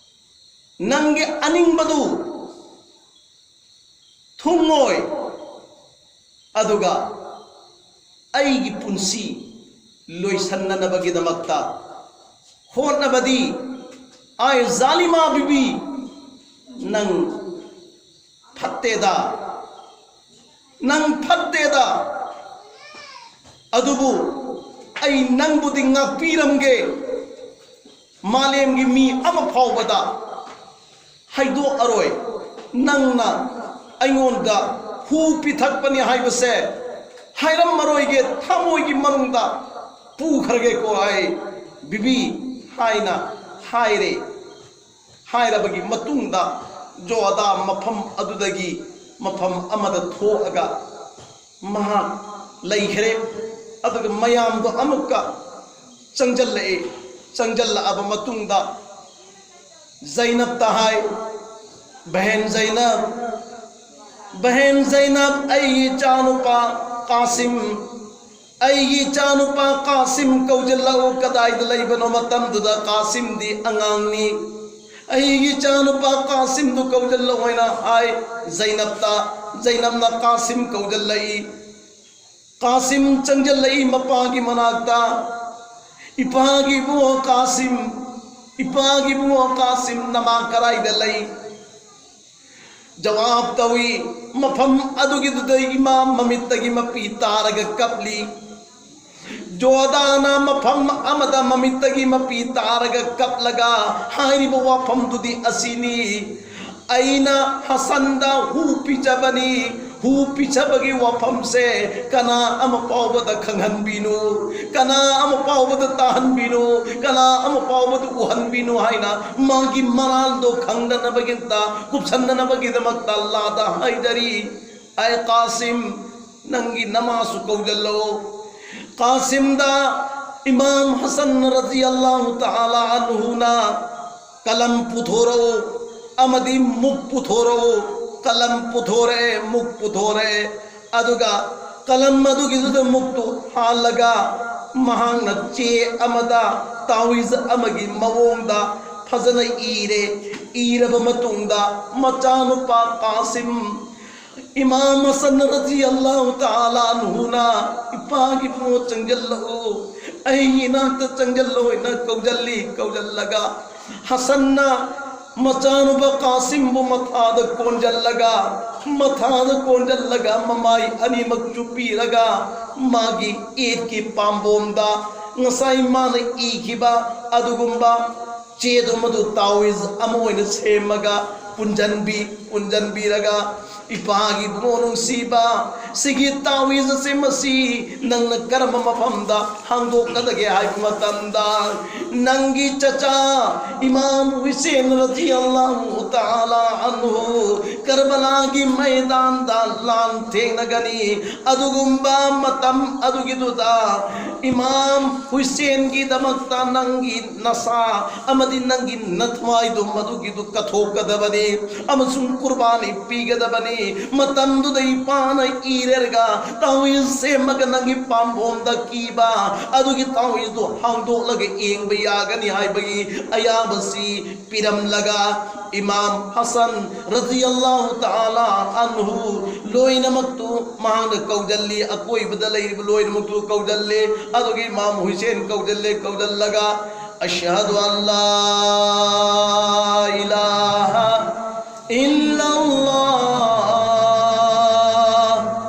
ꯅꯪꯒꯤ ꯑꯅꯤꯡꯕꯗꯨ ꯊꯨꯡꯉꯣꯏ꯫ ꯑꯗꯨꯒ ꯑꯩꯒꯤ ꯄꯨꯟꯁꯤ ꯂꯣꯏꯁꯟꯅꯅꯕꯒꯤꯗꯃꯛꯇ ꯍꯣꯠꯅꯕꯗꯤ, ꯑꯥꯏ ꯖꯥꯂꯤꯃꯥ ꯕꯤꯕꯤ, ꯅꯪ ꯐꯠꯇꯦꯗ, ꯅꯪ ꯐꯠꯇꯦꯗ꯫ ꯑꯗꯨꯕꯨ ꯑꯩ ꯅꯪꯕꯨꯗꯤ ꯉꯥꯛꯄꯤꯔꯝꯒꯦ꯫ ꯃꯥꯂꯦꯝꯒꯤ ꯃꯤ ꯑꯃ ꯐꯥꯎꯕꯗ ꯍꯥꯏꯗꯣꯛꯑꯔꯣꯏ꯫ ꯅꯪꯅ ꯑꯩꯉꯣꯟꯗ ꯍꯨ ꯄꯤꯊꯛꯄꯅꯤ ꯍꯥꯏꯕꯁꯦ ꯍꯥꯏꯔꯝꯃꯔꯣꯏꯒꯦ, ꯊꯃꯣꯏꯒꯤ ꯃꯅꯨꯡꯗ ꯄꯨꯈ꯭ꯔꯒꯦꯀꯣ ꯑꯩ, ꯕꯤꯕꯤ" ꯍꯥꯏꯅ ꯍꯥꯏꯔꯦ꯫ ꯍꯥꯏꯔꯕꯒꯤ ꯃꯇꯨꯡꯗ ꯖꯣꯑꯗꯥ ꯃꯐꯝ ꯑꯗꯨꯗꯒꯤ ꯃꯐꯝ ꯑꯃꯗ ꯊꯣꯛꯑꯒ ꯃꯍꯥꯛ ꯂꯩꯈ꯭ꯔꯦ꯫ ꯑꯗꯨꯒ ꯃꯌꯥꯝꯗꯣ ꯑꯃꯨꯛꯀ ꯆꯪꯁꯤꯜꯂꯛꯑꯦ꯫ ꯆꯪꯁꯤꯜꯂꯛꯑꯕ ꯃꯇꯨꯡꯗ ꯖꯩꯅꯕꯇ ꯍꯥꯏ, "ꯕꯍꯦꯟ ꯖꯩꯅꯕ, ꯕꯍꯦꯟ ꯖꯩꯅꯕ, ꯑꯩꯒꯤ ꯏꯆꯥꯅꯨꯄꯥ ꯀꯥꯁꯤꯝ, ꯑꯩꯒꯤ ꯏꯆꯥꯅꯨꯄꯥ ꯀꯥꯁꯤꯝ ꯀꯧꯁꯤꯜꯂꯛꯎ, ꯀꯗꯥꯏꯗ ꯂꯩꯕꯅꯣ?" ꯃꯇꯝꯗꯨꯗ ꯀꯥꯁꯤꯝꯗꯤ ꯑꯉꯥꯡꯅꯤ꯫ "ꯑꯩꯒꯤ ꯏꯆꯥꯅꯨꯄꯥ ꯀꯥꯁꯤꯝꯗꯨ ꯀꯧꯁꯤꯜꯂꯛꯑꯣ" ꯍꯥꯏꯅ ꯍꯥꯏ ꯖꯩꯅꯕꯇ꯫ ꯖꯩꯅꯕꯅ ꯀꯥꯁꯤꯝ ꯀꯧꯁꯤꯜꯂꯛꯏ꯫ ꯀꯥꯁꯤꯝ ꯆꯪꯁꯤꯜꯂꯛꯏ ꯃꯄꯥꯒꯤ ꯃꯅꯥꯛꯇ꯫ "ꯏꯄꯥꯒꯤ ꯏꯕꯨꯡꯉꯣ ꯀꯥꯁꯤꯝ, "ꯏꯄꯥꯒꯤ ꯏꯕꯨꯡꯉꯣ ꯀꯥꯁꯤꯝ, ꯅꯃꯥ ꯀꯗꯥꯏꯗ ꯂꯩ?" ꯖꯋꯥꯕ ꯇꯧꯏ꯫ ꯃꯐꯝ ꯑꯗꯨꯒꯤꯗꯨꯗ ꯏꯃꯥꯝ ꯃꯃꯤꯠꯇꯒꯤ ꯃꯄꯤ ꯇꯥꯔꯒ ꯀꯞꯂꯤ꯫ ꯖꯣꯗꯥꯅ ꯃꯐꯝ ꯑꯃꯗ ꯃꯃꯤꯠꯇꯒꯤ ꯃꯄꯤ ꯇꯥꯔꯒ ꯀꯞꯂꯒ ꯍꯥꯏꯔꯤꯕ ꯋꯥꯐꯝꯗꯨꯗꯤ ꯑꯁꯤꯅꯤ: "ꯑꯩꯅ ꯍꯁꯟꯗ ꯍꯨ ꯄꯤꯖꯕꯅꯤ꯫ ꯍꯨ ꯄꯤꯖꯕꯒꯤ ꯋꯥꯐꯝꯁꯦ ꯀꯅꯥ ꯑꯃ ꯐꯥꯎꯕꯗ ꯈꯪꯍꯟꯕꯤꯅꯨ, ꯀꯅꯥ ꯑꯃ ꯐꯥꯎꯕꯗ ꯇꯥꯍꯟꯕꯤꯅꯨ, ꯀꯅꯥ ꯑꯃ ꯐꯥꯎꯕꯗ ꯎꯍꯟꯕꯤꯅꯨ" ꯍꯥꯏꯅ ꯃꯥꯒꯤ ꯃꯔꯥꯜꯗꯣ ꯈꯪꯗꯅꯕꯒꯤꯗꯃꯛꯇ, ꯀꯨꯞꯁꯟꯗꯅꯕꯒꯤꯗꯃꯛꯇ ꯑꯜꯂꯥꯗ ꯍꯥꯏꯖꯔꯤ꯫ ꯑꯩ ꯀꯥꯁꯤꯝ, ꯅꯪꯒꯤ ꯅꯃꯥꯁꯨ ꯀꯧꯖꯜꯂꯣ꯫ ꯀꯥꯁꯤꯝꯗ ꯏꯃꯥꯝ ꯍꯁꯟ ꯔꯖꯤꯌꯜꯂꯥꯍꯨ ꯇꯥꯂꯥ ꯑꯟꯍꯨꯅ ꯀꯂꯝ ꯄꯨꯊꯣꯔꯛꯎ ꯑꯃꯗꯤ ꯃꯨꯛ ꯄꯨꯊꯣꯔꯛꯎ꯫ ꯀꯂꯝ ꯄꯨꯊꯣꯔꯛꯑꯦ, ꯃꯨꯛ ꯄꯨꯊꯣꯔꯛꯑꯦ꯫ ꯑꯗꯨꯒ ꯀꯂꯝ ꯑꯗꯨꯒꯤꯗꯨꯗ ꯃꯨꯛꯇꯨ ꯍꯥꯜꯂꯒ ꯃꯍꯥꯛꯅ ꯆꯦ ꯑꯃꯗ ꯇꯥꯋꯤꯖ ꯑꯃꯒꯤ ꯃꯑꯣꯡꯗ ꯐꯖꯅ ꯏꯔꯦ꯫ ꯏꯔꯕ ꯃꯇꯨꯡꯗ ꯃꯆꯥꯅꯨꯄꯥ ꯀꯥꯁꯤꯝ, ꯏꯃꯥꯝ ꯍꯁꯟ ꯔꯖꯤꯌꯜꯂꯥꯍꯨ ꯇꯥꯂꯥ ꯑꯟꯍꯨꯅ "ꯏꯄꯥꯒꯤ ꯏꯕꯨꯡꯉꯣ ꯆꯪꯖꯜꯂꯛꯎ, ꯑꯩꯒꯤ ꯏꯅꯥꯛꯇ ꯆꯪꯖꯜꯂꯣ" ꯍꯥꯏꯅ ꯀꯧꯖꯜꯂꯤ꯫ ꯀꯧꯖꯜꯂꯒ ꯍꯁꯟꯅ ꯃꯆꯥꯅꯨꯄꯥ ꯀꯥꯁꯤꯝꯕꯨ ꯃꯊꯥꯗ ꯀꯣꯟꯖꯜꯂꯒ, ꯃꯊꯥꯗ ꯀꯣꯟꯖꯜꯂꯒ ꯃꯃꯥꯏ ꯑꯅꯤꯃꯛ ꯆꯨꯞꯄꯤꯔꯒ ꯃꯥꯒꯤ ꯏꯠꯀꯤ ꯄꯥꯝꯕꯣꯝꯗ ꯉꯁꯥꯏ ꯃꯥꯅ ꯏꯈꯤꯕ ꯑꯗꯨꯒꯨꯝꯕ ꯆꯦꯗꯨ ꯃꯗꯨ ꯇꯥꯋꯤꯖ ꯑꯃ ꯑꯣꯏꯅ ꯁꯦꯝꯃꯒ ꯄꯨꯟꯖꯟꯕꯤ, ꯄꯨꯟꯖꯟꯕꯤꯔꯒ, "ꯏꯄꯥꯒꯤ ꯏꯕꯨꯡꯉꯣ ꯅꯨꯡꯁꯤꯕ, ꯁꯤꯒꯤ ꯇꯥꯋꯤꯖ ꯑꯁꯦ ꯃꯁꯤ ꯅꯪꯅ ꯀꯔꯝꯕ ꯃꯐꯝꯗ ꯍꯥꯡꯗꯣꯛꯀꯗꯒꯦ ꯍꯥꯏꯕ ꯃꯇꯝꯗ, ꯅꯪꯒꯤ ꯆꯆꯥ ꯏꯃꯥꯝ ꯍꯨꯁꯦꯟ ꯔꯖꯤꯌꯜꯂꯥꯍꯨ ꯇꯥꯂꯥ ꯑꯟꯍꯨ ꯀꯔꯕꯂꯥꯒꯤ ꯃꯩꯗꯥꯟꯗ ꯂꯥꯟ ꯊꯦꯡꯅꯒꯅꯤ꯫ ꯑꯗꯨꯒꯨꯝꯕ ꯃꯇꯝ ꯑꯗꯨꯒꯤꯗꯨꯗ ꯏꯃꯥꯝ ꯍꯨꯁꯦꯟꯒꯤꯗꯃꯛꯇ ꯅꯪꯒꯤ ꯅꯁꯥ ꯑꯃꯗꯤ ꯅꯪꯒꯤ ꯅꯊ꯭ꯋꯥꯏꯗꯨ ꯃꯗꯨꯒꯤꯗꯨ ꯀꯠꯊꯣꯛꯀꯗꯕꯅꯤ ꯑꯃꯁꯨꯡ ꯀꯨꯔꯕꯥꯅꯤ ꯄꯤꯒꯗꯕꯅꯤ꯫ ꯃꯇꯝꯗꯨꯗ ꯏꯄꯥꯅ ꯏꯔꯦꯔꯒ ꯇꯥꯋꯤꯖ ꯁꯦꯝꯃꯒ ꯅꯪꯒꯤ ꯄꯥꯝꯕꯣꯝꯗ ꯀꯤꯕ ꯑꯗꯨꯒꯤ ꯇꯥꯋꯤꯖꯗꯨ ꯍꯥꯡꯗꯣꯛꯂꯒ ꯌꯦꯡꯕ ꯌꯥꯒꯅꯤ" ꯍꯥꯏꯕꯒꯤ ꯑꯌꯥꯕꯁꯤ ꯄꯤꯔꯝꯂꯒ, ꯏꯃꯥꯝ ꯍꯁꯟ ꯔꯖꯤꯌꯜꯂꯥꯍꯨ ꯇꯥꯂꯥ ꯑꯟꯍꯨ ꯂꯣꯏꯅꯃꯛꯇꯨ ꯃꯍꯥꯛꯅ ꯀꯧꯖꯜꯂꯤ, ꯑꯀꯣꯏꯕꯗ ꯂꯩꯔꯤꯕ ꯂꯣꯏꯅꯃꯛꯇꯨ ꯀꯧꯖꯜꯂꯦ꯫ ꯑꯗꯨꯒ ꯏꯃꯥꯝ Hussain ꯀꯧꯖꯜꯂꯦ꯫ ꯀꯧꯖꯜꯂꯒ أشهد أن لا إله إلا الله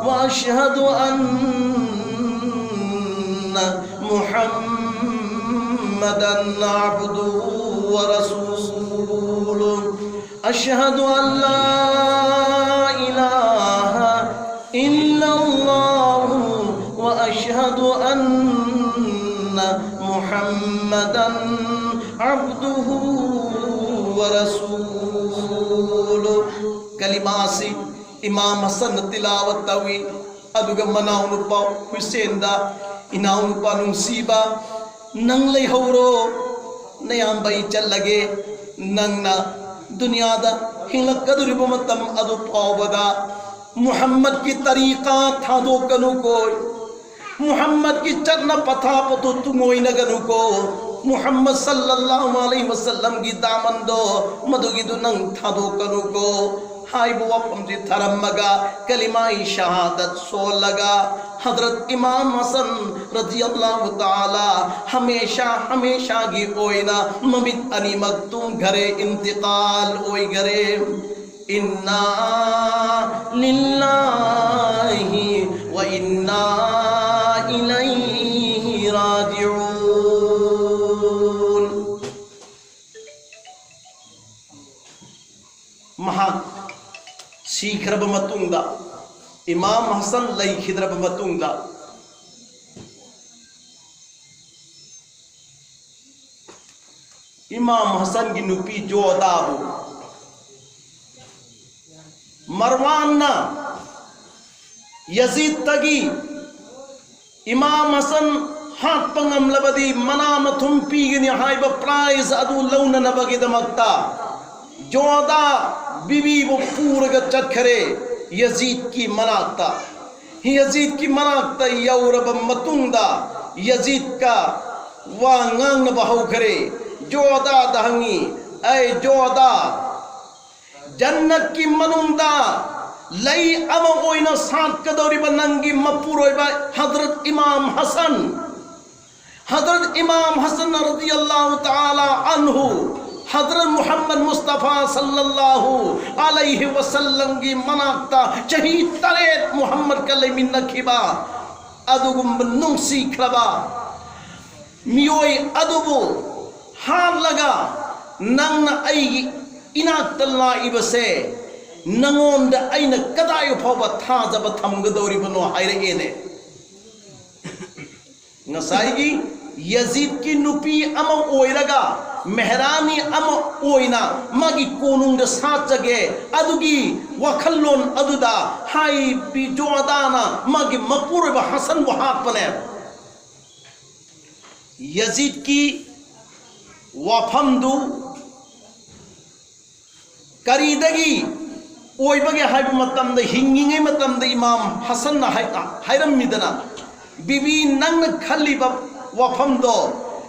وأشهد أن محمدا عبده ورسوله. أشهد أن لا إله إلا الله وأشهد أن محمدا عبده ورسوله. Kalima asi Imam Hassan na tilawat tawi, aduga manaunupa Hussein da, inaunupa nungsiba, nang ꯂꯩꯍꯧꯔꯣ, ꯅꯌꯥꯝꯕ ꯑꯩ ꯆꯠꯂꯒꯦ, ꯅꯪꯅ ꯗꯨꯅꯤꯌꯥꯗ ꯍꯤꯡꯂꯛꯀꯗꯧꯔꯤꯕ ꯃꯇꯝ ꯑꯗꯨ ꯐꯥꯎꯕꯗ ꯃꯨꯍꯝꯃꯗꯀꯤ ꯇꯔꯤꯀꯥ ꯊꯥꯗꯣꯛꯀꯅꯨꯀꯣ꯫ ꯃꯨꯍꯝꯃꯗꯀꯤ ꯆꯠꯅ ꯄꯊꯥꯞ ꯑꯗꯨ ꯇꯨꯡꯑꯣꯏꯅꯒꯅꯨꯀꯣ꯫ ꯃꯨꯍꯝꯃꯗ ꯁꯜꯂꯜꯂꯥꯍꯨ ꯑꯂꯩꯍꯤ ꯋꯁꯜꯂꯝꯒꯤ ꯗꯥꯃꯟꯗꯣ, ꯃꯗꯨꯒꯤꯗꯨ ꯅꯪ ꯊꯥꯗꯣꯛꯀꯅꯨꯀꯣ꯫ ꯍꯥꯏꯕ ꯋꯥꯐꯝꯁꯤ ꯊꯥꯔꯝꯃꯒ ꯀꯂꯤꯃꯥ ꯏ ꯁꯍꯥꯗꯠ ꯁꯣꯜꯂꯒ ꯍꯗ꯭ꯔꯠ ꯏꯃꯥꯝ ꯍꯁꯟ ꯔꯗꯤꯌꯜꯂꯥꯍꯨ ꯇꯥꯂꯥ ꯍꯃꯦꯁꯥ ꯍꯃꯦꯁꯥꯒꯤ ꯑꯣꯏꯅ ꯃꯃꯤꯠ ꯑꯅꯤꯃꯛ ꯇꯨꯝꯈꯔꯦ, ꯏꯟꯇꯤꯀꯥꯜ ꯑꯣꯏꯈꯔꯦ꯫ إنا لله وإنا إليه راجعون. ꯃꯍꯥꯛ ꯁꯤꯈ꯭ꯔꯕ ꯃꯇꯨꯡꯗ, ꯏꯃꯥꯝ ꯍꯁꯟ ꯂꯩꯈꯤꯗ꯭ꯔꯕ ꯃꯇꯨꯡꯗ, ꯏꯃꯥꯝ ꯍꯁꯟꯒꯤ ꯅꯨꯄꯤ ꯖꯣꯗꯥꯕꯨ ꯃꯔꯋꯥꯟꯅ ꯌꯖꯤꯗꯇꯒꯤ ꯏꯃꯥꯝ ꯍꯁꯟ ꯍꯥꯠꯄ ꯉꯝꯂꯕꯗꯤ ꯃꯅꯥ ꯃꯊꯨꯝ ꯄꯤꯒꯅꯤ ꯍꯥꯏꯕ prize ꯑꯗꯨ ꯂꯧꯅꯅꯕꯒꯤꯗꯃꯛꯇ ꯖꯣꯗꯥ ꯕꯤꯕꯤꯕꯨ ꯄꯨꯔꯒ ꯆꯠꯈꯔꯦ ꯌꯖꯤꯗꯀꯤ ꯃꯅꯥꯛꯇ꯫ ꯌꯖꯤꯗꯀꯤ ꯃꯅꯥꯛꯇ ꯌꯧꯔꯕ ꯃꯇꯨꯡꯗ ꯌꯖꯤꯗꯀ ꯋꯥ ꯉꯥꯡꯅꯕ ꯍꯧꯈꯔꯦ꯫ ꯖꯣꯗꯥꯗ ꯍꯪꯉꯤ, "ꯑꯩ ꯖꯣꯗꯥ, ꯖꯟꯅꯠꯀꯤ ꯃꯅꯨꯡꯗ ꯂꯩ ꯑꯃ ꯑꯣꯏꯅ ꯁꯥꯠꯀꯗꯧꯔꯤꯕ ꯅꯪꯒꯤ ꯃꯄꯨꯔꯣꯏꯕ ꯍꯗ꯭ꯔꯠ ꯏꯃꯥꯝ ꯍꯁꯟ, ꯍꯖꯔꯠ ꯏꯃꯥꯝ ꯍꯁꯟ ꯔꯗꯤꯌꯜꯂꯥꯍꯨ ꯇꯥꯂꯥ ꯑꯟꯍꯨ, ꯍꯖꯔꯠ ꯃꯨꯍꯝꯃꯗ ꯃꯨꯁꯇꯐꯥ ꯁꯜꯂꯜꯂꯥꯍꯨ ꯑꯂꯩꯍꯤ ꯋꯁꯜꯂꯝꯒꯤ ꯃꯅꯥꯛꯇ ꯆꯍꯤ ꯇꯔꯦꯠ ꯃꯨꯍꯝꯃꯗꯀ ꯂꯩꯃꯤꯟꯅꯈꯤꯕ ꯑꯗꯨꯒꯨꯝꯕ ꯅꯨꯡꯁꯤꯈ꯭ꯔꯕ ꯃꯤꯑꯣꯏ ꯑꯗꯨꯕꯨ ꯍꯥꯠꯂꯒ, "ꯅꯪꯅ ꯑꯩꯒꯤ ꯏꯅꯥꯛꯇ ꯂꯥꯛꯏꯕꯁꯦ, ꯅꯉꯣꯟꯗ ꯑꯩꯅ ꯀꯗꯥꯏ ꯐꯥꯎꯕ ꯊꯥꯖꯕ ꯊꯝꯒꯗꯧꯔꯤꯕꯅꯣ?" ꯍꯥꯏꯔꯛꯑꯦꯅꯦ꯫ ꯉꯁꯥꯏꯒꯤ ꯌꯖꯤꯗꯀꯤ ꯅꯨꯄꯤ ꯑꯃ ꯑꯣꯏꯔꯒ, ꯃꯦꯍꯔꯥꯅꯤ ꯑꯃ ꯑꯣꯏꯅ ꯃꯥꯒꯤ ꯀꯣꯅꯨꯡꯗ ꯁꯥꯠꯆꯒꯦ, ꯑꯗꯨꯒꯤ ꯋꯥꯈꯜꯂꯣꯟ ꯑꯗꯨꯗ ꯍꯥꯏꯕꯤ ꯖꯣꯗꯥꯅ ꯃꯥꯒꯤ ꯃꯄꯨꯔꯣꯏꯕ ꯍꯁꯟꯕꯨ ꯍꯥꯠꯄꯅꯦ꯫ ꯌꯖꯤꯗꯀꯤ ꯋꯥꯐꯝꯗꯨ ꯀꯔꯤꯗꯒꯤ ꯑꯣꯏꯕꯒꯦ ꯍꯥꯏꯕ ꯃꯇꯝꯗ, ꯍꯤꯡꯉꯤꯉꯩ ꯃꯇꯝꯗ ꯏꯃꯥꯝ ꯍꯁꯟꯅ ꯍꯥꯏ-, ꯍꯥꯏꯔꯝꯃꯤꯗꯅ, "ꯕꯤꯕꯤ, ꯅꯪꯅ ꯈꯜꯂꯤꯕ ꯋꯥꯐꯝꯗꯣ,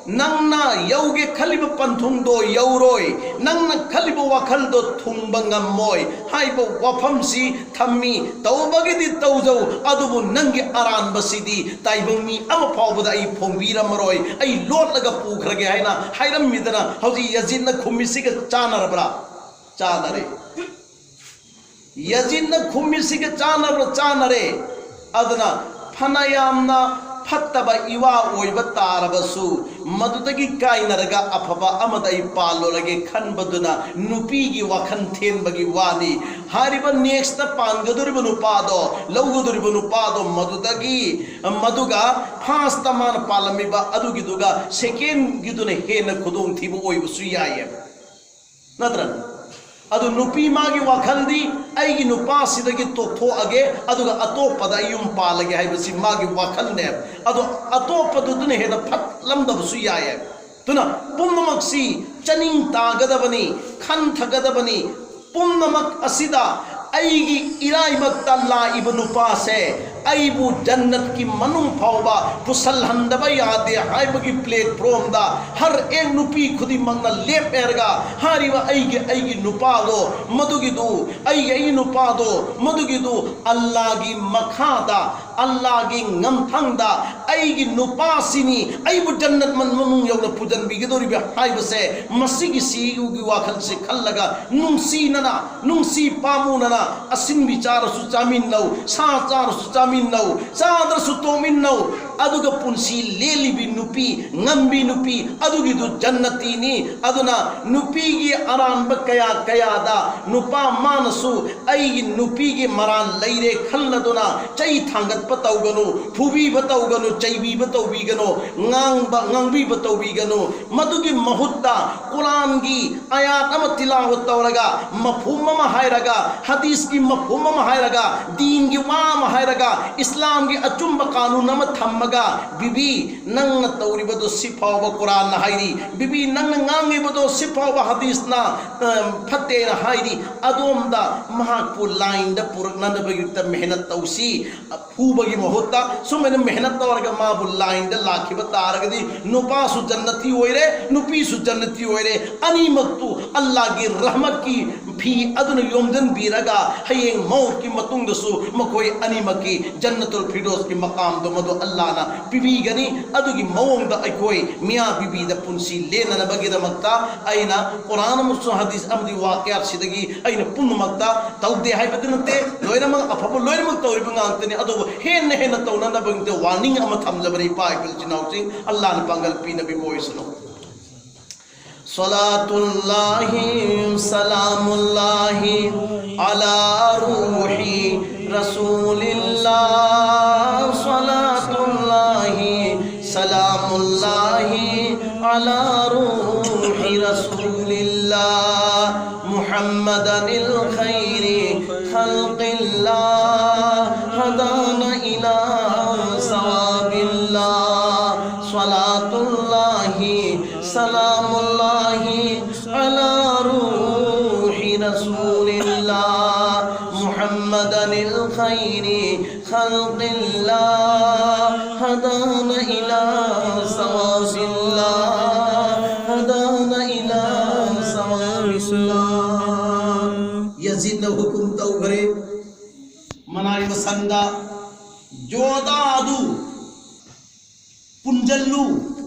ꯅꯪꯅ ꯌꯧꯒꯦ ꯈꯜꯂꯤꯕ ꯄꯟꯊꯨꯡꯗꯣ ꯌꯧꯔꯣꯏ, ꯅꯪꯅ ꯈꯜꯂꯤꯕ ꯋꯥꯈꯜꯗꯣ ꯊꯨꯡꯕ ꯉꯝꯃꯣꯏ" ꯍꯥꯏꯕ ꯋꯥꯐꯝꯁꯤ ꯊꯝꯃꯤ꯫ "ꯇꯧꯕꯒꯤꯗꯤ ꯇꯧꯖꯧ, ꯑꯗꯨꯕꯨ ꯅꯪꯒꯤ ꯑꯔꯥꯟꯕꯁꯤꯗꯤ ꯇꯥꯏꯕꯪ ꯃꯤ ꯑꯃ ꯐꯥꯎꯕꯗ ꯑꯩ ꯐꯣꯡꯕꯤꯔꯝꯃꯔꯣꯏ, ꯑꯩ ꯂꯣꯠꯂꯒ ꯄꯨꯈ꯭ꯔꯒꯦ" ꯍꯥꯏꯅ ꯍꯥꯏꯔꯝꯃꯤꯗꯅ, ꯍꯧꯖꯤꯛ ꯌꯖꯤꯗꯅ ꯈꯨꯝꯃꯤꯁꯤꯒ ꯆꯥꯟꯅꯔꯕ꯭ꯔꯥ? ꯆꯥꯟꯅꯔꯦ꯫ ꯌꯖꯤꯗꯅ ꯈꯨꯝꯃꯤꯁꯤꯒ ꯆꯥꯟꯅꯕ꯭ꯔꯥ? ꯆꯥꯟꯅꯔꯦ꯫ ꯑꯗꯨꯅ ꯐꯅ ꯌꯥꯝꯅ ꯐꯠꯇꯕ ꯏꯋꯥ ꯑꯣꯏꯕ ꯇꯥꯔꯕꯁꯨ, ꯃꯗꯨꯗꯒꯤ ꯀꯥꯏꯅꯔꯒ ꯑꯐꯕ ꯑꯃꯗ ꯑꯩ ꯄꯥꯜꯂꯨꯔꯒꯦ ꯈꯟꯕꯗꯨꯅ ꯅꯨꯄꯤꯒꯤ ꯋꯥꯈꯜ ꯊꯦꯟꯕꯒꯤ ꯋꯥꯅꯤ꯫ ꯍꯥꯏꯔꯤꯕ ꯅꯦꯛꯁꯇ ꯄꯥꯟꯒꯗꯧꯔꯤꯕ ꯅꯨꯄꯥꯗꯣ, ꯂꯧꯒꯗꯧꯔꯤꯕ ꯅꯨꯄꯥꯗꯣ, ꯃꯗꯨꯗꯒꯤ, ꯃꯗꯨꯒ ꯐꯥꯔꯁꯇ ꯃꯥꯅ ꯄꯥꯜꯂꯝꯃꯤꯕ ꯑꯗꯨꯒꯤꯗꯨꯒ ꯁꯦꯀꯦꯟꯒꯤꯗꯨꯅ ꯍꯦꯟꯅ ꯈꯨꯗꯣꯡꯊꯤꯕ ꯑꯣꯏꯕꯁꯨ ꯌꯥꯏꯌꯦꯕ꯫ ꯅꯠꯇ꯭ꯔꯅꯦ? ꯑꯗꯨ ꯅꯨꯄꯤ ꯃꯥꯒꯤ ꯋꯥꯈꯜꯗꯤ, "ꯑꯩꯒꯤ ꯅꯨꯄꯥꯁꯤꯗꯒꯤ ꯇꯣꯛꯊꯣꯛꯑꯒꯦ, ꯑꯗꯨꯒ ꯑꯇꯣꯞꯄꯗ ꯑꯩ ꯌꯨꯝ ꯄꯥꯜꯂꯒꯦ" ꯍꯥꯏꯕꯁꯤ ꯃꯥꯒꯤ ꯋꯥꯈꯜꯅꯦꯕ꯫ ꯑꯗꯣ ꯑꯇꯣꯞꯄꯗꯨꯗꯨꯅ ꯍꯦꯟꯅ ꯐꯠꯂꯝꯗꯕꯁꯨ ꯌꯥꯏꯌꯦꯕ꯫ ꯑꯗꯨꯅ ꯄꯨꯝꯅꯃꯛꯁꯤ ꯆꯥꯅꯤꯡ ꯇꯥꯒꯗꯕꯅꯤ, ꯈꯟꯊꯒꯗꯕꯅꯤ꯫ ꯄꯨꯝꯅꯃꯛ ꯑꯁꯤꯗ ꯑꯩꯒꯤ ꯏꯔꯥꯏꯕꯛꯇ ꯂꯥꯛꯏꯕ ꯅꯨꯄꯥꯁꯦ ꯑꯩꯕꯨ ꯖꯟꯅꯠꯀꯤ ꯃꯅꯨꯡ ꯐꯥꯎꯕ ꯄꯨꯁꯜꯍꯟꯗꯕ ꯌꯥꯗꯦ ꯍꯥꯏꯕꯒꯤ ꯄ꯭ꯂꯦꯠꯐꯣꯝꯗ ꯍꯔ ꯑꯦꯛ ꯅꯨꯄꯤ ꯈꯨꯗꯤꯡꯃꯛꯅ ꯂꯦꯞꯄꯦꯔꯒ, ꯍꯥꯏꯔꯤꯕ ꯑꯩꯒꯤ, ꯑꯩꯒꯤ ꯅꯨꯄꯥꯗꯣ ꯃꯗꯨꯒꯤꯗꯨ, ꯑꯩꯒꯤ, ꯑꯩꯒꯤ ꯅꯨꯄꯥꯗꯣ ꯃꯗꯨꯒꯤꯗꯨ ꯑꯜꯂꯥꯒꯤ ꯃꯈꯥꯗ ꯑꯜꯂꯥꯒꯤ ꯉꯝꯊꯪꯗ ꯑꯩꯒꯤ ꯅꯨꯄꯥꯁꯤꯅꯤ ꯑꯩꯕꯨ ꯖꯟꯅꯠ ꯃꯟ-, ꯃꯅꯨꯡ ꯌꯧꯅ ꯄꯨꯖꯟꯕꯤꯒꯗꯧꯔꯤꯕ ꯍꯥꯏꯕꯁꯦ, ꯃꯁꯤꯒꯤ ꯁꯤꯒꯤ ꯋꯥꯈꯜꯁꯦ ꯈꯜꯂꯒ ꯅꯨꯡꯁꯤꯅꯅ, ꯅꯨꯡꯁꯤ ꯄꯥꯝꯃꯨꯅꯅ ꯑꯁꯤꯟꯕꯤ ꯆꯥꯔꯁꯨ ꯆꯥꯃꯤꯟꯅꯧ, ꯁꯥ ꯆꯥꯔꯁꯨ ꯆꯥꯃꯤꯟꯅꯧ, ꯆꯥꯗ꯭ꯔꯁꯨ ꯇꯣꯛꯃꯤꯟꯅꯧ꯫ ꯑꯗꯨꯒ ꯄꯨꯟꯁꯤ ꯂꯦꯜꯂꯤꯕꯤ ꯅꯨꯄꯤ, ꯉꯝꯕꯤ ꯅꯨꯄꯤ ꯑꯗꯨꯒꯤꯗꯨ ꯖꯟꯅꯇꯤꯅꯤ꯫ ꯑꯗꯨꯅ ꯅꯨꯄꯤꯒꯤ ꯑꯔꯥꯟꯕ ꯀꯌꯥ ꯀꯌꯥꯗ ꯅꯨꯄꯥ ꯃꯥꯅꯁꯨ ꯑꯩꯒꯤ ꯅꯨꯄꯤꯒꯤ ꯃꯔꯥꯜ ꯂꯩꯔꯦ ꯈꯜꯂꯗꯨꯅ ꯆꯩ ꯊꯥꯡꯒꯠꯄ ꯇꯧꯒꯅꯨ, ꯐꯨꯕꯤꯕ ꯇꯧꯒꯅꯨ, ꯆꯩꯕꯤꯕ ꯇꯧꯕꯤꯒꯅꯨ, ꯉꯥꯡꯕ, ꯉꯥꯡꯕꯤꯕ ꯇꯧꯕꯤꯒꯅꯨ꯫ ꯃꯗꯨꯒꯤ ꯃꯍꯨꯠꯇ ꯀꯨꯔꯥꯟꯒꯤ ꯑꯌꯥꯠ ꯑꯃ ꯇꯤꯂꯥꯋꯠ ꯇꯧꯔꯒ, ꯃꯐꯍꯨꯝ ꯑꯃ ꯍꯥꯏꯔꯒ, ꯍꯗꯤꯁꯀꯤ ꯃꯐꯍꯨꯝ ꯑꯃ ꯍꯥꯏꯔꯒ, ꯗꯤꯟꯒꯤ ꯋꯥ ꯑꯃ ꯍꯥꯏꯔꯒ, ꯏꯁꯂꯥꯝꯒꯤ ꯑꯆꯨꯝꯕ ꯀꯥꯅꯨꯟ ꯑꯃ ꯊꯝꯃꯒ, "ꯕꯤꯕꯤ, ꯅꯪꯅ ꯇꯧꯔꯤꯕꯗꯨ ꯁꯤ ꯐꯥꯎꯕ ꯀꯨꯔꯥꯟꯅ ꯍꯥꯏꯔꯤ, ꯕꯤꯕꯤ, ꯅꯪꯅ ꯉꯥꯡꯉꯤꯕꯗꯣ ꯁꯤ ꯐꯥꯎꯕ ꯍꯗꯤꯁꯅ, ꯑ, ꯐꯠꯇꯦꯅ ꯍꯥꯏꯔꯤ"꯫ ꯑꯗꯣꯝꯗ ꯃꯍꯥꯛꯄꯨ ꯂꯥꯏꯟꯗ ꯄꯨꯔꯛꯅꯅꯕꯒꯤꯗꯃꯛꯇ ꯃꯦꯍꯅꯠ ꯇꯧꯁꯤ꯫ ꯐꯨꯕꯒꯤ ꯃꯍꯨꯠꯇ ꯁꯨꯃꯥꯏꯅ ꯃꯦꯍꯅꯠ ꯇꯧꯔꯒ ꯃꯥꯕꯨ ꯂꯥꯏꯟꯗ ꯂꯥꯛꯈꯤꯕ ꯇꯥꯔꯒꯗꯤ, ꯅꯨꯄꯥꯁꯨ ꯖꯟꯅꯇꯤ ꯑꯣꯏꯔꯦ, ꯅꯨꯄꯤꯁꯨ ꯖꯟꯅꯇꯤ ꯑꯣꯏꯔꯦ꯫ ꯑꯅꯤꯃꯛꯇꯨ ꯑꯜꯂꯥꯒꯤ ꯔꯍꯃꯠꯀꯤ ꯐꯤ ꯑꯗꯨꯅ ꯌꯣꯝꯖꯤꯟꯕꯤꯔꯒ, ꯍꯌꯦꯡ ꯃꯧꯠꯀꯤ ꯃꯇꯨꯡꯗꯁꯨ ꯃꯈꯣꯏ ꯑꯅꯤꯃꯛꯀꯤ ꯖꯟꯅꯇꯨꯜ ꯐꯤꯔꯗꯧꯁꯀꯤ ꯃꯀꯥꯝꯗꯣ ꯃꯗꯨ ꯑꯜꯂꯥꯅ ꯄꯤꯕꯤꯒꯅꯤ꯫ ꯑꯗꯨꯒꯤ ꯃꯑꯣꯡꯗ ꯑꯩꯈꯣꯏ ꯃꯤꯌꯥ ꯕꯤꯕꯤꯗ ꯄꯨꯟꯁꯤ ꯂꯦꯟꯅꯅꯕꯒꯤꯗꯃꯛꯇ ꯑꯩꯅ ꯀꯨꯔꯥꯟ ꯑꯃꯁꯨꯡ ꯍꯗꯤꯁ ꯑꯃꯗꯤ ꯋꯥꯀꯤꯌꯥꯠꯁꯤꯗꯒꯤ ꯑꯩꯅ ꯄꯨꯝꯅꯃꯛꯇ ꯇꯧꯗꯦ ꯍꯥꯏꯕꯗꯤ ꯅꯠꯇꯦ, ꯂꯣꯏꯅꯃꯛ ꯑꯐꯕ ꯂꯣꯏꯅꯃꯛ ꯇꯧꯔꯤꯕ ꯉꯥꯛꯇꯅꯤ꯫ ꯑꯗꯨꯕꯨ ꯍꯦꯟꯅ ꯍꯦꯟꯅ ꯇꯧꯅꯅꯕꯒꯤꯗꯃꯛꯇ ꯋꯥꯔꯅꯤꯡ ꯑꯃ ꯊꯝꯖꯕꯅꯤ, ꯏꯄꯥ ꯏꯄꯨ ꯏꯆꯤꯟ ꯏꯅꯥꯎꯁꯤꯡ, ꯑꯜꯂꯥꯅ ꯄꯥꯡꯒꯜ ꯄꯤꯅꯕꯤꯕ ꯑꯣꯏꯁꯅꯨ꯫ صلاة الله سلام الله على روح رسول الله، صلاة الله سلام الله على روح رسول الله، محمدا الخير خلق الله، هدانا إلى صواب الله، صلاة الله سلام الله على روح رسول الله، محمدا الخير خلق الله، هدانا إلى صواب الله، هدانا إلى صواب الله. ꯌꯥꯖꯤꯗꯅ ꯍꯨꯀꯨꯝ ꯇꯧꯈ꯭ꯔꯦ, ꯃꯅꯥꯏ ꯃꯁꯟꯗ ꯖꯣꯗꯥ ꯑꯗꯨ ꯄꯨꯟꯖꯜꯂꯨ,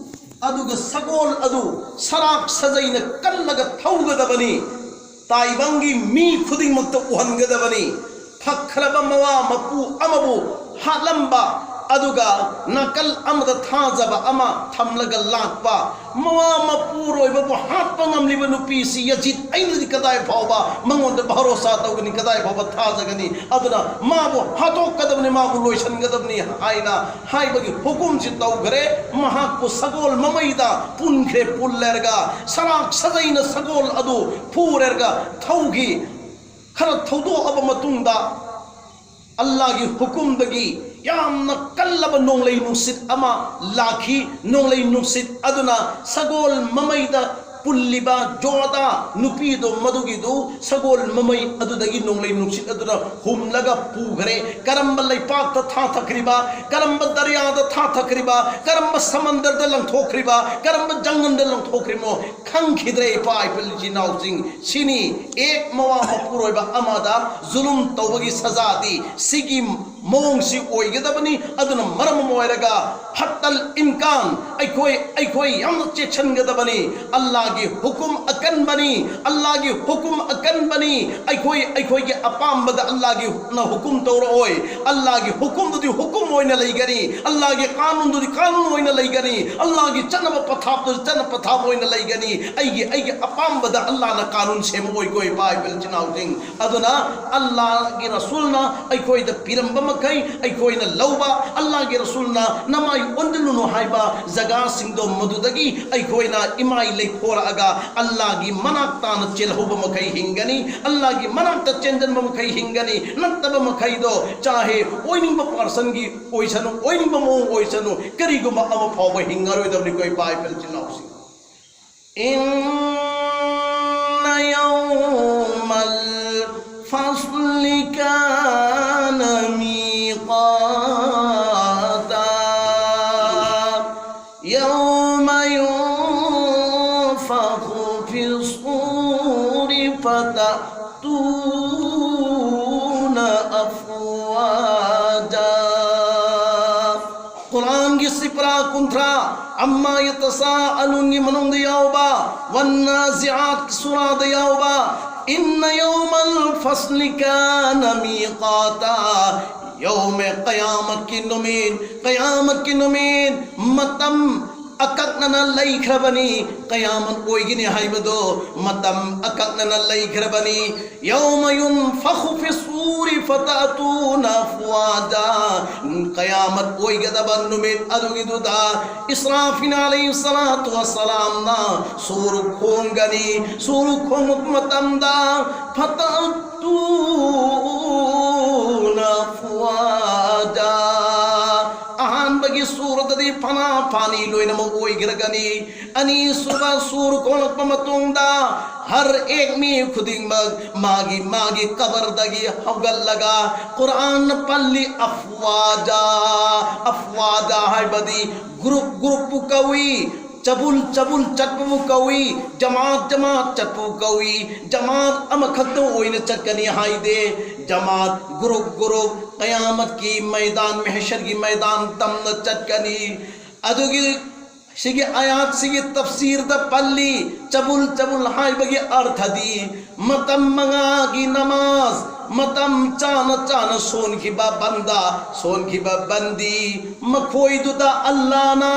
ꯑꯗꯨꯒ ꯁꯒꯣꯜ ꯑꯗꯨ ꯁꯔꯥꯛ ꯁꯖꯩꯅ ꯀꯜꯂꯒ ꯊꯧꯒꯗꯕꯅꯤ꯫ ꯇꯥꯏꯕꯪꯒꯤ ꯃꯤ ꯈꯨꯗꯤꯡꯃꯛꯇ ꯎꯍꯟꯒꯗꯕꯅꯤ꯫ ꯐꯈ꯭ꯔꯕ ꯃꯋꯥ ꯃꯄꯨ ꯑꯃꯕꯨ ꯍꯥꯠꯂꯝꯕ, ꯑꯗꯨꯒ ꯅꯥꯀꯜ ꯑꯃꯗ ꯊꯥꯖꯕ ꯑꯃ ꯊꯝꯂꯒ ꯂꯥꯛꯄ, ꯃꯋꯥ ꯃꯄꯨꯔꯣꯏꯕꯕꯨ ꯍꯥꯠꯄ ꯉꯝꯂꯤꯕ ꯅꯨꯄꯤꯁꯤ ꯌꯖꯤꯠ ꯑꯩꯅꯗꯤ ꯀꯗꯥꯏ ꯐꯥꯎꯕ ꯃꯉꯣꯟꯗ ꯚꯔꯣꯁꯥ ꯇꯧꯒꯅꯤ, ꯀꯗꯥꯏ ꯐꯥꯎꯕ ꯊꯥꯖꯒꯅꯤ? ꯑꯗꯨꯅ ꯃꯥꯕꯨ ꯍꯥꯠꯇꯣꯛꯀꯗꯕꯅꯤ, ꯃꯥꯕꯨ ꯂꯣꯏꯁꯤꯟꯒꯗꯕꯅꯤ ꯍꯥꯏꯅ ꯍꯥꯏꯕꯒꯤ ꯍꯨꯀꯨꯝꯁꯤ ꯇꯧꯈ꯭ꯔꯦ꯫ ꯃꯍꯥꯛꯄꯨ ꯁꯒꯣꯜ ꯃꯃꯩꯗ ꯄꯨꯟꯈ꯭ꯔꯦ, ꯄꯨꯜꯂꯦꯔꯒ ꯁꯔꯥꯛ ꯁꯖꯩꯅ ꯁꯒꯣꯜ ꯑꯗꯨ ꯐꯨꯔꯦꯔꯒ ꯊꯧꯈꯤ꯫ ꯈꯔ ꯊꯧꯗꯣꯛꯑꯕ ꯃꯇꯨꯡꯗ ꯑꯜꯂꯥꯒꯤ ꯍꯨꯀꯨꯝꯗꯒꯤ ꯌꯥꯝꯅ ꯀꯜꯂꯕ ꯅꯣꯡꯂꯩ ꯅꯨꯡꯁꯤꯠ ꯑꯃ ꯂꯥꯛꯈꯤ꯫ ꯅꯣꯡꯂꯩ ꯅꯨꯡꯁꯤꯠ ꯑꯗꯨꯅ ꯁꯒꯣꯜ ꯃꯃꯩꯗ ꯄꯨꯜꯂꯤꯕ ꯖꯣꯗꯥ ꯅꯨꯄꯤꯗꯣ, ꯃꯗꯨꯒꯤꯗꯨ ꯁꯒꯣꯜ ꯃꯃꯩ ꯑꯗꯨꯗꯒꯤ ꯅꯣꯡꯂꯩ ꯅꯨꯡꯁꯤꯠ ꯑꯗꯨꯅ ꯍꯨꯝꯂꯒ ꯄꯨꯈ꯭ꯔꯦ꯫ ꯀꯔꯝꯕ ꯂꯩꯄꯥꯛꯇ ꯊꯥꯊꯈ꯭ꯔꯤꯕ, ꯀꯔꯝꯕ ꯗꯔꯌꯥꯗ ꯊꯥꯊꯈ꯭ꯔꯤꯕ, ꯀꯔꯝꯕ ꯁꯃꯟꯗꯔꯗ ꯂꯪꯊꯣꯛꯈ꯭ꯔꯤꯕ, ꯀꯔꯝꯕ ꯖꯪꯒꯜꯗ ꯂꯪꯊꯣꯛꯈ꯭ꯔꯤꯕꯅꯣ ꯈꯪꯈꯤꯗ꯭ꯔꯦ, ꯏꯄꯥ ꯏꯄꯨꯜ ꯏꯆꯤꯟ ꯏꯅꯥꯎꯁꯤꯡ꯫ ꯁꯤꯅꯤ ꯑꯦꯛ ꯃꯋꯥ ꯃꯄꯨꯔꯣꯏꯕ ꯑꯃꯗ ꯖꯨꯂꯨꯝ ꯇꯧꯕꯒꯤ ꯁꯖꯥꯗꯤ ꯁꯤꯒꯤ ꯃꯑꯣꯡꯁꯤ ꯑꯣꯏꯒꯗꯕꯅꯤ꯫ ꯑꯗꯨꯅ ꯃꯔꯝ ꯑꯃ ꯑꯣꯏꯔꯒ ꯍꯠꯇꯜ ꯏꯝꯀꯥꯟ ꯑꯩꯈꯣꯏ, ꯑꯩꯈꯣꯏ ꯌꯥꯝꯅ ꯆꯦꯛꯁꯤꯟꯒꯗꯕꯅꯤ꯫ ꯑꯜꯂꯥꯒꯤ ꯍꯨꯀꯨꯝ ꯑꯀꯟꯕꯅꯤ, ꯑꯜꯂꯥꯒꯤ ꯍꯨꯀꯨꯝ ꯑꯀꯟꯕꯅꯤ꯫ ꯑꯩꯈꯣꯏ, ꯑꯩꯈꯣꯏꯒꯤ ꯑꯄꯥꯝꯕꯗ ꯑꯜꯂꯥꯒꯤ ꯅ ꯍꯨꯀꯨꯝ ꯇꯧꯔꯛꯑꯣꯏ꯫ ꯑꯜꯂꯥꯒꯤ ꯍꯨꯀꯨꯝꯗꯨꯗꯤ ꯍꯨꯀꯨꯝ ꯑꯣꯏꯅ ꯂꯩꯒꯅꯤ, ꯑꯜꯂꯥꯒꯤ ꯀꯥꯅꯨꯟꯗꯨꯗꯤ ꯀꯥꯅꯨꯟ ꯑꯣꯏꯅ ꯂꯩꯒꯅꯤ, ꯑꯜꯂꯥꯒꯤ ꯆꯠꯅꯕ ꯄꯊꯥꯞꯇꯨꯗꯤ ꯆꯠꯅ ꯄꯊꯥꯞ ꯑꯣꯏꯅ ꯂꯩꯒꯅꯤ꯫ ꯑꯩꯒꯤ, ꯑꯩꯒꯤ ꯑꯄꯥꯝꯕꯗ ꯑꯜꯂꯥꯅ ꯀꯥꯅꯨꯟ ꯁꯦꯝꯃꯛꯑꯣꯏꯀꯣ, ꯏꯄꯥ ꯏꯄꯨꯜ ꯏꯆꯤꯟ ꯏꯅꯥꯎꯁꯤꯡ꯫ ꯑꯗꯨꯅ ꯑꯜꯂꯥꯒꯤ ꯔꯁꯨꯜꯅ ꯑꯩꯈꯣꯏꯗ ꯄꯤꯔꯝꯕ ꯃꯈꯩ ꯑꯩꯈꯣꯏꯅ ꯂꯧꯕ, ꯑꯜꯂꯥꯒꯤ ꯔꯁꯨꯜꯅ ꯅꯃꯥꯏ ꯑꯣꯟꯁꯤꯜꯂꯨꯅꯨ ꯍꯥꯏꯕ ꯖꯒꯥꯁꯤꯡꯗꯣ, ꯃꯗꯨꯗꯒꯤ ꯑꯩꯈꯣꯏꯅ ꯏꯃꯥꯏ ꯂꯩꯊꯣꯔꯛꯑꯒ ꯑꯜꯂꯥꯒꯤ ꯃꯅꯥꯛ ꯇꯥꯅ ꯆꯦꯜꯍꯧꯕ ꯃꯈꯩ ꯍꯤꯡꯒꯅꯤ꯫ ꯑꯜꯂꯥꯒꯤ ꯃꯅꯥꯛꯇ ꯆꯦꯟꯖꯟꯕ ꯃꯈꯩ ꯍꯤꯡꯒꯅꯤ꯫ ꯅꯠꯇꯕ ꯃꯈꯩꯗꯣ, ꯆꯥꯍꯦ ꯑꯣꯏꯅꯤꯡꯕ ꯄꯥꯔꯁꯟꯒꯤ ꯑꯣꯏꯁꯅꯨ, ꯑꯣꯏꯅꯤꯡꯕ ꯃꯑꯣꯡ ꯑꯣꯏꯁꯅꯨ, ꯀꯔꯤꯒꯨꯝꯕ ꯑꯃ ꯐꯥꯎꯕ ꯍꯤꯡꯉꯔꯣꯏꯗꯕꯅꯤꯀꯣ, ꯏꯄꯥ ꯏꯄꯨꯜ ꯏꯆꯤꯟ ꯏꯅꯥꯎꯁꯤꯡ꯫ إن يوم الفصل كان ميقاتا. يوم ينفخ في الصور فتأتون أفواجا. ꯀꯨꯟꯊ꯭ꯔꯥ, ꯑꯝꯃꯥ ꯌꯇꯁꯥꯑꯂꯨꯟꯒꯤ ꯃꯅꯨꯡꯗ ꯌꯥꯎꯕ, ꯋꯟꯅꯥꯖꯤꯑꯥꯠ ꯁꯨꯔꯥꯗ ꯌꯥꯎꯕ, ꯏꯟꯅ ꯌꯧꯃꯜ ꯐꯁꯂꯤ ꯀꯥꯅ ꯃꯤꯀꯥꯇꯥ꯫ ꯌꯧꯃꯦ ꯀꯌꯥꯃꯠꯀꯤ ꯅꯨꯃꯤꯠ, ꯀꯌꯥꯃꯠꯀꯤ ꯅꯨꯃꯤꯠ ꯃꯇꯝ ꯑꯀꯛꯅꯅ ꯂꯩꯈ꯭ꯔꯕꯅꯤ꯫ ꯀꯌꯥꯃꯠ ꯑꯣꯏꯒꯅꯤ ꯍꯥꯏꯕꯗꯣ ꯃꯇꯝ ꯑꯀꯛꯅꯅ ꯂꯩꯈ꯭ꯔꯕꯅꯤ꯫ ꯌꯧꯃ ꯌꯨꯟꯐꯈꯨ ꯐꯤ ꯁꯨꯔꯤ ꯐꯇꯥꯇꯨꯅ ꯑꯐ꯭ꯋꯥꯖꯥ꯫ ꯀꯌꯥꯃꯠ ꯑꯣꯏꯒꯗꯕ ꯅꯨꯃꯤꯠ ꯑꯗꯨꯒꯤꯗꯨꯗ ꯏꯁꯔꯥꯐꯤꯜ ꯑꯂꯩꯍꯤ ꯁꯂꯥꯇꯨ ꯋꯁꯁꯂꯥꯝꯅ ꯁꯨꯔ ꯈꯣꯡꯒꯅꯤ꯫ ꯁꯨꯔ ꯈꯣꯡꯕ ꯃꯇꯝꯗ ꯐꯇꯥꯇꯨꯅ ꯑꯐ꯭ꯋꯥꯖꯥ꯫ ꯑꯍꯥꯟꯕꯒꯤ ꯁꯨꯔꯗꯗꯤ ꯐꯅꯥ ꯐꯥꯅꯤ ꯂꯣꯏꯅꯃꯛ ꯑꯣꯏꯈ꯭ꯔꯒꯅꯤ꯫ ꯑꯅꯤꯁꯨꯕ ꯁꯨꯔ ꯈꯣꯡꯂꯛꯄ ꯃꯇꯨꯡꯗ ꯍꯔ ꯑꯦꯛ ꯃꯤ ꯈꯨꯗꯤꯡꯃꯛ ꯃꯥꯒꯤ ꯃꯥꯒꯤ ꯀꯕꯔꯗꯒꯤ ꯍꯧꯒꯠꯂꯒ ꯀꯨꯔꯥꯟꯅ ꯄꯜꯂꯤ, ꯑꯐ꯭ꯋꯥꯖꯥ꯫ ꯑꯐ꯭ꯋꯥꯖꯥ ꯍꯥꯏꯕꯗꯤ ꯒ꯭ꯔꯨꯞ ꯒ꯭ꯔꯨꯞꯄꯨ ꯀꯧꯏ, ꯆꯕꯨꯜ ꯆꯕꯨꯜ ꯆꯠꯄꯕꯨ ꯀꯧꯏ, ꯖꯃꯥꯠ ꯖꯃꯥꯠ ꯆꯠꯄꯕꯨ ꯀꯧꯏ꯫ ꯖꯃꯥꯠ ꯑꯃꯈꯛꯇ ꯑꯣꯏꯅ ꯆꯠꯀꯅꯤ ꯍꯥꯏꯗꯦ, ꯖꯃꯥꯠ ꯒ꯭ꯔꯨꯞ ꯒ꯭ꯔꯨꯞ ꯀꯌꯥꯃꯠꯀꯤ ꯃꯩꯗꯥꯟ, ꯃꯦꯍꯁꯔꯒꯤ ꯃꯩꯗꯥꯟ ꯇꯝꯅ ꯆꯠꯀꯅꯤ꯫ ꯑꯗꯨꯒꯤ ꯁꯤꯒꯤ ꯑꯌꯥꯠꯁꯤꯒꯤ ꯇꯐꯁꯤꯔꯗ ꯄꯜꯂꯤ, ꯆꯕꯨꯜ ꯆꯕꯨꯜ ꯍꯥꯏꯕꯒꯤ ꯑꯔꯊꯗꯤ ꯃꯇꯝ ꯃꯉꯥꯒꯤ ꯅꯃꯥꯖ ꯃꯇꯝ ꯆꯥꯅ ꯆꯥꯅ ꯁꯣꯟꯈꯤꯕ ꯕꯟꯗꯥ, ꯁꯣꯟꯈꯤꯕ ꯕꯟꯗꯤ, ꯃꯈꯣꯏꯗꯨꯗ ꯑꯜꯂꯥꯅ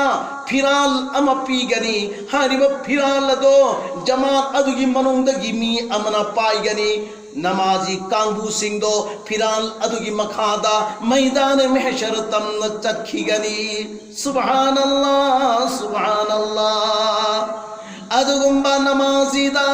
ꯐꯤꯔꯥꯜ ꯑꯃ ꯄꯤꯒꯅꯤ꯫ ꯍꯥꯏꯔꯤꯕ ꯐꯤꯔꯥꯜ ꯑꯗꯣ ꯖꯃꯥꯠ ꯑꯗꯨꯒꯤ ꯃꯅꯨꯡꯗꯒꯤ ꯃꯤ ꯑꯃꯅ ꯄꯥꯏꯒꯅꯤ꯫ ꯅꯃꯥꯖꯤ ꯀꯥꯡꯕꯨꯁꯤꯡꯗꯣ ꯐꯤꯔꯥꯜ ꯑꯗꯨꯒꯤ ꯃꯈꯥꯗ ꯃꯩꯗꯥꯅꯦ ꯃꯦꯍꯁꯔ ꯇꯝꯅ ꯆꯠꯈꯤꯒꯅꯤ꯫ ꯁꯨꯕꯍꯥꯅꯜꯂꯥ, ꯁꯨꯕꯍꯥꯅꯜꯂꯥ꯫ ꯑꯗꯨꯒꯨꯝꯕ ꯅꯃꯥꯖꯤꯗ,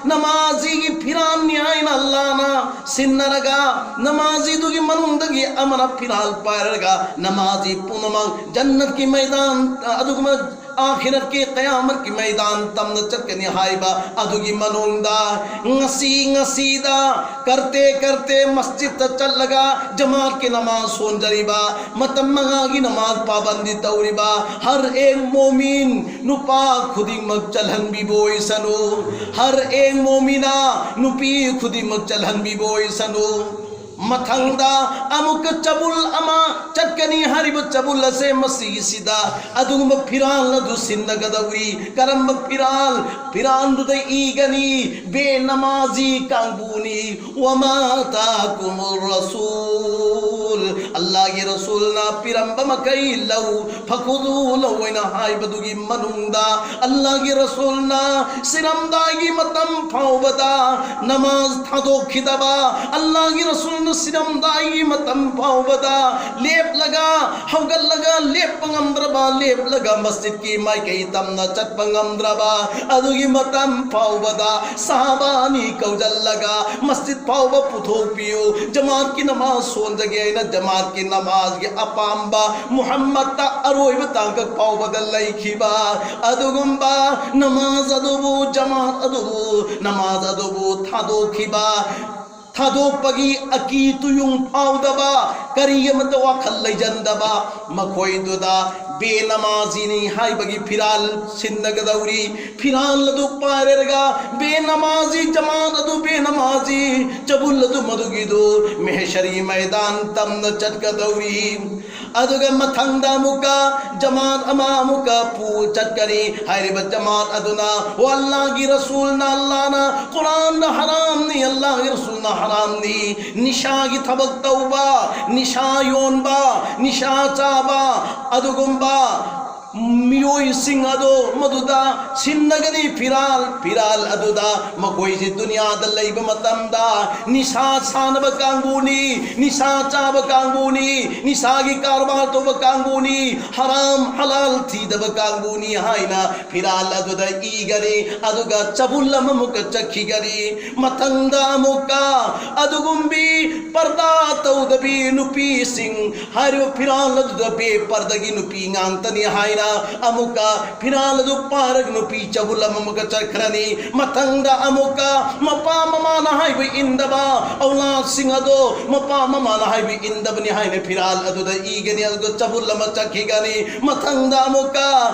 ꯅꯃꯥꯖꯤꯒꯤ ꯐꯤꯔꯥꯟꯅꯤ ꯍꯥꯏꯅ ꯑꯜꯂꯥꯅ ꯁꯤꯟꯅꯔꯒ, ꯅꯃꯥꯖꯤꯗꯨꯒꯤ ꯃꯅꯨꯡꯗꯒꯤ ꯑꯃꯅ ꯐꯤꯔꯥꯜ ꯄꯥꯏꯔꯒ, ꯅꯃꯥꯖꯤ ꯄꯨꯝꯅꯃꯛ ꯖꯟꯅꯠꯀꯤ ꯃꯩꯗꯥꯟ, ꯑꯗꯨꯒꯨꯝꯕ ꯑꯥꯈꯤꯔꯠꯀꯤ ꯀꯌꯥꯃꯠꯀꯤ ꯃꯩꯗꯥꯟ ꯇꯝꯅ ꯆꯠꯀꯅꯤ ꯍꯥꯏꯕ ꯑꯗꯨꯒꯤ ꯃꯅꯨꯡꯗ, ꯉꯁꯤ, ꯉꯁꯤꯗ ꯀꯔꯇꯦ ꯀꯔꯇꯦ ꯃꯁꯖꯤꯠꯇ ꯆꯠꯂꯒ ꯖꯃꯥꯠꯀꯤ ꯅꯃꯥꯖ ꯁꯣꯟꯖꯔꯤꯕ, ꯃꯇꯝ ꯃꯉꯥꯒꯤ ꯅꯃꯥꯖ ꯄꯥꯕꯟꯗꯤ ꯇꯧꯔꯤꯕ ꯍꯔ ꯑꯦꯛ ꯃꯣꯃꯤꯟ ꯅꯨꯄꯥ ꯈꯨꯗꯤꯡꯃꯛ ꯆꯠꯍꯟꯕꯤꯕ ꯑꯣꯏꯁꯅꯨ, ꯍꯔ ꯑꯦꯛ ꯃꯣꯃꯤꯅꯥ ꯅꯨꯄꯤ ꯈꯨꯗꯤꯡꯃꯛ ꯆꯠꯍꯟꯕꯤꯕ ꯑꯣꯏꯁꯅꯨ꯫ ꯃꯊꯪꯗ ꯑꯃꯨꯛꯀ ꯆꯕꯨꯜ ꯑꯃ ꯆꯠꯀꯅꯤ꯫ ꯍꯥꯏꯔꯤꯕ ꯆꯕꯨꯜ ꯑꯁꯦ ꯃꯁꯤꯒꯤꯁꯤꯗ ꯑꯗꯨꯒꯨꯝꯕ ꯐꯤꯔꯥꯜ ꯑꯗꯨ ꯁꯤꯟꯅꯒꯗꯧꯔꯤ꯫ ꯀꯔꯝꯕ ꯐꯤꯔꯥꯜ? ꯐꯤꯔꯥꯜꯗꯨꯗ ꯏꯒꯅꯤ, ꯕꯦꯅꯃꯥꯖꯤ ꯀꯥꯡꯕꯨꯅꯤ꯫ "ꯋꯃꯥ ꯑꯇꯥꯀꯨꯃꯨꯔ ꯔꯁꯨꯜ", ꯑꯜꯂꯥꯍꯒꯤ ꯔꯁꯨꯜꯅ ꯄꯤꯔꯝꯕ ꯃꯈꯩ ꯂꯧ꯫ "ꯐꯈꯨꯗꯨ ꯂꯧ" ꯍꯥꯏꯅ ꯍꯥꯏꯕꯗꯨꯒꯤ ꯃꯅꯨꯡꯗ ꯑꯜꯂꯥꯍꯒꯤ ꯔꯁꯨꯜꯅ ꯁꯤꯔꯝꯗꯥꯏꯒꯤ ꯃꯇꯝ ꯐꯥꯎꯕꯗ ꯅꯃꯥꯖ ꯊꯥꯗꯣꯛꯈꯤꯗꯕ, ꯑꯜꯂꯥꯍꯒꯤ ꯔꯁꯨꯜꯅ ꯁꯤꯔꯝꯗꯥꯏꯒꯤ ꯃꯇꯝ ꯐꯥꯎꯕꯗ ꯂꯦꯞꯂꯒ, ꯍꯧꯒꯠꯂꯒ ꯂꯦꯞꯄ ꯉꯝꯗ꯭ꯔꯕ, ꯂꯦꯞꯂꯒ ꯃꯁꯖꯤꯗꯀꯤ ꯃꯥꯏꯀꯩ ꯇꯝꯅ ꯆꯠꯄ ꯉꯝꯗ꯭ꯔꯕ, ꯑꯗꯨꯒꯤ ꯃꯇꯝ ꯐꯥꯎꯕꯗ ꯁꯍꯥꯕꯥ ꯑꯅꯤ ꯀꯧꯖꯜꯂꯒ ꯃꯁꯖꯤꯗ ꯐꯥꯎꯕ ꯄꯨꯊꯣꯛꯄꯤꯌꯨ, ꯖꯃꯥꯠꯀꯤ ꯅꯃꯥꯖ ꯁꯣꯟꯖꯒꯦ ꯍꯥꯏꯅ ꯖꯃꯥꯠꯀꯤ ꯅꯃꯥꯖꯒꯤ ꯑꯄꯥꯝꯕ ꯃꯨꯍꯝꯃꯗꯇ ꯑꯔꯣꯏꯕ ꯇꯥꯡꯀꯛ ꯐꯥꯎꯕꯗ ꯂꯩꯈꯤꯕ ꯑꯗꯨꯒꯨꯝꯕ ꯅꯃꯥꯖ ꯑꯗꯨꯕꯨ, ꯖꯃꯥꯠ ꯑꯗꯨꯕꯨ, ꯅꯃꯥꯖ ꯑꯗꯨꯕꯨ ꯊꯥꯗꯣꯛꯈꯤꯕ, ꯊꯥꯗꯣꯛꯄꯒꯤ ꯑꯀꯤ ꯇꯨꯌꯨꯡ ꯐꯥꯎꯗꯕ, ꯀꯔꯤ ꯑꯃꯠꯇ ꯋꯥꯈꯜ ꯂꯩꯖꯟꯗꯕ, ꯃꯈꯣꯏꯗꯨꯗ ꯕꯦꯅꯃꯥꯖꯤꯅꯤ ꯍꯥꯏꯕꯒꯤ ꯐꯤꯔꯥꯜ ꯁꯤꯟꯅꯒꯗꯧꯔꯤ꯫ ꯐꯤꯔꯥꯜ ꯑꯗꯨ ꯄꯥꯏꯔꯒ ꯕꯦꯅꯃꯥꯖꯤ, ꯖꯃꯥꯠ ꯑꯗꯨ ꯕꯦꯅꯃꯥꯖꯤ, ꯆꯕꯨꯜ ꯑꯗꯨ ꯃꯗꯨꯒꯤꯗꯨ ꯃꯦꯍꯁꯔꯤ ꯃꯩꯗꯥꯟ ꯇꯝꯅ ꯆꯠꯀꯗꯧꯔꯤ꯫ ꯑꯗꯨꯒ ꯃꯊꯪꯗ ꯑꯃꯨꯛꯀ ꯖꯃꯥꯠ ꯑꯃ ꯑꯃꯨꯛꯀ ꯄꯨ ꯆꯠꯀꯅꯤ꯫ ꯍꯥꯏꯔꯤꯕ ꯖꯃꯥꯠ ꯑꯗꯨꯅ, "ꯑꯣ ꯑꯜꯂꯥꯍꯒꯤ ꯔꯁꯨꯜꯅ, ꯑꯜꯂꯥꯍꯅ ꯀꯨꯔꯥꯟꯗ ꯍꯔꯥꯝꯅꯤ, ꯑꯜꯂꯥꯍꯒꯤ ꯔꯁꯨꯜꯅ ꯍꯔꯥꯝꯅꯤ, ꯅꯤꯁꯥꯒꯤ ꯊꯕꯛ ꯇꯧꯕ, ꯅꯤꯁꯥ ꯌꯣꯟꯕ, ꯅꯤꯁꯥ ꯆꯥꯕ, ꯑꯗꯨꯒꯨꯝꯕ ꯃꯤꯑꯣꯏꯁꯤꯡ ꯑꯗꯣ ꯃꯗꯨꯗ ꯁꯤꯟꯅꯒꯅꯤ ꯐꯤꯔꯥꯜ꯫ ꯐꯤꯔꯥꯜ ꯑꯗꯨꯗ ꯃꯈꯣꯏꯁꯤ ꯗꯨꯅꯤꯌꯥꯗ ꯂꯩꯕ ꯃꯇꯝꯗ ꯅꯤꯁꯥ ꯁꯥꯟꯅꯕ ꯀꯥꯡꯕꯨꯅꯤ, ꯅꯤꯁꯥ ꯆꯥꯕ ꯀꯥꯡꯕꯨꯅꯤ, ꯅꯤꯁꯥꯒꯤ ꯀꯔꯕꯥꯔ ꯇꯧꯕ ꯀꯥꯡꯕꯨꯅꯤ, ꯍꯔꯥꯝ ꯍꯂꯥꯜ ꯊꯤꯗꯕ ꯀꯥꯡꯕꯨꯅꯤ" ꯍꯥꯏꯅ ꯐꯤꯔꯥꯜ ꯑꯗꯨꯗ ꯏꯒꯅꯤ꯫ ꯑꯗꯨꯒ ꯆꯕꯨꯜ ꯑꯃꯃꯨꯛꯀ ꯆꯠꯈꯤꯒꯅꯤ꯫ ꯃꯊꯪꯗ ꯑꯃꯨꯛꯀ ꯑꯗꯨꯒꯨꯝꯕꯤ ꯄꯔꯗꯥ ꯇꯧꯗꯕꯤ ꯅꯨꯄꯤꯁꯤꯡ, ꯍꯥꯏꯔꯤꯕ ꯐꯤꯔꯥꯜ ꯑꯗꯨꯗ ꯕꯦꯄꯔꯗꯒꯤ ꯅꯨꯄꯤ ꯉꯥꯛꯇꯅꯤ ꯍꯥꯏꯅ ꯑꯃꯨꯛꯀ ꯐꯤꯔꯥꯜ ꯑꯗꯨ ꯄꯥꯔꯒ ꯅꯨꯄꯤ ꯆꯕꯨꯜ ꯑꯃꯃꯨꯛꯀ ꯆꯠꯈ꯭ꯔꯅꯤ꯫ ꯃꯊꯪꯗ ꯑꯃꯨꯛꯀ ꯃꯄꯥ ꯃꯃꯥꯅ ꯍꯥꯏꯕ ꯏꯟꯗꯕ ꯑꯧꯂꯥꯗꯁꯤꯡ ꯑꯗꯣ ꯃꯄꯥ ꯃꯃꯥꯅ ꯍꯥꯏꯕ ꯏꯟꯗꯕꯅꯤ ꯍꯥꯏꯅ ꯐꯤꯔꯥꯜ ꯑꯗꯨꯗ ꯏꯒꯅꯤ, ꯑꯗꯨꯒ ꯆꯕꯨꯜ ꯑꯃ ꯆꯠꯈꯤꯒꯅꯤ꯫ ꯃꯊꯪꯗ ꯑꯃꯨꯛꯀ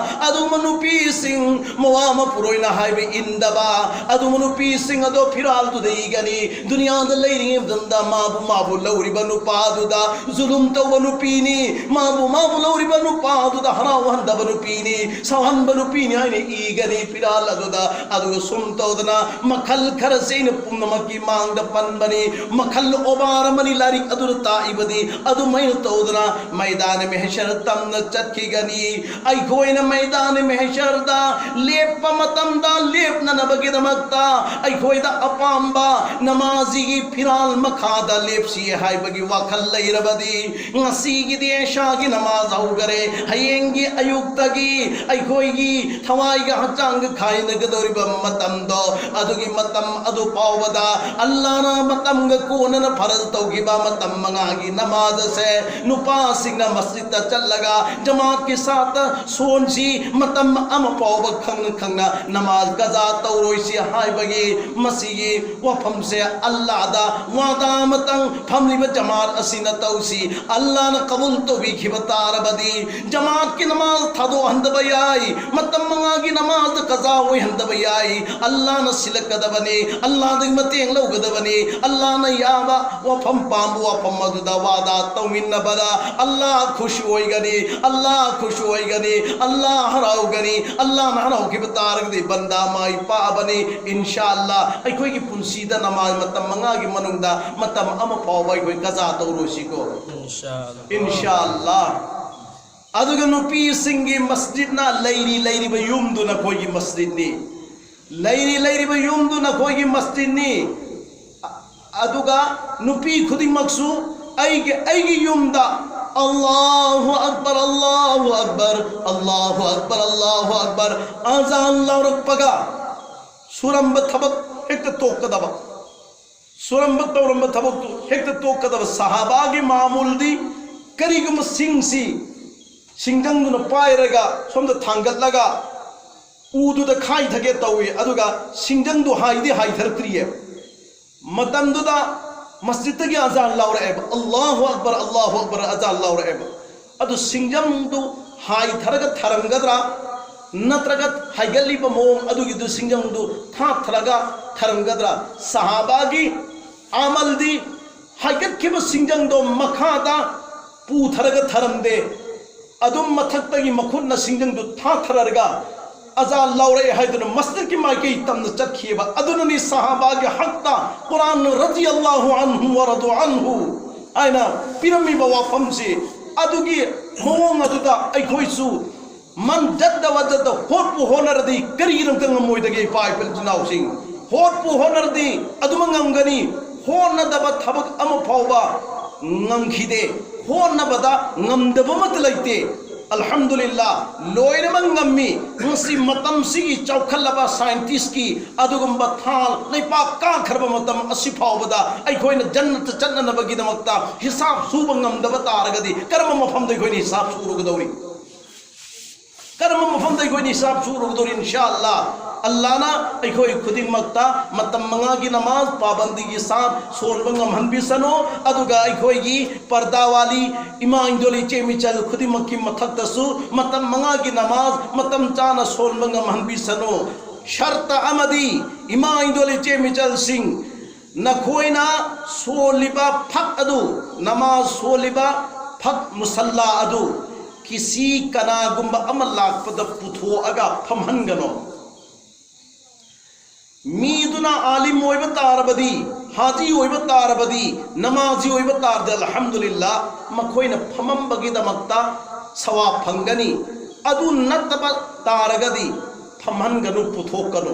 ꯑꯗꯨꯒꯨꯝꯕ ꯅꯨꯄꯤꯁꯤꯡ ꯃꯋꯥ ꯃꯄꯨꯔꯣꯏꯅ ꯍꯥꯏꯕ ꯏꯟꯗꯕ, ꯑꯗꯨꯒꯨꯝꯕ ꯅꯨꯄꯤꯁꯤꯡ ꯑꯗꯣ ꯐꯤꯔꯥꯜꯗꯨꯗ ꯏꯒꯅꯤ꯫ ꯗꯨꯅꯤꯌꯥꯗ ꯂꯩꯔꯤꯉꯩ ꯃꯇꯝꯗ ꯃꯥꯕꯨ ꯃꯥꯕꯨ ꯂꯧꯔꯤꯕ ꯅꯨꯄꯥꯗꯨꯗ ꯖꯨꯂꯨꯝ ꯇꯧꯕ ꯅꯨꯄꯤꯅꯤ, ꯃꯥꯕꯨ ꯃꯥꯕꯨ ꯂꯧꯔꯤꯕ ꯅꯨꯄꯥꯗꯨꯗ ꯍꯔꯥꯎꯍꯟꯗꯕ ꯅꯨꯄꯤꯅꯤ, ꯁꯥꯎꯍꯟꯕ ꯅꯨꯄꯤꯅꯤ ꯍꯥꯏꯅ ꯏꯒꯅꯤ ꯐꯤꯔꯥꯜ ꯑꯗꯨꯗ꯫ ꯑꯗꯨꯒ ꯁꯨꯝ ꯇꯧꯗꯅ ꯃꯈꯜ ꯈꯔꯁꯦ ꯑꯩꯅ ꯄꯨꯝꯅꯃꯛꯀꯤ ꯃꯥꯡꯗ ꯄꯟꯕꯅꯤ꯫ ꯃꯈꯜ ꯑꯣꯕꯥꯔ ꯑꯃꯅꯤ ꯂꯥꯏꯔꯤꯛ ꯑꯗꯨꯗ ꯇꯥꯛꯏꯕꯗꯤ꯫ ꯑꯗꯨꯃꯥꯏꯅ ꯇꯧꯗꯅ ꯃꯩꯗꯥꯟ ꯃꯦꯍꯁꯔ ꯇꯝꯅ ꯆꯠꯈꯤꯒꯅꯤ꯫ ꯑꯩꯈꯣꯏꯅ ꯃꯩꯗꯥꯟ ꯃꯦꯍꯁꯔꯗ ꯂꯦꯞꯄ ꯃꯇꯝꯗ ꯂꯦꯞꯅꯅꯕꯒꯤꯗꯃꯛꯇ ꯑꯩꯈꯣꯏꯗ ꯑꯄꯥꯝꯕ ꯅꯃꯥꯖꯤꯒꯤ ꯐꯤꯔꯥꯜ ꯃꯈꯥꯗ ꯂꯦꯞꯁꯤ ꯍꯥꯏꯕꯒꯤ ꯋꯥꯈꯜ ꯂꯩꯔꯕꯗꯤ, ꯉꯁꯤꯒꯤꯗꯤ ꯏꯁꯥꯒꯤ ꯅꯃꯥꯖ ꯍꯧꯈꯔꯦ, ꯍꯌꯦꯡꯒꯤ ꯑꯌꯨꯛꯇꯒꯤ ꯑꯩꯈꯣꯏꯒꯤ ꯊꯋꯥꯏꯒ ꯍꯛꯆꯥꯡꯒ ꯈꯥꯏꯅꯒꯗꯧꯔꯤꯕ ꯃꯇꯝꯗꯣ, ꯑꯗꯨꯒꯤ ꯃꯇꯝ ꯑꯗꯨ ꯐꯥꯎꯕꯗ ꯑꯜꯂꯥꯅ ꯃꯇꯝꯒ ꯀꯣꯟꯅꯅ ꯐꯔꯖ ꯇꯧꯈꯤꯕ ꯃꯇꯝ ꯃꯉꯥꯒꯤ ꯅꯃꯥꯖ ꯑꯁꯦ ꯅꯨꯄꯥꯁꯤꯡꯅ ꯃꯁꯖꯤꯗꯇ ꯆꯠꯂꯒ ꯖꯃꯥꯠꯀꯤ ꯁꯥꯠꯇ ꯁꯣꯟꯁꯤ, ꯃꯇꯝ ꯑꯃ ꯐꯥꯎꯕ ꯈꯪꯅ ꯈꯪꯅ ꯅꯃꯥꯖ ꯀꯖꯥ ꯇꯧꯔꯣꯏꯁꯤ ꯍꯥꯏꯕꯒꯤ ꯃꯁꯤꯒꯤ ꯋꯥꯐꯝꯁꯦ ꯑꯜꯂꯥꯗ ꯋꯥꯗꯥ ꯑꯃꯇꯪ ꯐꯝꯂꯤꯕ ꯖꯃꯥꯠ ꯑꯁꯤꯅ ꯇꯧꯁꯤ꯫ ꯑꯜꯂꯥꯅ ꯀꯕꯨꯜ ꯇꯧꯕꯤꯈꯤꯕ ꯇꯥꯔꯕꯗꯤ ꯖꯃꯥꯠꯀꯤ ꯅꯃꯥꯖ ꯊꯥꯗꯣꯛꯍꯟꯗꯕ ꯌꯥꯏ, ꯃꯇꯝ ꯃꯉꯥꯒꯤ ꯅꯃꯥꯖ ꯀꯖꯥ ꯑꯣꯏꯍꯟꯗꯕ ꯌꯥꯏ꯫ ꯑꯜꯂꯥꯅ ꯁꯤꯜꯂꯛꯀꯗꯕꯅꯤ, ꯑꯜꯂꯥꯗꯒꯤ ꯃꯇꯦꯡ ꯂꯧꯒꯗꯕꯅꯤ꯫ ꯑꯜꯂꯥꯅ ꯌꯥꯕ ꯋꯥꯐꯝ ꯄꯥꯝꯕ ꯋꯥꯐꯝ ꯑꯗꯨꯗ ꯋꯥꯗꯥ ꯇꯧꯃꯤꯟꯅꯕꯗ ꯑꯜꯂꯥ ꯈꯨꯁꯤ ꯑꯣꯏꯒꯅꯤ, ꯑꯜꯂꯥ ꯈꯨꯁꯤ ꯑꯣꯏꯒꯅꯤ, ꯑꯜꯂꯥ ꯍꯔꯥꯎꯒꯅꯤ꯫ ꯑꯜꯂꯥꯅ ꯍꯔꯥꯎꯈꯤꯕ ꯇꯥꯔꯒꯗꯤ ꯕꯟꯗꯥ ꯃꯥꯏ ꯄꯥꯛꯑꯕꯅꯤ꯫ ꯏꯟꯁꯥ ꯑꯜꯂꯥ ꯑꯩꯈꯣꯏꯒꯤ ꯄꯨꯟꯁꯤꯗ ꯅꯃꯥꯖ ꯃꯇꯝ ꯃꯉꯥꯒꯤ ꯃꯅꯨꯡꯗ ꯃꯇꯝ ꯑꯃ ꯐꯥꯎꯕ ꯑꯩꯈꯣꯏ ꯀꯖꯥ ꯇꯧꯔꯣꯏꯁꯤꯀꯣ꯫ ꯏꯟꯁꯥ ꯑꯜꯂꯥ꯫ ꯏꯟꯁꯥ ꯑꯜꯂꯥ꯫ ꯑꯗꯨꯒ ꯅꯨꯄꯤꯁꯤꯡꯒꯤ ꯃꯁꯖꯤꯗꯅ ꯂꯩꯔꯤ ꯂꯩꯔꯤꯕ ꯌꯨꯝꯗꯨ ꯅꯈꯣꯏꯒꯤ ꯃꯁꯖꯤꯗꯅꯤ, ꯂꯩꯔꯤ ꯂꯩꯔꯤꯕ ꯌꯨꯝꯗꯨ ꯅꯈꯣꯏꯒꯤ ꯃꯁꯖꯤꯗꯅꯤ꯫ ꯑꯗꯨꯒ ꯅꯨꯄꯤ ꯈꯨꯗꯤꯡꯃꯛꯁꯨ ꯑꯩꯒꯤ ꯑꯩꯒꯤ ꯌꯨꯝꯗ ꯑꯜꯂꯥꯍꯨ ꯑꯛꯕꯔ, ꯑꯜꯂꯥꯍꯨ ꯑꯛꯕꯔ, ꯑꯜꯂꯥꯍꯨ ꯑꯛꯕꯔ, ꯑꯜꯂꯥꯍꯨ ꯑꯛꯕꯔ ꯑꯖꯥꯟ ꯂꯥꯎꯔꯛꯄꯒ ꯁꯨꯔꯝꯕ ꯊꯕꯛ ꯍꯦꯛꯇ ꯇꯣꯛꯀꯗꯕ, ꯁꯨꯔꯝꯕ ꯇꯧꯔꯝꯕ ꯊꯕꯛꯇꯨ ꯍꯦꯛꯇ ꯇꯣꯛꯀꯗꯕ꯫ ꯁꯍꯥꯕꯥꯒꯤ ꯃꯥꯃꯨꯜꯗꯤ ꯀꯔꯤꯒꯨꯝꯕ ꯁꯤꯡꯁꯤ ꯁꯤꯡꯖꯪꯗꯨꯅ ꯄꯥꯏꯔꯒ ꯁꯣꯝꯗ ꯊꯥꯡꯒꯠꯂꯒ ꯎꯗꯨꯗ ꯈꯥꯏꯊꯒꯦ ꯇꯧꯏ꯫ ꯑꯗꯨꯒ ꯁꯤꯡꯖꯪꯗꯨ ꯍꯥꯏꯗꯤ ꯍꯥꯏꯊꯔꯛꯇ꯭ꯔꯤꯌꯦ꯫ ꯃꯇꯝꯗꯨꯗ ꯃꯁꯖꯤꯠꯇꯒꯤ ꯑꯖꯥꯟ ꯂꯥꯎꯔꯛꯑꯦꯕ, "ꯑꯜꯂꯥꯍꯨ ꯑꯛꯕꯔ, ꯑꯜꯂꯥꯍꯨ ꯑꯛꯕꯔ" ꯑꯖꯥꯟ ꯂꯥꯎꯔꯛꯑꯦꯕ꯫ ꯑꯗꯨ ꯁꯤꯡꯖꯪꯗꯨ ꯍꯥꯏꯊꯔꯒ ꯊꯔꯝꯒꯗ꯭ꯔꯥ, ꯅꯠꯇ꯭ꯔꯒ ꯍꯥꯏꯒꯠꯂꯤꯕ ꯃꯑꯣꯡ ꯑꯗꯨꯒꯤꯗꯨ ꯁꯤꯡꯖꯪꯗꯨ ꯊꯥꯊꯔꯒ ꯊꯔꯝꯒꯗ꯭ꯔꯥ? ꯁꯍꯥꯕꯥꯒꯤ ꯑꯃꯜꯗꯤ ꯍꯥꯏꯒꯠꯈꯤꯕ ꯁꯤꯡꯖꯪꯗꯣ ꯃꯈꯥꯗ ꯄꯨꯊꯔꯒ ꯊꯔꯝꯗꯦ꯫ ꯑꯗꯨꯝ ꯃꯊꯛꯇꯒꯤ ꯃꯈꯨꯠꯅ ꯁꯤꯡꯖꯪꯗꯨ ꯊꯥꯊꯔꯒ ꯑꯖꯥꯟ ꯂꯥꯎꯔꯛꯑꯦ ꯍꯥꯏꯗꯨꯅ ꯃꯁꯖꯤꯗꯀꯤ ꯃꯥꯏꯀꯩ ꯇꯝꯅ ꯆꯠꯈꯤꯑꯕ꯫ ꯑꯗꯨꯅꯅꯤ ꯁꯍꯥꯕꯥꯒꯤ ꯍꯛꯇ ꯀꯨꯔꯥꯟ ꯔꯗꯤꯌꯜꯂꯥꯍꯨ ꯑꯟꯍꯨ ꯋꯔꯗꯨ ꯑꯟꯍꯨ ꯍꯥꯏꯅ ꯄꯤꯔꯝꯃꯤꯕ ꯋꯥꯐꯝꯁꯤ꯫ ꯑꯗꯨꯒꯤ ꯃꯑꯣꯡ ꯑꯗꯨꯗ ꯑꯩꯈꯣꯏꯁꯨ ꯃꯟ ꯖꯠꯇ ꯋꯖꯠꯇ ꯍꯣꯠꯄꯨ ꯍꯣꯠꯅꯔꯗꯤ ꯀꯔꯤꯒꯤꯗꯃꯛꯇ ꯉꯝꯃꯣꯏꯗꯒꯦ? ꯏꯄꯥ ꯏꯄꯨ ꯏꯆꯤꯟ ꯏꯅꯥꯎꯁꯤꯡ, ꯍꯣꯠꯄꯨ ꯍꯣꯠꯅꯔꯗꯤ ꯑꯗꯨꯃꯛ ꯉꯝꯒꯅꯤ꯫ ꯍꯣꯠꯅꯗꯕ ꯊꯕꯛ ꯑꯃ ꯐꯥꯎꯕ ꯉꯝꯈꯤꯗꯦ꯫ ꯍꯣꯠꯅꯕꯗ ꯉꯝꯗꯕ ꯑꯃꯠꯇ ꯂꯩꯇꯦ꯫ ꯑꯜꯍꯝꯗꯨꯂꯤꯜꯂꯥ, ꯂꯣꯏꯅꯃꯛ ꯉꯝꯃꯤ꯫ ꯉꯁꯤ ꯃꯇꯝꯁꯤꯒꯤ ꯆꯥꯎꯈꯠꯂꯕ ꯁꯥꯏꯟꯇꯤꯁꯀꯤ ꯑꯗꯨꯒꯨꯝꯕ ꯊꯥ ꯂꯩꯄꯥꯛ ꯀꯥꯈ꯭ꯔꯕ ꯃꯇꯝ ꯑꯁꯤ ꯐꯥꯎꯕꯗ ꯑꯩꯈꯣꯏꯅ ꯖꯟꯅꯠꯇ ꯆꯠꯅꯅꯕꯒꯤꯗꯃꯛꯇ ꯍꯤꯁꯥꯕ ꯁꯨꯕ ꯉꯝꯗꯕ ꯇꯥꯔꯒꯗꯤ ꯀꯔꯝꯕ ꯃꯐꯝꯗ ꯑꯩꯈꯣꯏꯅ ꯍꯤꯁꯥꯕ ꯁꯨꯔꯨꯒꯗꯧꯔꯤ? ꯀꯔꯝꯕ ꯃꯐꯝꯗ ꯑꯩꯈꯣꯏꯅ ꯍꯤꯁꯥꯕ ꯁꯨꯔꯨꯒꯗꯧꯔꯤ? ꯏꯟꯁꯥ ꯑꯜꯂꯥ, ꯑꯜꯂꯥꯅ ꯑꯩꯈꯣꯏ ꯈꯨꯗꯤꯡꯃꯛꯇ ꯃꯇꯝ ꯃꯉꯥꯒꯤ ꯅꯃꯥꯖ, ꯄꯥꯕꯟꯗꯤꯒꯤ ꯁꯥꯠ ꯁꯣꯟꯕ ꯉꯝꯍꯟꯕꯤꯁꯅꯨ꯫ ꯑꯗꯨꯒ ꯑꯩꯈꯣꯏꯒꯤ ꯄꯔꯗꯥ ꯋꯥꯂꯤ ꯏꯃꯥ ꯏꯟꯗꯣꯜ ꯏꯆꯦ ꯃꯤꯆꯜ ꯈꯨꯗꯤꯡꯃꯛꯀꯤ ꯃꯊꯛꯇꯁꯨ ꯃꯇꯝ ꯃꯉꯥꯒꯤ ꯅꯃꯥꯖ ꯃꯇꯝ ꯆꯥꯅ ꯁꯣꯟꯕ ꯉꯝꯍꯟꯕꯤꯁꯅꯨ꯫ ꯁꯔꯇ ꯑꯃꯗꯤ ꯏꯃꯥ ꯏꯟꯗꯣꯜ ꯏꯆꯦ ꯃꯤꯆꯜꯁꯤꯡ, ꯅꯈꯣꯏꯅ ꯁꯣꯜꯂꯤꯕ ꯐꯛ ꯑꯗꯨ, ꯅꯃꯥꯖ ꯁꯣꯜꯂꯤꯕ ꯐꯛ, ꯃꯨꯁꯜꯂꯥ ꯑꯗꯨ ꯀꯤꯁꯤ ꯀꯅꯥꯒꯨꯝꯕ ꯑꯃ ꯂꯥꯛꯄꯗ ꯄꯨꯊꯣꯛꯑꯒ ꯐꯝꯍꯟꯒꯅꯨ꯫ ꯃꯤꯗꯨꯅ ꯑꯥꯂꯤꯝ ꯑꯣꯏꯕ ꯇꯥꯔꯕꯗꯤ, ꯍꯥꯖꯤ ꯑꯣꯏꯕ ꯇꯥꯔꯕꯗꯤ, ꯅꯃꯥꯖꯤ ꯑꯣꯏꯕ ꯇꯥꯔꯗꯤ, ꯑꯜꯍꯝꯗꯨꯂꯤꯜꯂꯥ, ꯃꯈꯣꯏꯅ ꯐꯝꯃꯝꯕꯒꯤꯗꯃꯛꯇ ꯁꯋꯥꯕ ꯐꯪꯒꯅꯤ꯫ ꯑꯗꯨ ꯅꯠꯇꯕ ꯇꯥꯔꯒꯗꯤ ꯐꯝꯍꯟꯒꯅꯨ, ꯄꯨꯊꯣꯛꯀꯅꯨ꯫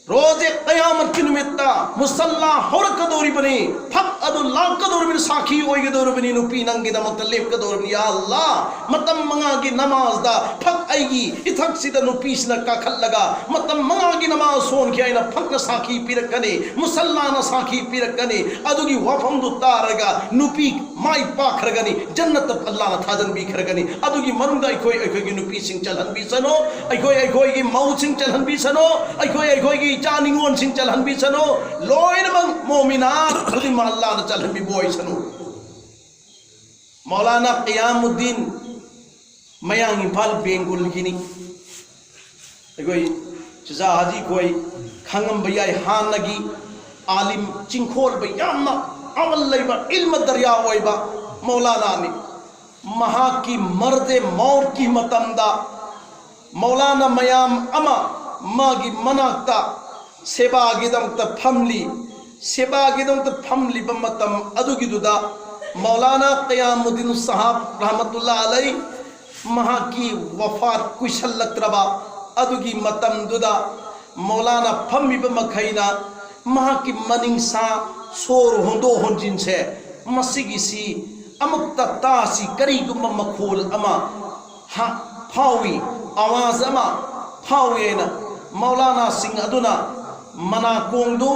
ꯔꯣꯖꯦ ꯀꯌꯥꯃꯠꯀꯤ ꯅꯨꯃꯤꯠꯇ ꯃꯨꯁꯜꯂꯥ ꯍꯧꯔꯛꯀꯗꯧꯔꯤꯕꯅꯤ, ꯐꯛ ꯑꯗꯨ ꯂꯥꯛꯀꯗꯧꯔꯤꯕꯅꯤ, ꯁꯥꯈꯤ ꯑꯣꯏꯒꯗꯧꯔꯤꯕꯅꯤ, ꯅꯨꯄꯤ ꯅꯪꯒꯤꯗꯃꯛꯇ ꯂꯦꯞꯀꯗꯧꯔꯤꯕꯅꯤ꯫ ꯌꯥ ꯑꯜꯂꯥ, ꯃꯇꯝ ꯃꯉꯥꯒꯤ ꯅꯃꯥꯖꯗ ꯐꯛ ꯑꯩꯒꯤ ꯏꯊꯛꯁꯤꯗ ꯅꯨꯄꯤꯁꯤꯅ ꯀꯥꯈꯠꯂꯒ ꯃꯇꯝ ꯃꯉꯥꯒꯤ ꯅꯃꯥꯖ ꯁꯣꯟꯈꯤ ꯍꯥꯏꯅ ꯐꯛꯅ ꯁꯥꯈꯤ ꯄꯤꯔꯛꯀꯅꯤ, ꯃꯨꯁꯜꯂꯥꯅ ꯁꯥꯈꯤ ꯄꯤꯔꯛꯀꯅꯤ꯫ ꯑꯗꯨꯒꯤ ꯋꯥꯐꯝꯗꯨ ꯇꯥꯔꯒ ꯅꯨꯄꯤ ꯃꯥꯏ ꯄꯥꯛꯈ꯭ꯔꯒꯅꯤ, ꯖꯟꯅꯠꯇ ꯑꯜꯂꯥꯅ ꯊꯥꯖꯟꯕꯤꯈ꯭ꯔꯒꯅꯤ꯫ ꯑꯗꯨꯒꯤ ꯃꯅꯨꯡꯗ ꯑꯩꯈꯣꯏ ꯑꯩꯈꯣꯏꯒꯤ ꯅꯨꯄꯤꯁꯤꯡ ꯆꯜꯍꯟꯕꯤꯁꯅꯨ, ꯑꯩꯈꯣꯏ ꯑꯩꯈꯣꯏꯒꯤ ꯃꯧꯁꯤꯡ ꯆꯜꯍꯟꯕꯤꯁꯅꯨ, ꯑꯩꯈꯣꯏ ꯑꯩꯈꯣꯏꯒꯤ ꯏꯆꯥ ꯅꯤꯉꯣꯜꯁꯤꯡ ꯆꯜꯍꯟꯕꯤꯁꯅꯨ꯫ ꯂꯣꯏꯅꯃꯛ ꯃꯣꯃꯤꯅꯥ ꯈꯨꯗꯤꯡꯃꯛ ꯑꯜꯂꯥꯅ ꯆꯜꯍꯟꯕꯤꯕ ꯑꯣꯏꯁꯅꯨ꯫ ꯃꯧꯂꯥꯅꯥ ꯀꯤꯌꯥꯃꯨꯗꯗꯤꯟ ꯃꯌꯥꯡ ꯏꯝꯐꯥꯜ ꯕꯦꯡꯒꯨꯜꯒꯤꯅꯤ꯫ ꯑꯩꯈꯣꯏ ꯆꯤꯖꯥ ꯍꯥꯖꯤ ꯈꯣꯏ ꯈꯪꯉꯝꯕ ꯌꯥꯏ, ꯍꯥꯟꯅꯒꯤ ꯑꯥꯂꯤꯝ ꯆꯤꯡꯈꯣꯜꯕ ꯌꯥꯝꯅ ꯑꯃꯜ ꯂꯩꯕ ꯏꯜꯃ ꯗꯔꯌꯥ ꯑꯣꯏꯕ ꯃꯧꯂꯥꯅꯥꯅꯤ꯫ ꯃꯍꯥꯛꯀꯤ ꯃꯔꯗꯦ ꯃꯧꯔꯀꯤ ꯃꯇꯝꯗ ꯃꯧꯂꯥꯅꯥ ꯃꯌꯥꯝ ꯑꯃ ꯃꯥꯒꯤ ꯃꯅꯥꯛꯇ ꯁꯦꯕꯥꯒꯤꯗꯃꯛꯇ ꯐꯝꯂꯤ꯫ ꯁꯦꯕꯥꯒꯤꯗꯃꯛꯇ ꯐꯝꯂꯤꯕ ꯃꯇꯝ ꯑꯗꯨꯒꯤꯗꯨꯗ ꯃꯧꯂꯥꯅꯥ ꯀꯌꯥꯃꯨꯗꯤꯟ ꯁꯥꯍꯥꯕ ꯔꯍꯃꯇꯨꯜꯂꯥ ꯑꯂꯩ ꯃꯍꯥꯛꯀꯤ ꯋꯐꯥꯠ ꯀꯨꯏꯁꯜꯂꯛꯇ꯭ꯔꯕ ꯑꯗꯨꯒꯤ ꯃꯇꯝꯗꯨꯗ ꯃꯧꯂꯥꯅꯥ ꯐꯝꯃꯤꯕ ꯃꯈꯩꯅ ꯃꯍꯥꯛꯀꯤ ꯃꯅꯤꯡꯁꯥ ꯁꯣꯔ ꯍꯣꯟꯗꯣꯛ ꯍꯣꯟꯖꯤꯟꯁꯦ, ꯃꯁꯤꯒꯤꯁꯤ ꯑꯃꯨꯛꯇ ꯇꯥꯁꯤ, ꯀꯔꯤꯒꯨꯝꯕ ꯃꯈꯣꯜ ꯑꯃ ꯍꯥ-, ꯐꯥꯎꯏ, ꯑꯋꯥꯖ ꯑꯃ ꯐꯥꯎꯏ ꯍꯥꯏꯅ ꯃꯧꯂꯥꯅꯥꯁꯤꯡ ꯑꯗꯨꯅ ꯃꯅꯥꯀꯣꯡꯗꯨ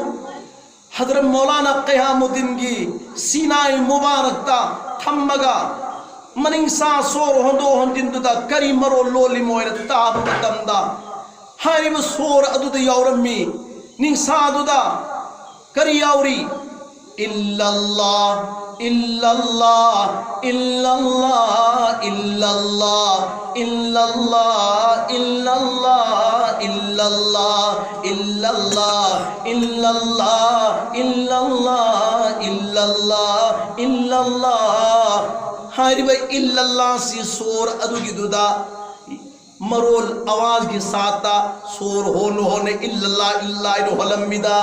ꯍꯗꯔꯠ ꯃꯧꯂꯥꯅꯥ ꯀꯌꯥꯃꯨꯗꯤꯟꯒꯤ ꯁꯤꯅꯥꯏ ꯃꯨꯕꯥꯔꯛꯇ ꯊꯝꯃꯒ ꯃꯅꯤꯡꯁꯥ ꯁꯣꯔ ꯍꯣꯟꯗꯣꯛ ꯍꯣꯟꯖꯤꯟꯗꯨꯗ ꯀꯔꯤ ꯃꯔꯣꯜ ꯂꯣꯜꯂꯤꯃꯣ ꯍꯥꯏꯅ ꯇꯥꯕ ꯃꯇꯝꯗ ꯍꯥꯏꯔꯤꯕ ꯁꯣꯔ ꯑꯗꯨꯗ ꯌꯥꯎꯔꯝꯃꯤ꯫ ꯅꯤꯡꯁꯥꯗꯨꯗ ꯀꯔꯤ ꯌꯥꯎꯔꯤ? ꯏꯜꯂꯜꯂꯥ, ꯏꯜꯂꯜꯂꯥ, ꯏꯜꯂꯜꯂꯥ, ꯏꯜꯂꯜꯂꯥ, ꯏꯜꯂꯜꯂꯥ, ꯏꯜꯂꯜꯂꯥ, ꯏꯜꯂꯜꯂꯥ, ꯏꯜꯂꯜꯂꯥ, ꯏꯜꯂꯜꯂꯥ, ꯏꯜꯂꯜꯂꯥ, ꯏꯜꯂꯜꯂꯥ, ꯏꯜꯂꯜꯂꯥ ꯍꯥꯏꯔꯤꯕ ꯏꯜꯂꯜꯂꯥꯁꯤ ꯁꯣꯔ ꯑꯗꯨꯒꯤꯗꯨꯗ ꯃꯔꯣꯜ ꯑꯋꯥꯖꯒꯤ ꯁꯥꯠꯇ ꯁꯣꯔ ꯍꯣꯟꯅ ꯍꯣꯟꯅ ꯏꯜꯂꯜꯂꯥ ꯏꯜꯂꯜꯂꯥ ꯍꯥꯏꯅ ꯍꯣꯜꯂꯝꯃꯤꯗ꯫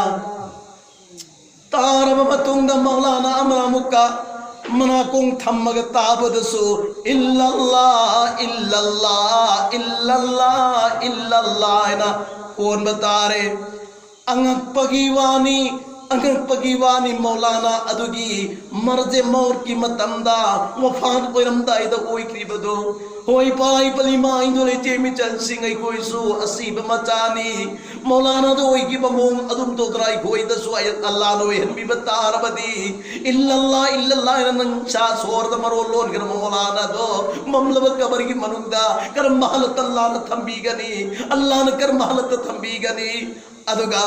ꯇꯥꯔꯕ ꯃꯇꯨꯡꯗ ꯃꯧꯂꯥꯅꯥ ꯑꯃꯅ ꯑꯃꯨꯛꯀ ꯃꯅꯥꯀꯣꯡ ꯊꯝꯃꯒ ꯇꯥꯕꯗꯁꯨ ꯏꯜꯂꯜꯂꯥ ꯏꯜꯂꯜꯂꯥ ꯏꯜꯂꯜꯂꯥ ꯏꯜꯂꯜꯂꯥ ꯍꯥꯏꯅ ꯍꯣꯟꯕ ꯇꯥꯔꯦ꯫ ꯑꯉꯛꯄꯒꯤ ꯋꯥꯅꯤ, ꯑꯉꯛꯄꯒꯤ ꯋꯥꯅꯤ꯫ ꯃꯧꯂꯥꯅꯥ ꯑꯗꯨꯒꯤ ꯃꯔꯖꯦ ꯃꯧꯠꯀꯤ ꯃꯇꯝꯗ, ꯋꯐꯥꯠ ꯑꯣꯏꯔꯝꯗꯥꯏꯗ ꯑꯣꯏꯈ꯭ꯔꯤꯕꯗꯨ, ꯍꯣꯏ, ꯄꯥꯏ ꯄꯂꯤꯃꯥꯏꯗꯣ ꯂꯩꯇꯦ, ꯃꯤꯆꯜꯁꯤꯡ, ꯑꯩꯈꯣꯏꯁꯨ ꯑꯁꯤꯕ ꯃꯆꯥꯅꯤ꯫ ꯃꯧꯂꯥꯅꯥꯗ ꯑꯣꯏꯈꯤꯕ ꯃꯑꯣꯡ ꯑꯗꯨꯝ ꯇꯧꯗꯅ ꯑꯩꯈꯣꯏꯗꯁꯨ ꯑꯜꯂꯥꯅ ꯑꯣꯏꯍꯟꯕꯤꯕ ꯇꯥꯔꯕꯗꯤ, ꯏꯜꯂꯜꯂꯥ, ꯏꯜꯂꯜꯂꯥ ꯍꯥꯏꯅ ꯅꯪ ꯁꯥ ꯁꯣꯔꯗ ꯃꯔꯣꯜ ꯂꯣꯟꯈ꯭ꯔꯕ ꯃꯧꯂꯥꯅꯥꯗꯣ ꯃꯝꯂꯕ ꯀꯕꯔꯒꯤ ꯃꯅꯨꯡꯗ ꯀꯔꯝꯕ ꯍꯥꯂꯠꯇ ꯑꯜꯂꯥꯅ ꯊꯝꯕꯤꯒꯅꯤ? ꯑꯜꯂꯥꯅ ꯀꯔꯝꯕ ꯍꯥꯂꯠꯇ ꯊꯝꯕꯤꯒꯅꯤ? ꯑꯗꯨꯒ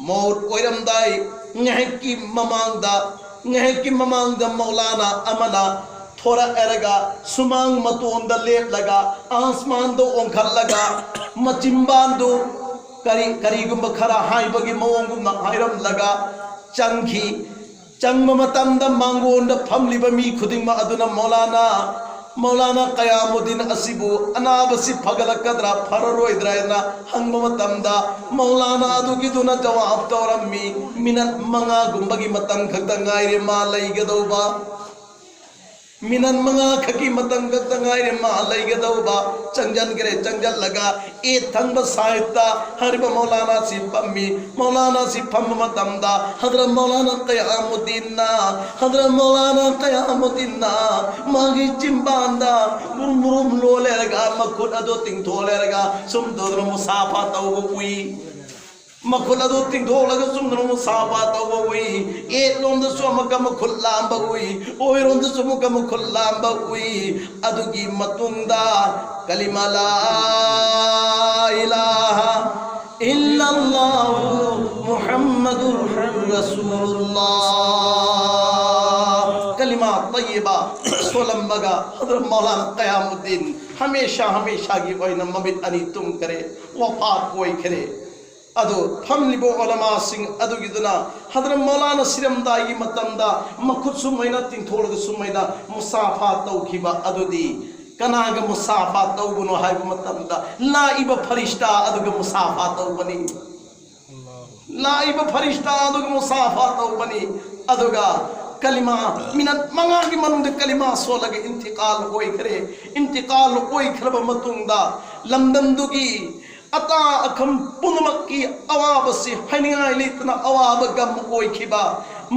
ꯃꯧꯠ ꯑꯣꯏꯔꯝꯗꯥꯏ ꯉꯥꯏꯍꯥꯛꯀꯤ ꯃꯃꯥꯡꯗ, ꯉꯥꯏꯍꯥꯛꯀꯤ ꯃꯃꯥꯡꯗ ꯃꯧꯂꯥꯅꯥ ꯑꯃꯅ ꯊꯣꯔꯛꯑꯔꯒ ꯁꯨꯃꯥꯡ ꯃꯇꯣꯟꯗ ꯂꯦꯞꯂꯒ ꯑꯥꯁꯃꯥꯟꯗ ꯑꯣꯟꯈꯠꯂꯒ ꯃꯆꯤꯟꯕꯥꯟꯗꯨ ꯀꯔꯤ, ꯀꯔꯤꯒꯨꯝꯕ ꯈꯔ ꯍꯥꯏꯕꯒꯤ ꯃꯑꯣꯡꯒꯨꯝꯅ ꯍꯥꯏꯔꯝꯂꯒ ꯆꯪꯈꯤ꯫ ꯆꯪꯕ ꯃꯇꯝꯗ ꯃꯥꯡꯒꯣꯟꯗ ꯐꯝꯂꯤꯕ ꯃꯤ ꯈꯨꯗꯤꯡꯃꯛ ꯑꯗꯨꯅ ꯃꯧꯂꯥꯅꯥ, ꯃꯧꯂꯥꯅꯥ ꯀꯌꯥꯃꯨꯗꯤꯟ ꯑꯁꯤꯕꯨ ꯑꯅꯥꯕꯁꯤ ꯐꯒꯠꯂꯛꯀꯗ꯭ꯔꯥ, ꯐꯔꯔꯣꯏꯗ꯭ꯔꯥ ꯍꯥꯏꯅ ꯍꯪꯕ ꯃꯇꯝꯗ, ꯃꯧꯂꯥꯅꯥ ꯑꯗꯨꯒꯤꯗꯨꯅ ꯖꯋꯥꯕ ꯇꯧꯔꯝꯃꯤ, "ꯃꯤꯅꯠ ꯃꯉꯥꯒꯨꯝꯕꯒꯤ ꯃꯇꯝ ꯈꯛꯇ ꯉꯥꯏꯔꯦ ꯃꯥ ꯂꯩꯒꯗꯧꯕ꯫ ꯃꯤꯅꯠ ꯃꯉꯥ ꯈꯛꯀꯤ ꯃꯇꯝ ꯈꯛꯇ ꯉꯥꯏꯔꯦ ꯃꯥ ꯂꯩꯒꯗꯧꯕ"꯫ ꯆꯪꯖꯟꯈ꯭ꯔꯦ꯫ ꯆꯪꯖꯜꯂꯒ ꯑꯦꯠ ꯊꯪꯕ ꯁꯥꯏꯠꯇ ꯍꯥꯏꯔꯤꯕ ꯃꯧꯂꯥꯅꯥꯁꯤ ꯐꯝꯃꯤ꯫ ꯃꯧꯂꯥꯅꯥꯁꯤ ꯐꯝꯕ ꯃꯇꯝꯗ ꯍꯗ꯭ꯔꯠ ꯃꯧꯂꯥꯅꯥ ꯀꯌꯥꯃꯨꯗꯤꯟꯅ, ꯍꯗ꯭ꯔꯠ ꯃꯧꯂꯥꯅꯥ ꯀꯌꯥꯃꯨꯗꯤꯟꯅ ꯃꯥꯒꯤ ꯆꯤꯝꯕꯥꯟꯗ ꯃꯨꯔꯨꯝ ꯃꯨꯔꯨꯝ ꯂꯣꯜꯂꯦꯔꯒ, ꯃꯈꯨꯠ ꯑꯗꯨ ꯇꯤꯡꯊꯣꯛꯂꯦꯔꯒ ꯁꯨꯝ ꯇꯧꯗꯅ ꯃꯨꯁꯥꯐꯥ ꯇꯧꯕ ꯎꯏ꯫ ꯃꯈꯨꯠ ꯑꯗꯨ ꯇꯤꯡꯊꯣꯛꯂꯒ ꯆꯨꯝꯗꯅ ꯃꯨꯁꯥꯐꯥ ꯇꯧꯕ ꯎꯏ꯫ ꯑꯦꯠꯂꯣꯝꯗꯁꯨ ꯑꯃꯨꯛꯀ ꯃꯈꯨꯠ ꯂꯥꯝꯕ ꯎꯏ, ꯑꯣꯏꯔꯣꯝꯗꯁꯨ ꯑꯃꯨꯛꯀ ꯃꯈꯨꯠ ꯂꯥꯝꯕ ꯎꯏ꯫ ꯑꯗꯨꯒꯤ ꯃꯇꯨꯡꯗ ꯀꯂꯤꯃꯥ ꯂꯥ ꯏꯂꯥꯍ ꯏꯜꯂꯜꯂꯥꯍꯨ ꯃꯨꯍꯝꯃꯗꯨꯔ ꯔꯁꯨꯂꯨꯜꯂꯥꯍ, ꯀꯂꯤꯃꯥ ꯇꯌꯤꯕꯥ ꯁꯣꯜꯂꯝꯃꯒ ꯍꯗ꯭ꯔꯠ ꯃꯧꯂꯥꯅꯥ ꯀꯌꯥꯃꯨꯗꯤꯟ ꯍꯃꯦꯁꯥ ꯍꯃꯦꯁꯥꯒꯤ ꯑꯣꯏꯅ ꯃꯃꯤꯠ ꯑꯅꯤ ꯇꯨꯝꯈ꯭ꯔꯦ, ꯋꯐꯥꯠ ꯑꯣꯏꯈ꯭ꯔꯦ꯫ ꯑꯗꯨ ꯐꯝꯂꯤꯕ ꯎꯂꯃꯥꯁꯤꯡ ꯑꯗꯨꯒꯤꯗꯨꯅ ꯍꯗ꯭ꯔꯠ ꯃꯧꯂꯥꯅꯥ ꯁꯤꯔꯝꯗꯥꯏꯒꯤ ꯃꯇꯝꯗ ꯃꯈꯨꯠ ꯁꯨꯃꯥꯏꯅ ꯇꯤꯡꯊꯣꯛꯂꯒ ꯁꯨꯃꯥꯏꯅ ꯃꯨꯁꯥꯐꯥ ꯇꯧꯈꯤꯕ ꯑꯗꯨꯗꯤ ꯀꯅꯥꯒ ꯃꯨꯁꯥꯐꯥ ꯇꯧꯕꯅꯣ ꯍꯥꯏꯕ ꯃꯇꯝꯗ, ꯂꯥꯛꯏꯕ ꯐꯔꯤꯁꯇꯥ ꯑꯗꯨꯒ ꯃꯨꯁꯥꯐꯥ ꯇꯧꯕꯅꯤ꯫ ꯂꯥꯛꯏꯕ ꯐꯔꯤꯁꯇꯥ ꯑꯗꯨꯒ ꯃꯨꯁꯥꯐꯥ ꯇꯧꯕꯅꯤ꯫ ꯑꯗꯨꯒ ꯀꯂꯤꯃꯥ, ꯃꯤꯅꯠ ꯃꯉꯥꯒꯤ ꯃꯅꯨꯡꯗ ꯀꯂꯤꯃꯥ ꯁꯣꯜꯂꯒ ꯏꯟꯇꯤꯀꯥꯜ ꯑꯣꯏꯈ꯭ꯔꯦ꯫ ꯏꯟꯇꯤꯀꯥꯜ ꯑꯣꯏꯈ꯭ꯔꯕ ꯃꯇꯨꯡꯗ ꯂꯝꯗꯝꯗꯨꯒꯤ ꯑꯇꯥ ꯑꯈꯝ ꯄꯨꯝꯅꯃꯛꯀꯤ ꯑꯋꯥꯕꯁꯤ ꯍꯥꯏꯅꯤꯡꯉꯥꯏ ꯂꯩꯇꯅ ꯑꯋꯥꯕ ꯒꯝ ꯑꯣꯏꯈꯤꯕ,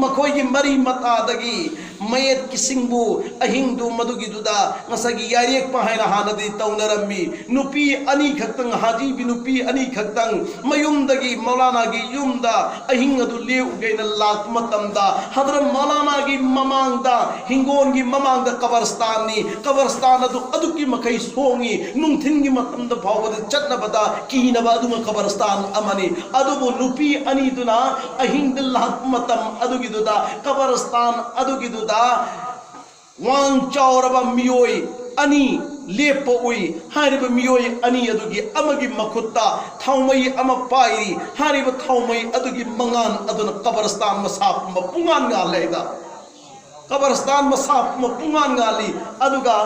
ꯃꯈꯣꯏꯒꯤ ꯃꯔꯤ ꯃꯇꯥꯗꯒꯤ ꯃꯌꯦꯠꯀꯤꯁꯤꯡꯕꯨ ꯑꯍꯤꯡꯗꯨ ꯃꯗꯨꯒꯤꯗꯨꯗ ꯉꯁꯥꯏꯒꯤ ꯌꯥꯏꯔꯦꯛꯄ ꯍꯥꯏꯅ ꯍꯥꯟꯅꯗꯤ ꯇꯧꯅꯔꯝꯃꯤ꯫ ꯅꯨꯄꯤ ꯑꯅꯤꯈꯛꯇꯪ, ꯍꯥꯖꯤꯕꯤ ꯅꯨꯄꯤ ꯑꯅꯤꯈꯛꯇꯪ ꯃꯌꯨꯝꯗꯒꯤ ꯃꯧꯂꯥꯅꯥꯒꯤ ꯌꯨꯝꯗ ꯑꯍꯤꯡ ꯑꯗꯨ ꯂꯦꯛꯎꯒꯦꯅ ꯂꯥꯛꯄ ꯃꯇꯝꯗ, ꯍꯗ꯭ꯔꯠ ꯃꯧꯂꯥꯅꯥꯒꯤ ꯃꯃꯥꯡꯗ, ꯍꯤꯡꯒꯣꯜꯒꯤ ꯃꯃꯥꯡꯗ ꯀꯕꯔꯁꯇꯥꯟꯅꯤ꯫ ꯀꯕꯔꯁꯇꯥꯟ ꯑꯗꯨ ꯑꯗꯨꯛꯀꯤ ꯃꯈꯩ ꯁꯣꯡꯉꯤ, ꯅꯨꯡꯊꯤꯟꯒꯤ ꯃꯇꯝꯗ ꯐꯥꯎꯕꯗ ꯆꯠꯅꯕꯗ ꯀꯤꯅꯕ ꯑꯗꯨꯒꯨꯝꯕ ꯀꯕꯔꯁꯇꯥꯟ ꯑꯃꯅꯤ꯫ ꯑꯗꯨꯕꯨ ꯅꯨꯄꯤ ꯑꯅꯤꯗꯨꯅ ꯑꯍꯤꯡꯗ ꯂꯥꯛꯄ ꯃꯇꯝ ꯑꯗꯨꯒꯤꯗꯨꯗ, ꯀꯕꯔꯁꯇꯥꯟ ꯑꯗꯨꯒꯤꯗꯨꯗ ꯋꯥꯡ ꯆꯥꯎꯔꯕ ꯃꯤꯑꯣꯏ ꯑꯅꯤ ꯂꯦꯞꯄ ꯎꯏ꯫ ꯍꯥꯏꯔꯤꯕ ꯃꯤꯑꯣꯏ ꯑꯅꯤ ꯑꯗꯨꯒꯤ ꯑꯃꯒꯤ ꯃꯈꯨꯠꯇ ꯊꯥꯎꯃꯩ ꯑꯃ ꯄꯥꯏꯔꯤ꯫ ꯍꯥꯏꯔꯤꯕ ꯊꯥꯎꯃꯩ ꯑꯗꯨꯒꯤ ꯃꯉꯥꯜ ꯑꯗꯨꯅ ꯀꯕꯔꯁꯇꯥꯟ ꯃꯁꯥ ꯄꯨꯝꯕ ꯄꯨꯡꯉꯥꯟ ꯉꯥꯜꯂꯦꯗ꯫ ꯀꯕꯔꯁꯇꯥꯟ ꯃꯁꯥ ꯄꯨꯝꯕ ꯄꯨꯡꯉꯥꯟ ꯉꯥꯜꯂꯤ꯫ ꯑꯗꯨꯒ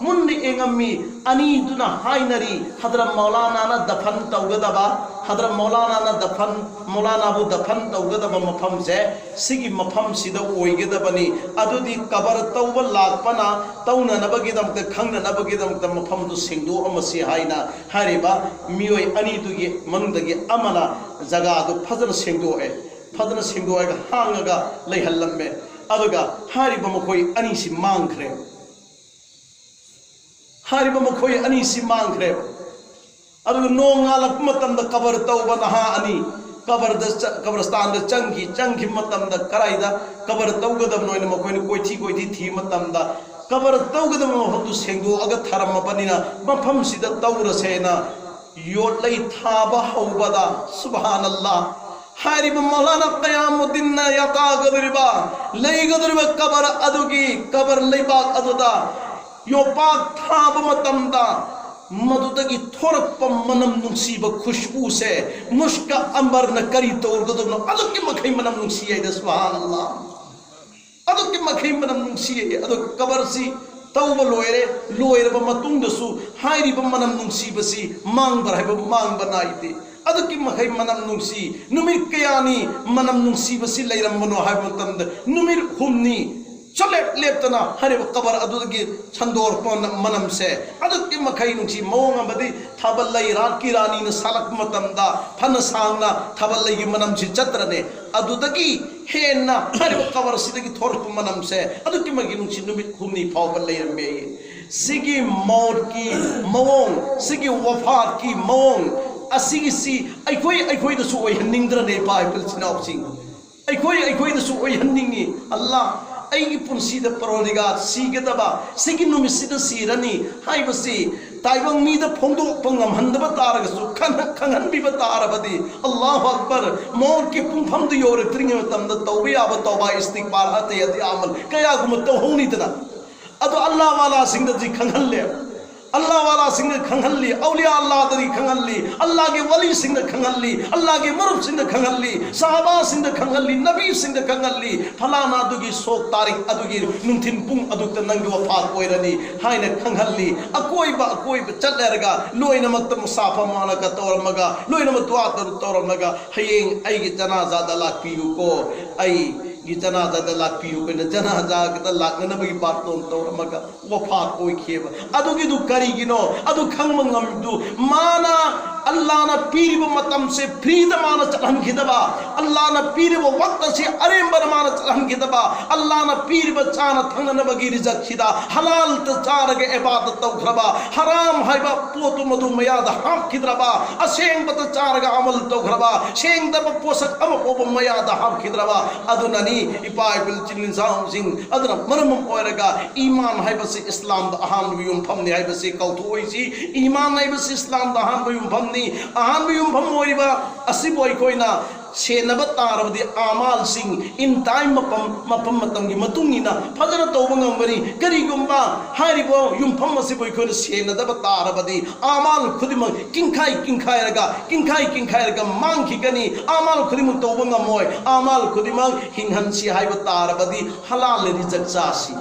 ꯃꯨꯟꯅ ꯌꯦꯡꯉꯝꯃꯤ꯫ ꯑꯅꯤꯗꯨꯅ ꯍꯥꯏꯅꯔꯤ, ꯍꯗ꯭ꯔꯠ ꯃꯧꯂꯥꯅꯥꯅ ꯗꯐꯟ ꯇꯧꯒꯗꯕ, ꯍꯗ꯭ꯔꯠ ꯃꯧꯂꯥꯅꯥꯅ ꯗꯐꯟ, ꯃꯧꯂꯥꯅꯥꯕꯨ ꯗꯐꯟ ꯇꯧꯒꯗꯕ ꯃꯐꯝꯁꯦ ꯁꯤꯒꯤ ꯃꯐꯝꯁꯤꯗ ꯑꯣꯏꯒꯗꯕꯅꯤ꯫ ꯑꯗꯨꯗꯤ ꯀꯕꯔ ꯇꯧꯕ ꯂꯥꯛꯄꯅ ꯇꯧꯅꯅꯕꯒꯤꯗꯃꯛꯇ, ꯈꯪꯅꯅꯕꯒꯤꯗꯃꯛꯇ ꯃꯐꯝꯗꯨ ꯁꯦꯡꯗꯣꯛꯑꯝꯃꯁꯤ ꯍꯥꯏꯅ ꯍꯥꯏꯔꯤꯕ ꯃꯤꯑꯣꯏ ꯑꯅꯤꯗꯨꯒꯤ ꯃꯅꯨꯡꯗꯒꯤ ꯑꯃꯅ ꯖꯒꯥꯗꯨ ꯐꯖꯅ ꯁꯦꯡꯗꯣꯛꯑꯦ꯫ ꯐꯖꯅ ꯁꯦꯡꯗꯣꯛꯑꯒ ꯍꯥꯡꯉꯒ ꯂꯩꯍꯜꯂꯝꯃꯦ꯫ ꯑꯗꯨꯒ ꯍꯥꯏꯔꯤꯕ ꯃꯈꯣꯏ ꯑꯅꯤꯁꯤ ꯃꯥꯡꯈ꯭ꯔꯦ꯫ ꯍꯥꯏꯔꯤꯕ ꯃꯈꯣꯏ ꯑꯅꯤꯁꯤ ꯃꯥꯡꯈ꯭ꯔꯦꯕ꯫ ꯑꯗꯨꯒ ꯅꯣꯡ ꯉꯥꯜꯂꯛꯄ ꯃꯇꯝꯗ ꯀꯕꯔ ꯇꯧꯕ ꯅꯍꯥ ꯑꯅꯤ ꯀꯕꯔꯗ ꯆ-, ꯀꯕꯔꯁꯇꯥꯟꯗ ꯆꯪꯈꯤ꯫ ꯆꯪꯈꯤꯕ ꯃꯇꯝꯗ ꯀꯗꯥꯏꯗ ꯀꯕꯔ ꯇꯧꯒꯗꯕꯅꯣ ꯍꯥꯏꯅ ꯃꯈꯣꯏꯅ ꯀꯣꯏꯊꯤ ꯀꯣꯏꯊꯤ ꯊꯤꯕ ꯃꯇꯝꯗ, ꯀꯕꯔ ꯇꯧꯒꯗꯕ ꯃꯐꯝꯗꯨ ꯁꯦꯡꯗꯣꯛꯑꯒ ꯊꯔꯝꯃꯕꯅꯤꯅ ꯃꯐꯝꯁꯤꯗ ꯇꯧꯔꯁꯦꯅ ꯌꯣꯠꯂꯩ ꯊꯥꯕ ꯍꯧꯕꯗ, ꯁꯨꯕꯍꯥꯅꯜꯂꯥ, ꯍꯥꯏꯔꯤꯕ ꯃꯧꯂꯥꯅꯥ ꯀꯌꯥꯃꯨꯗꯤꯟꯅ ꯌꯥꯇꯥꯒꯗꯧꯔꯤꯕ, ꯂꯩꯒꯗꯧꯔꯤꯕ ꯀꯕꯔ ꯑꯗꯨꯒꯤ, ꯀꯕꯔ ꯂꯩꯕꯥꯛ ꯑꯗꯨꯗ ꯌꯣꯄꯥꯛ ꯊꯥꯕ ꯃꯇꯝꯗ, ꯃꯗꯨꯗꯒꯤ ꯊꯣꯔꯛꯄ ꯃꯅꯝ ꯅꯨꯡꯁꯤꯕ ꯈꯨꯁꯕꯨꯁꯦ, ꯃꯨꯁꯀ ꯑꯝꯕꯔꯅ ꯀꯔꯤ ꯇꯧꯔꯒꯗꯕꯅꯣ? ꯑꯗꯨꯛꯀꯤ ꯃꯈꯩ ꯃꯅꯝ ꯅꯨꯡꯁꯤ ꯍꯥꯏꯗ, ꯁꯨꯕꯍꯥꯅꯜꯂꯥ꯫ ꯑꯗꯨꯛꯀꯤ ꯃꯈꯩ ꯃꯅꯝ ꯅꯨꯡꯁꯤ꯫ ꯑꯗꯨꯒ ꯀꯕꯔꯁꯤ ꯇꯧꯕ ꯂꯣꯏꯔꯦ꯫ ꯂꯣꯏꯔꯕ ꯃꯇꯨꯡꯗꯁꯨ ꯍꯥꯏꯔꯤꯕ ꯃꯅꯝ ꯅꯨꯡꯁꯤꯕꯁꯤ ꯃꯥꯡꯕ꯭ꯔꯥ ꯍꯥꯏꯕ, ꯃꯥꯡꯕ ꯅꯥꯏꯗꯦ꯫ ꯑꯗꯨꯛꯀꯤ ꯃꯈꯩ ꯃꯅꯝ ꯅꯨꯡꯁꯤ꯫ ꯅꯨꯃꯤꯠ ꯀꯌꯥꯅꯤ ꯃꯅꯝ ꯅꯨꯡꯁꯤꯕꯁꯤ ꯂꯩꯔꯝꯕꯅꯣ ꯍꯥꯏꯕ ꯃꯇꯝꯗ, ꯅꯨꯃꯤꯠ ꯍꯨꯝꯅꯤ ꯆꯣꯠꯂꯦꯞ ꯂꯦꯞꯇꯅ ꯍꯥꯏꯔꯤꯕ ꯀꯕꯔ ꯑꯗꯨꯗꯒꯤ ꯁꯟꯗꯣꯔꯛꯄ ꯃꯅꯝꯁꯦ ꯑꯗꯨꯛꯀꯤ ꯃꯈꯩ ꯅꯨꯡꯁꯤ ꯃꯑꯣꯡ ꯑꯃꯗꯤ ꯊꯥꯕꯜꯂꯩ ꯔꯥꯠꯀꯤ ꯔꯥꯅꯤꯅ ꯁꯥꯠꯂꯛꯄ ꯃꯇꯝꯗ ꯐꯅ ꯁꯥꯡꯅ ꯊꯥꯕꯜꯂꯩꯒꯤ ꯃꯅꯝꯁꯤ ꯆꯠꯇ꯭ꯔꯅꯦ꯫ ꯑꯗꯨꯗꯒꯤ ꯍꯦꯟꯅ ꯍꯥꯏꯔꯤꯕ ꯀꯕꯔꯁꯤꯗꯒꯤ ꯊꯣꯔꯛꯄ ꯃꯅꯝꯁꯦ ꯑꯗꯨꯛꯀꯤ ꯃꯇꯤꯛ ꯅꯨꯡꯁꯤ ꯅꯨꯃꯤꯠ ꯍꯨꯝꯅꯤ ꯐꯥꯎꯕ ꯂꯩꯔꯝꯃꯦ꯫ ꯁꯤꯒꯤ ꯃꯧꯠꯀꯤ ꯃꯑꯣꯡ, ꯁꯤꯒꯤ ꯋꯐꯥꯠꯀꯤ ꯃꯑꯣꯡ ꯑꯁꯤꯒꯤꯁꯤ ꯑꯩꯈꯣꯏ ꯑꯩꯈꯣꯏꯗꯁꯨ ꯑꯣꯏꯍꯟꯅꯤꯡꯗ꯭ꯔꯅꯦ, ꯏꯄꯥ ꯏꯄꯨ ꯏꯆꯤꯟ ꯏꯅꯥꯎꯁꯤꯡ? ꯑꯩꯈꯣꯏ ꯑꯩꯈꯣꯏꯗꯁꯨ ꯑꯣꯏꯍꯟꯅꯤꯡꯉꯤ꯫ ꯑꯜꯂꯥ, ꯑꯩꯒꯤ ꯄꯨꯟꯁꯤꯗ ꯄꯔꯣꯗꯤꯒꯥꯔ ꯁꯤꯒꯗꯕ, ꯁꯤꯒꯤ ꯅꯨꯃꯤꯠꯁꯤꯗ ꯁꯤꯔꯅꯤ ꯍꯥꯏꯕꯁꯤ ꯇꯥꯏꯕꯪ ꯃꯤꯗ ꯐꯣꯡꯗꯣꯛꯄ ꯉꯝꯍꯟꯗꯕ ꯇꯥꯔꯒꯁꯨ, ꯈꯟ-, ꯈꯪꯍꯟꯕꯤꯕ ꯇꯥꯔꯕꯗꯤ, ꯑꯜꯂꯥꯍꯨ ꯑꯛꯕꯔ, ꯃꯧꯠꯀꯤ ꯄꯨꯡꯐꯝꯗꯨ ꯌꯧꯔꯛꯇ꯭ꯔꯤꯉꯩ ꯃꯇꯝꯗ ꯇꯧꯕ ꯌꯥꯕ ꯇꯧꯕꯥ, ꯏꯁꯇꯤꯒꯐꯥꯔ, ꯑꯇꯩ ꯑꯇꯩ ꯑꯃꯜ ꯀꯌꯥꯒꯨꯝꯕ ꯇꯧꯍꯧꯅꯤꯗꯅ꯫ ꯑꯗꯣ ꯑꯜꯂꯥ ꯋꯥꯂꯥꯁꯤꯡꯗꯗꯤ ꯈꯪꯍꯜꯂꯦ꯫ ꯑꯜꯂꯥ ꯋꯥꯂꯥꯁꯤꯡꯗ ꯈꯪꯍꯜꯂꯤ, ꯑꯧꯂꯤꯌꯥ ꯑꯜꯂꯥꯗꯗꯤ ꯈꯪꯍꯜꯂꯤ, ꯑꯜꯂꯥꯒꯤ ꯋꯥꯂꯤꯁꯤꯡꯗ ꯈꯪꯍꯜꯂꯤ, ꯑꯜꯂꯥꯒꯤ ꯃꯔꯨꯞꯁꯤꯡꯗ ꯈꯪꯍꯜꯂꯤ, ꯁꯍꯥꯕꯥꯁꯤꯡꯗ ꯈꯪꯍꯜꯂꯤ, ꯅꯕꯤꯁꯤꯡꯗ ꯈꯪꯍꯜꯂꯤ, ꯐꯂꯥꯅꯥ ꯑꯗꯨꯒꯤ ꯁꯣꯛ ꯇꯥꯔꯤꯛ ꯑꯗꯨꯒꯤ ꯅꯨꯡꯊꯤꯜ ꯄꯨꯡ ꯑꯗꯨꯛꯇ ꯅꯪꯒꯤ ꯋꯐꯥꯠ ꯑꯣꯏꯔꯅꯤ ꯍꯥꯏꯅ ꯈꯪꯍꯜꯂꯤ꯫ ꯑꯀꯣꯏꯕ ꯑꯀꯣꯏꯕ ꯆꯠꯂꯔꯒ ꯂꯣꯏꯅꯃꯛꯇ ꯃꯨꯁꯥꯐꯥ ꯃꯨꯅꯥꯀꯥ ꯇꯧꯔꯝꯃꯒ, ꯂꯣꯏꯅꯃꯛ ꯗꯨꯋꯥ ꯇꯧꯔ-, ꯇꯧꯔꯝꯃꯒ, "ꯍꯌꯦꯡ ꯑꯩꯒꯤ ꯖꯅꯥꯖꯥꯗ ꯂꯥꯛꯄꯤꯌꯨꯀꯣ, ꯑꯩꯒꯤ ꯖꯅꯥꯖꯥꯗ ꯂꯥꯛꯄꯤꯌꯨꯀꯣ" ꯍꯥꯏꯅ ꯖꯅꯥꯖꯥꯗ ꯂꯥꯛꯅꯅꯕꯒꯤ ꯕꯥꯔꯇꯣꯟ ꯇꯧꯔꯝꯃꯒ ꯋꯐꯥꯠ ꯑꯣꯏꯈꯤꯑꯕ꯫ ꯑꯗꯨꯒꯤꯗꯨ ꯀꯔꯤꯒꯤꯅꯣ? ꯑꯗꯨ ꯈꯪꯕ ꯉꯝꯃꯤꯗꯨ ꯃꯥꯅ ꯑꯜꯂꯥꯅ ꯄꯤꯔꯤꯕ ꯃꯇꯝꯁꯦ ꯐ꯭ꯔꯤꯗ ꯃꯥꯅ ꯆꯠꯍꯟꯈꯤꯗꯕ, ꯑꯜꯂꯥꯅ ꯄꯤꯔꯤꯕ ꯋꯛꯇ ꯑꯁꯤ ꯑꯔꯦꯝꯕꯗ ꯃꯥꯅ ꯆꯠꯍꯟꯈꯤꯗꯕ, ꯑꯜꯂꯥꯅ ꯄꯤꯔꯤꯕ ꯆꯥꯅ ꯊꯛꯅꯅꯕꯒꯤ ꯔꯤꯖꯛꯁꯤꯗ ꯍꯂꯥꯜꯇ ꯆꯥꯔꯒ ꯏꯕꯥꯗꯠ ꯇꯧꯈ꯭ꯔꯕ, ꯍꯔꯥꯝ ꯍꯥꯏꯕ ꯄꯣꯠꯇꯨ ꯃꯗꯨ ꯃꯌꯥꯗ ꯍꯥꯞꯈꯤꯗ꯭ꯔꯕ, ꯑꯁꯦꯡꯕꯇ ꯆꯥꯔꯒ ꯑꯃꯜ ꯇꯧꯈ꯭ꯔꯕ, ꯁꯦꯡꯗꯕ ꯄꯣꯠꯁꯛ ꯑꯃ ꯐꯥꯎꯕ ꯃꯌꯥꯗ ꯍꯥꯞꯈꯤꯗ꯭ꯔꯕ ꯑꯗꯨꯅꯅꯤ꯫ ꯏꯄꯥ ꯏꯄꯨ ꯏꯆꯤꯟ ꯏꯅꯥꯎꯁꯤꯡ, ꯑꯗꯨꯅ ꯃꯔꯝ ꯑꯣꯏꯔꯒ ꯏꯃꯥꯟ ꯍꯥꯏꯕꯁꯤ ꯏꯁꯂꯥꯝꯗ ꯑꯍꯥꯟꯕ ꯌꯨꯝꯐꯝꯅꯤ ꯍꯥꯏꯕꯁꯤ ꯀꯥꯎꯊꯣꯛꯑꯣꯏꯁꯤ꯫ ꯏꯃꯥꯟ ꯍꯥꯏꯕꯁꯤ ꯏꯁꯂꯥꯝꯗ ꯑꯍꯥꯟꯕ ꯌꯨꯝꯐꯝꯅꯤ꯫ ꯑꯍꯥꯟꯕ ꯌꯨꯝꯐꯝ ꯑꯣꯏꯔꯤꯕ ꯑꯁꯤꯕꯨ ꯑꯩꯈꯣꯏꯅ ꯁꯦꯟꯅꯕ ꯇꯥꯔꯕꯗꯤ ꯑꯃꯥꯜꯁꯤꯡ in time, ꯃꯐꯝ, ꯃꯐꯝ ꯃꯇꯝꯒꯤ ꯃꯇꯨꯡ ꯏꯟꯅ ꯐꯖꯅ ꯇꯧꯕ ꯉꯝꯒꯅꯤ꯫ ꯀꯔꯤꯒꯨꯝꯕ ꯍꯥꯏꯔꯤꯕ ꯌꯨꯝꯐꯝ ꯑꯁꯤꯕꯨ ꯑꯩꯈꯣꯏꯅ ꯁꯦꯟꯅꯗꯕ ꯇꯥꯔꯕꯗꯤ ꯑꯃꯥꯜ ꯈꯨꯗꯤꯡꯃꯛ ꯀꯤꯡꯈꯥꯏ ꯀꯤꯡꯈꯥꯏꯔꯒ, ꯀꯤꯡꯈꯥꯏ ꯀꯤꯡꯈꯥꯏꯔꯒ ꯃꯥꯡꯈꯤꯒꯅꯤ꯫ ꯑꯃꯥꯜ ꯈꯨꯗꯤꯡꯃꯛ ꯇꯧꯕ ꯉꯝꯃꯣꯏ꯫ ꯑꯃꯥꯜ ꯈꯨꯗꯤꯡꯃꯛ ꯍꯤꯡꯍꯟꯁꯤ ꯍꯥꯏꯕ ꯇꯥꯔꯕꯗꯤ ꯍꯂꯥꯜ ꯔꯤꯖꯛ ꯆꯥꯁꯤ꯫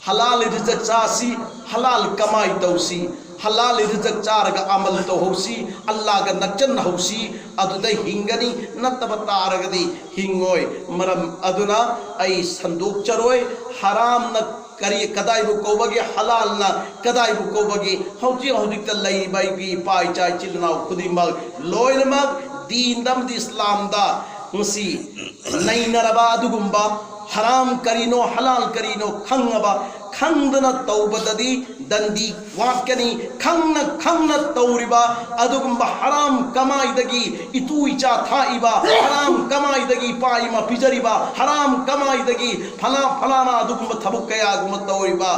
ꯍꯂꯥꯜ ꯔꯤꯖꯛ ꯆꯥꯁꯤ, ꯍꯂꯥꯜ ꯀꯃꯥꯏ ꯇꯧꯁꯤ꯫ ꯍꯂꯥꯜ ꯔꯤꯖꯛ ꯆꯥꯔꯒ ꯑꯃꯜ ꯇꯧꯍꯧꯁꯤ, ꯑꯜꯂꯥꯒ ꯅꯛꯆꯟꯅꯍꯧꯁꯤ, ꯑꯗꯨꯗ ꯍꯤꯡꯒꯅꯤ꯫ ꯅꯠꯇꯕ ꯇꯥꯔꯒꯗꯤ ꯍꯤꯡꯉꯣꯏ꯫ ꯃꯔꯝ ꯑꯗꯨꯅ ꯑꯩ ꯁꯟꯗꯣꯛꯆꯔꯣꯏ꯫ ꯍꯔꯥꯝꯅ ꯀꯔꯤ, ꯀꯗꯥꯏꯕꯨ ꯀꯧꯕꯒꯦ, ꯍꯂꯥꯜꯅ ꯀꯗꯥꯏꯕꯨ ꯀꯧꯕꯒꯦ? ꯍꯧꯖꯤꯛ ꯍꯧꯖꯤꯛꯇ ꯂꯩꯔꯤꯕ ꯑꯩꯒꯤ ꯏꯄꯥ ꯏꯆꯥ ꯏꯆꯤꯜ ꯏꯅꯥꯎ ꯈꯨꯗꯤꯡꯃꯛ ꯂꯣꯏꯅꯃꯛ ꯗꯤꯟꯗ ꯑꯃꯗꯤ ꯏꯁꯂꯥꯝꯗ ꯉꯁꯤ ꯅꯩꯅꯔꯕ ꯑꯗꯨꯒꯨꯝꯕ ꯍꯔꯥꯝ ꯀꯔꯤꯅꯣ, ꯍꯂꯥꯜ ꯀꯔꯤꯅꯣ ꯈꯪꯉꯕ, ꯈꯪꯗꯅ ꯇꯧꯕꯗꯗꯤ ꯗꯟꯗꯤ ꯋꯥꯠꯀꯅꯤ꯫ ꯈꯪꯅ ꯈꯪꯅ ꯇꯧꯔꯤꯕ ꯑꯗꯨꯒꯨꯝꯕ ꯍꯔꯥꯝ ꯀꯃꯥꯏꯗꯒꯤ ꯏꯇꯨ ꯏꯆꯥ ꯊꯥꯛꯏꯕ, ꯍꯔꯥꯝ ꯀꯃꯥꯏꯗꯒꯤ ꯏꯄꯥ ꯏꯃꯥ ꯄꯤꯖꯔꯤꯕ, ꯍꯔꯥꯝ ꯀꯃꯥꯏꯗꯒꯤ ꯐꯂꯥ ꯐꯂꯥꯅ ꯑꯗꯨꯒꯨꯝꯕ ꯊꯕꯛ ꯀꯌꯥꯒꯨꯝꯕ ꯇꯧꯔꯤꯕ,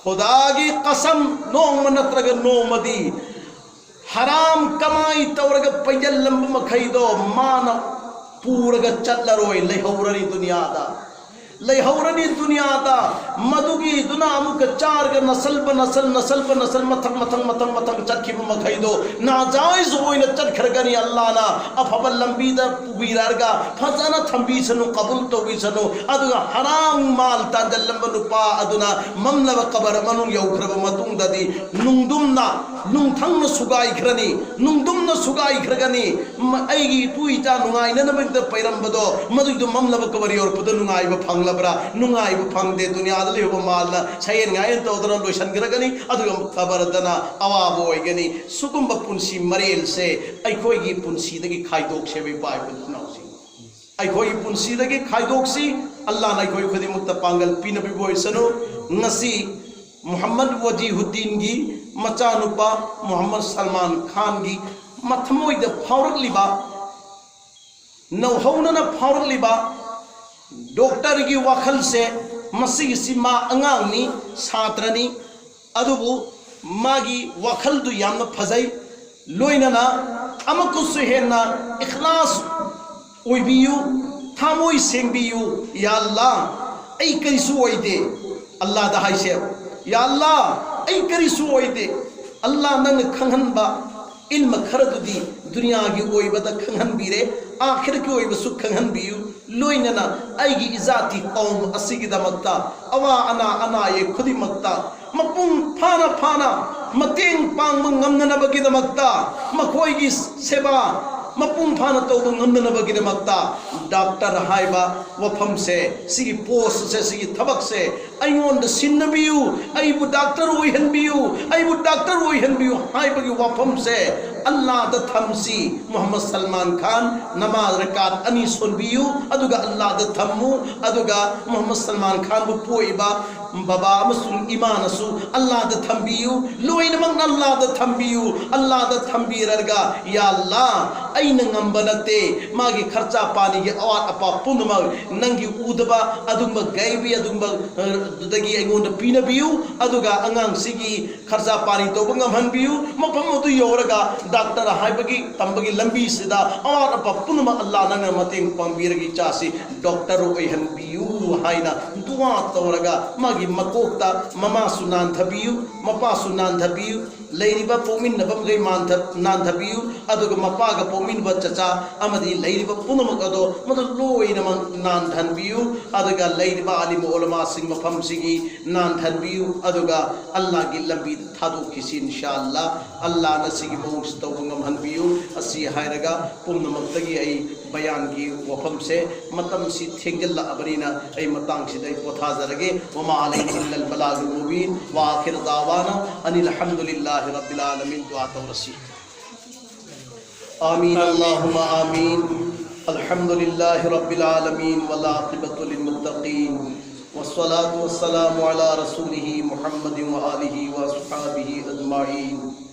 ꯈꯨꯗꯥꯒꯤ ꯀꯁꯝ, ꯅꯣꯡꯃ ꯅꯠꯇ꯭ꯔꯒ ꯅꯣꯡꯃꯗꯤ ꯍꯔꯥꯝ ꯀꯃꯥꯏ ꯇꯧꯔꯒ ꯄꯩꯖꯜꯂꯝꯕ ꯃꯈꯩꯗꯣ ꯃꯥꯅ ꯄꯨꯔꯒ ꯆꯠꯂꯔꯣꯏ, ꯂꯩꯍꯧꯔꯅꯤ ꯗꯨꯅꯤꯌꯥꯗ꯫ ꯂꯩꯍꯧꯔꯅꯤ ꯗꯨꯅꯤꯌꯥꯗ꯫ ꯃꯗꯨꯒꯤꯗꯨꯅ ꯑꯃꯨꯛꯀ ꯆꯥꯔꯒ ꯅꯁꯜꯕ ꯅꯁꯜ, ꯅꯁꯜꯕ ꯅꯁꯜ, ꯃꯊꯪ, ꯃꯊꯪ, ꯃꯊꯪ, ꯃꯊꯪ ꯆꯠꯈꯤꯕ ꯃꯈꯩꯗꯣ ꯅꯥꯖꯥꯏꯖ ꯑꯣꯏꯅ ꯆꯠꯈ꯭ꯔꯒꯅꯤ꯫ ꯑꯜꯂꯥꯅ ꯑꯐꯕ ꯂꯝꯕꯤꯗ ꯄꯨꯕꯤꯔꯛꯑꯒ ꯐꯖꯅ ꯊꯝꯕꯤꯁꯅꯨ, ꯀꯕꯨꯜ ꯇꯧꯕꯤꯁꯅꯨ꯫ ꯑꯗꯨꯒ ꯍꯔꯥꯝ ꯃꯥꯜ ꯇꯥꯟꯖꯜꯂꯝꯕ ꯅꯨꯄꯥ ꯑꯗꯨꯅ ꯃꯝꯂꯕ ꯀꯕꯔ ꯃꯅꯨꯡ ꯌꯧꯈ꯭ꯔꯕ ꯃꯇꯨꯡꯗꯗꯤ ꯅꯨꯡꯗꯨꯝꯅ, ꯅꯨꯡꯊꯪꯅ ꯁꯨꯒꯥꯏꯈ꯭ꯔꯅꯤ, ꯅꯨꯡꯗꯨꯝꯅ ꯁꯨꯒꯥꯏꯈ꯭ꯔꯒꯅꯤ꯫ ꯃ-, ꯑꯩꯒꯤ ꯏꯇꯨ ꯏꯆꯥ ꯅꯨꯡꯉꯥꯏꯅꯅꯕꯒꯤꯗ ꯄꯩꯔꯝꯕꯗꯣ, ꯃꯗꯨꯒꯤꯗꯣ ꯃꯝꯂꯕ ꯀꯕꯔ ꯌꯧꯔꯛꯄꯗ ꯅꯨꯡꯉꯥꯏꯕ ꯐꯪꯂꯕ꯭ꯔꯥ? ꯅꯨꯡꯉꯥꯏꯕ ꯐꯪꯗꯦ꯫ ꯗꯨꯅꯤꯌꯥꯗ ꯂꯩꯍꯧꯕ ꯃꯥꯜꯅ ꯁꯌꯦꯟ ꯉꯥꯌꯦꯟ ꯇꯧꯗꯅ ꯂꯣꯏꯁꯤꯟꯈ꯭ꯔꯒꯅꯤ꯫ ꯑꯗꯨꯒ ꯀꯕꯔꯗꯅ ꯑꯋꯥꯕ ꯑꯣꯏꯒꯅꯤ꯫ ꯁꯤꯒꯨꯝꯕ ꯄꯨꯟꯁꯤ ꯃꯔꯦꯜꯁꯦ ꯑꯩꯈꯣꯏꯒꯤ ꯄꯨꯟꯁꯤꯗꯒꯤ ꯈꯥꯏꯗꯣꯛꯁꯦꯕ, ꯏꯄꯥ ꯏꯄꯨ ꯏꯆꯤꯟ ꯏꯅꯥꯎꯁꯤꯡ꯫ ꯑꯩꯈꯣꯏꯒꯤ ꯄꯨꯟꯁꯤꯗꯒꯤ ꯈꯥꯏꯗꯣꯛꯁꯤ꯫ ꯑꯜꯂꯥꯅ ꯑꯩꯈꯣꯏ ꯈꯨꯗꯤꯡꯃꯛꯇ ꯄꯥꯡꯒꯜ ꯄꯤꯅꯕꯤꯕ ꯑꯣꯏꯁꯅꯨ꯫ ꯉꯁꯤ ꯃꯨꯍꯝꯃꯗ ꯋꯥꯖꯤꯍꯨꯗꯗꯤꯟꯒꯤ ꯃꯆꯥꯅꯨꯄꯥ ꯃꯨꯍꯝꯃꯗ ꯁꯜꯃꯥꯟ ꯈꯥꯟꯒꯤ ꯃꯊꯃꯣꯏꯗ ꯐꯥꯎꯔꯛꯂꯤꯕ, ꯅꯧꯍꯧꯅꯅ ꯐꯥꯎꯔꯛꯂꯤꯕ ꯗꯣꯛꯇꯔꯒꯤ ꯋꯥꯈꯜꯁꯦ, ꯃꯁꯤꯒꯤꯁꯤ ꯃꯥ ꯑꯉꯥꯡꯅꯤ, ꯁꯥꯇ꯭ꯔꯅꯤ, ꯑꯗꯨꯕꯨ ꯃꯥꯒꯤ ꯋꯥꯈꯜꯗꯨ ꯌꯥꯝꯅ ꯐꯖꯩ꯫ ꯂꯣꯏꯅꯅ ꯑꯃꯨꯛꯀꯁꯨ ꯍꯦꯟꯅ ꯏꯈ꯭ꯂꯥꯁ ꯑꯣꯏꯕꯤꯌꯨ, ꯊꯃꯣꯏ ꯁꯦꯡꯕꯤꯌꯨ꯫ "ꯌꯥ ꯑꯜꯂꯥ, ꯑꯩ ꯀꯔꯤꯁꯨ ꯑꯣꯏꯗꯦ"꯫ ꯑꯜꯂꯥꯗ ꯍꯥꯏꯁꯦ, "ꯌꯥ ꯑꯜꯂꯥ, ꯑꯩ ꯀꯔꯤꯁꯨ ꯑꯣꯏꯗꯦ"꯫ ꯑꯜꯂꯥ, ꯅꯪꯅ ꯈꯪꯍꯟꯕ ꯏꯜꯃ ꯈꯔꯗꯨꯗꯤ ꯗꯨꯅꯤꯌꯥꯒꯤ ꯑꯣꯏꯕꯗ ꯈꯪꯍꯟꯕꯤꯔꯦ, ꯑꯥꯈꯤꯔꯠꯀꯤ ꯑꯣꯏꯕꯁꯨ ꯈꯪꯍꯟꯕꯤꯌꯨ꯫ ꯂꯣꯏꯅꯅ ꯑꯩꯒꯤ ꯏꯖꯥꯇꯤ ꯀꯧꯝ ꯑꯁꯤꯒꯤꯗꯃꯛꯇ, ꯑꯋꯥ ꯑꯅꯥ ꯑꯅꯥ ꯑꯌꯦꯛ ꯈꯨꯗꯤꯡꯃꯛꯇ ꯃꯄꯨꯡ ꯐꯥꯅ ꯐꯥꯅ ꯃꯇꯦꯡ ꯄꯥꯡꯕ ꯉꯝꯅꯅꯕꯒꯤꯗꯃꯛꯇ, ꯃꯈꯣꯏꯒꯤ ꯁꯦꯕꯥ ꯃꯄꯨꯡ ꯐꯥꯅ ꯇꯧꯕ ꯉꯝꯅꯅꯕꯒꯤꯗꯃꯛꯇ, ꯗꯥꯛꯇꯔ ꯍꯥꯏꯕ ꯋꯥꯐꯝꯁꯦ, ꯁꯤꯒꯤ ꯄꯣꯁꯁꯦ, ꯁꯤꯒꯤ ꯊꯕꯛꯁꯦ ꯑꯩꯉꯣꯟꯗ ꯁꯤꯟꯅꯕꯤꯌꯨ, ꯑꯩꯕꯨ ꯗꯥꯛꯇꯔ ꯑꯣꯏꯍꯟꯕꯤꯌꯨ, ꯑꯩꯕꯨ ꯗꯥꯛꯇꯔ ꯑꯣꯏꯍꯟꯕꯤꯌꯨ ꯍꯥꯏꯕꯒꯤ ꯋꯥꯐꯝꯁꯦ ꯑꯜꯂꯥꯗ ꯊꯝꯁꯤ꯫ ꯃꯨꯍꯝꯃꯗ ꯁꯜꯃꯥꯟ ꯈꯥꯟ, ꯅꯃꯥꯖ ꯔꯀꯥꯠ ꯑꯅꯤ ꯁꯣꯟꯕꯤꯌꯨ, ꯑꯗꯨꯒ ꯑꯜꯂꯥꯗ ꯊꯝꯃꯨ꯫ ꯑꯗꯨꯒ ꯃꯨꯍꯝꯃꯗ ꯁꯜꯃꯥꯟ ꯈꯥꯟꯕꯨ ꯄꯣꯛꯏꯕ ꯕꯕꯥ ꯑꯃꯁꯨꯡ ꯏꯃꯥꯅꯁꯨ ꯑꯜꯂꯥꯗ ꯊꯝꯕꯤꯌꯨ꯫ ꯂꯣꯏꯅꯃꯛꯅ ꯑꯜꯂꯥꯗ ꯊꯝꯕꯤꯌꯨ꯫ ꯑꯜꯂꯥꯗ ꯊꯝꯕꯤꯔꯒ, "ꯌꯥ ꯑꯜꯂꯥ, ꯑꯩꯅ ꯉꯝꯕ ꯅꯠꯇꯦ, ꯃꯥꯒꯤ ꯈꯔꯆꯥ ꯄꯥꯅꯤꯒꯤ ꯑꯋꯥꯠ ꯑꯄꯥ ꯄꯨꯝꯅꯃꯛ ꯅꯪꯒꯤ ꯎꯗꯕ ꯑꯗꯨꯒꯨꯝꯕ ꯒꯥꯏꯕꯤ ꯑꯗꯨꯒꯨꯝꯕ, ꯑ, ꯑꯗꯨꯗꯒꯤ ꯑꯩꯉꯣꯟꯗ ꯄꯤꯅꯕꯤꯌꯨ꯫ ꯑꯗꯨꯒ ꯑꯉꯥꯡꯁꯤꯒꯤ ꯈꯔꯆꯥ ꯄꯥꯅꯤ ꯇꯧꯕ ꯉꯝꯍꯟꯕꯤꯌꯨ꯫ ꯃꯐꯝ ꯑꯗꯨ ꯌꯧꯔꯒ ꯗꯥꯛꯇꯔ ꯍꯥꯏꯕꯒꯤ ꯇꯝꯕꯒꯤ ꯂꯝꯕꯤꯁꯤꯗ ꯑꯋꯥꯠ ꯑꯄꯥ ꯄꯨꯝꯅꯃꯛ ꯑꯜꯂꯥ ꯅꯪꯅ ꯃꯇꯦꯡ ꯄꯥꯡꯕꯤꯔꯒ ꯏꯆꯥꯁꯤ ꯗꯣꯛꯇꯔ ꯑꯣꯏꯍꯟꯕꯤꯌꯨ" ꯍꯥꯏꯅ ꯗꯨꯋꯥ ꯇꯧꯔꯒ, ꯃꯥꯒꯤ ꯃꯀꯣꯛꯇ ꯃꯃꯥꯁꯨ ꯅꯥꯟꯊꯕꯤꯌꯨ, ꯃꯄꯥꯁꯨ ꯅꯥꯟꯊꯕꯤꯌꯨ, ꯂꯩꯔꯤꯕ ꯄꯣꯛꯃꯤꯟꯅꯕ ꯃꯈꯩ ꯃꯥꯟꯊ-, ꯅꯥꯟꯊꯕꯤꯌꯨ, ꯑꯗꯨꯒ ꯃꯄꯥꯒ ꯄꯣꯛꯃꯤꯟꯅꯕ ꯆꯆꯥ ꯑꯃꯗꯤ ꯂꯩꯔꯤꯕ ꯄꯨꯝꯅꯃꯛ ꯑꯗꯣ ꯃꯗꯨ ꯂꯣꯏꯅꯃꯛ ꯅꯥꯟꯊꯍꯟꯕꯤꯌꯨ꯫ ꯑꯗꯨꯒ ꯂꯩꯔꯤꯕ ꯑꯥꯂꯤꯝ ꯑꯣꯂꯃꯥꯁꯤꯡ ꯃꯐꯝꯁꯤꯒꯤ ꯅꯥꯟꯊꯍꯟꯕꯤꯌꯨ, ꯑꯗꯨꯒ ꯑꯜꯂꯥꯒꯤ ꯂꯝꯕꯤꯗ ꯊꯥꯗꯣꯛꯈꯤꯁꯤ, ꯏꯟꯁꯥ ꯑꯜꯂꯥ꯫ ꯑꯜꯂꯥꯅ ꯁꯤꯒꯤ ꯃꯑꯣꯡꯁꯤ ꯇꯧꯕ ꯉꯝꯍꯟꯕꯤꯌꯨ꯫ ꯑꯁꯤ ꯍꯥꯏꯔꯒ, ꯄꯨꯝꯅꯃꯛꯇꯒꯤ ꯑꯩ ꯕꯌꯥꯟꯒꯤ ꯋꯥꯐꯝꯁꯦ, ꯃꯇꯝꯁꯤ ꯊꯦꯡꯖꯤꯜꯂꯛꯑꯕꯅꯤꯅ, ꯑꯩ ꯃꯇꯥꯡꯁꯤꯗ ꯑꯩ ꯄꯣꯊꯥꯖꯔꯒꯦ꯫ وما علينا إلا البلاغ المبين، وآخر دعوانا أن الحمد لله رب العالمين. ꯗꯨꯋꯥ ꯇꯧꯔꯁꯤ꯫ آمين، اللهم آمين. الحمد لله رب العالمين، والعاقبة للمتقين، والصلاة والسلام على رسوله محمد وآله وأصحابه أجمعين.